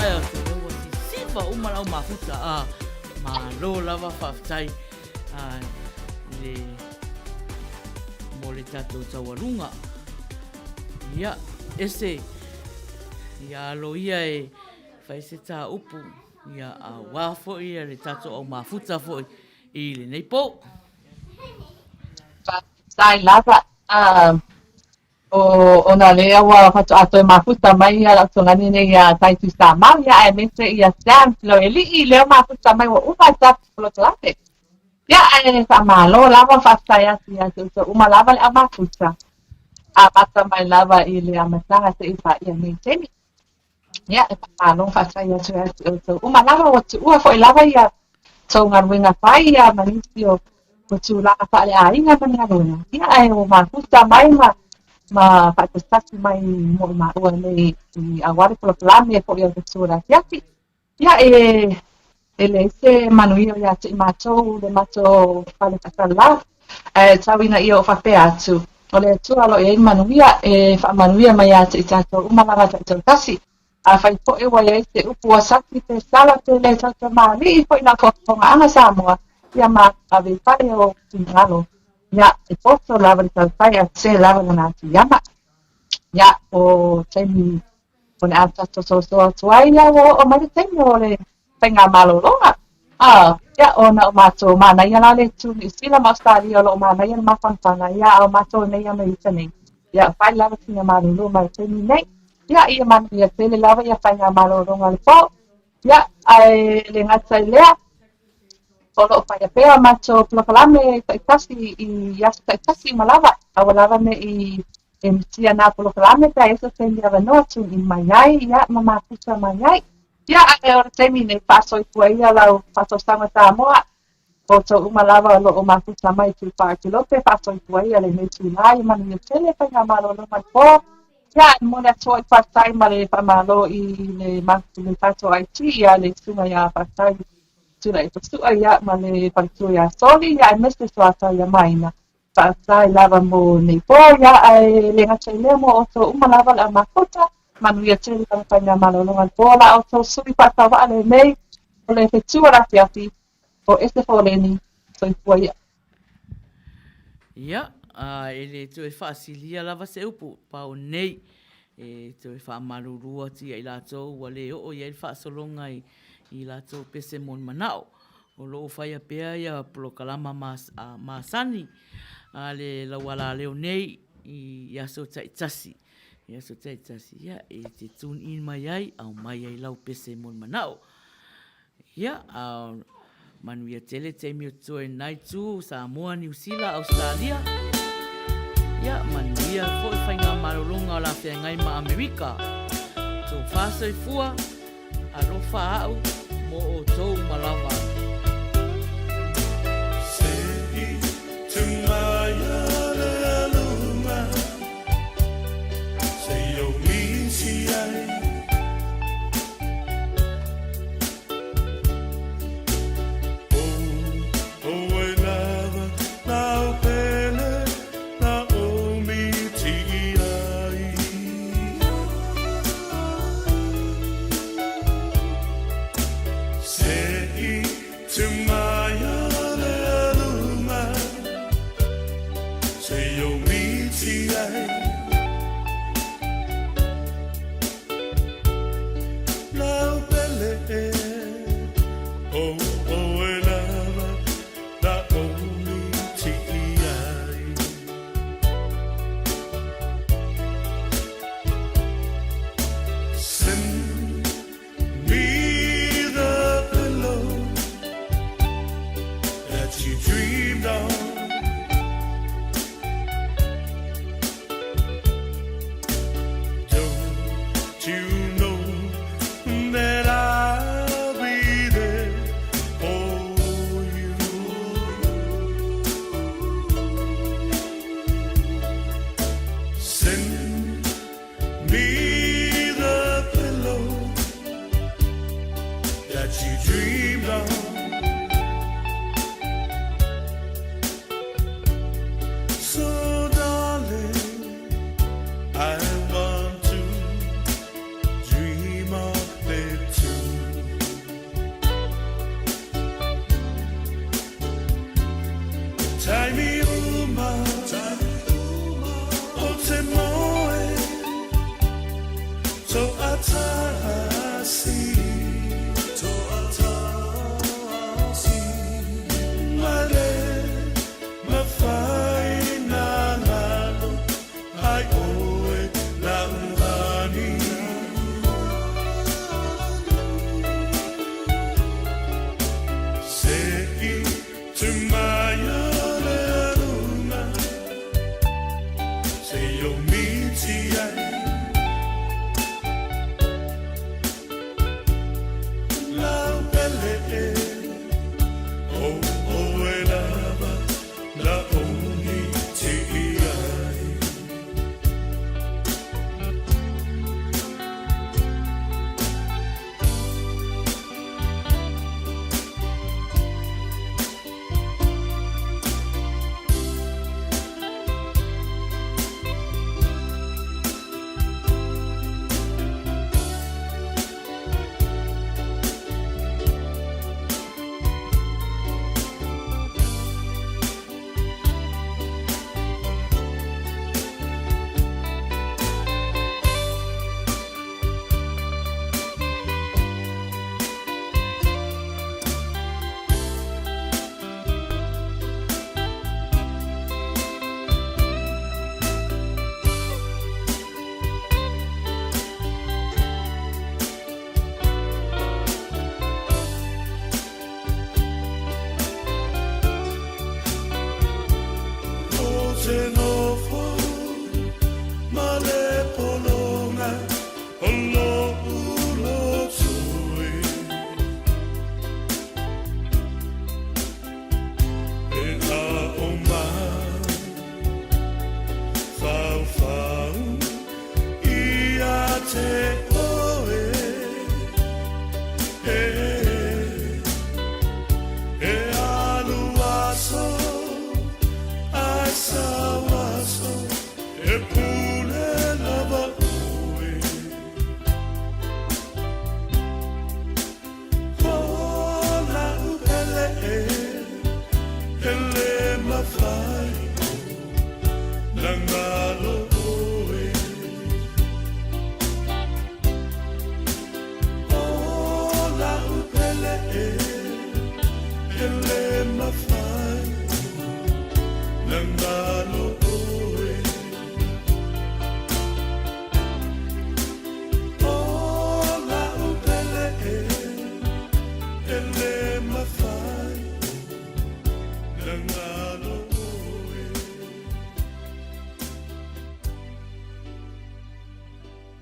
ae o te ua sisiva uma lau mafuta, a, malo lava faafetai a, le, mo le tatou taualuga. Ia, ese, ia alo ia e fai se tā upu, ia auā foi ia le tatou au mafuta foi i lenei pō. Faafetai lava. O, ona lea ua faatoa toe mafuta mai ia lau togani nei ia Taiti Samau, ia aemaise ia Sam Filoelii, lea ua mafuta mai ua uma le tatou polokalame. Ia, ae faamalo lava, faafetai atu ia te outou uma lava le au mafuta. Amata mai lava i le amataga seia paia nei taimi. Ia, e faamalo faafetai atu ia te outou uma lava, ua tuua foi lava ia tou galuega fai ia ma nisi o o tulaga faaleaiga ma ni galuega. Ia, ae ua mafuta mai ma ma faatasitasi mai mo i maua nei i aua le polokalame foi o le Fetu o le Afiafi. Ia, e e leai se manuia ia te i matou le matou fale faasalalau, ae tau ina ia ou faapea atu, o le Atua o lo o i ai le manuia, e faamanuia mai ia te i tatou uma lava taitautasi. Afai foi ua i ai se upu ua sasi pe sala pe le tautamalii foi lau faafofogaaga Samoa, ia ma ave i fale o finagalo. Ia, e poto lava le tautai ae sese lava lana atu-i-ama. Ia, o taimi o le a tatou soasoa atu ai, ia ua oo mai le taimi o le faigamalologa. A, ia, ona o matou manaia la le itu Niu Sila ma Ausetalia o lo o manaia le mafanafana, ia, a o matou nei Amerika nei, ia, fai lava sina malolo mai le taimi nei. Ia, ia manuia tele lava ia faigamalologa o le po. Ia, ae le gata i lea, o lo o faia pea matou polokalame taitasi i aso taitasi uma lava, aua lava ne i e misia nā polokalame pe a i ai se taimi avanoa tune in mai ai, ia, ma mafuta mai ai. Ia, ae o le taimi nei faasoifua ia lau faasaosaoga Samoa, o outou uma lava o lo o mafuta mai i Tuufaatilope, faasoifua ia lenei itulā, ia manuia tele faigamalologa i le po. Ia, e momoli atu ai faafetai ma le faamalo i le le tatou IT, ia le susuga ia Faafetai Tuilaepa ia, ma le faletua ia Soli, ia, aemaise le soatau ia Maina. Faafetai lava mo nei po, ia, ae le gata i lea mo outou uma lava le au mafuta, manuia tele lava faigamalologa i le po, la outou sui faatauvaa lenei o le fetu o le afiafi, o Ese Foleni, soifua ia. Ia, a e le toe faasilia lava se upu, pau nei, e toe faamalulu atu ia i latou ua le oo i ai le faasologa i latou pese mo ni manao. O lo o faia pea ia polokalama masani a le laualaleo nei i aso taitasi. I aso taitasi, ia, e te tune in mai ai, aumai ai lau pese mo le manao. Ia, a manuia tele taimi o totoe nai tu, Samoa, Niu Sila, Australia. Ia, manuia foi faigamalologa o la feagai ma Amerika. Tofa soifua. Alofa au mo outou uma lava. E E alu aso Ae sau aso E pule lava ʻoe O la'u pele e E le mafai ona galo ʻoe O la'u pele e E le mafai ona galo.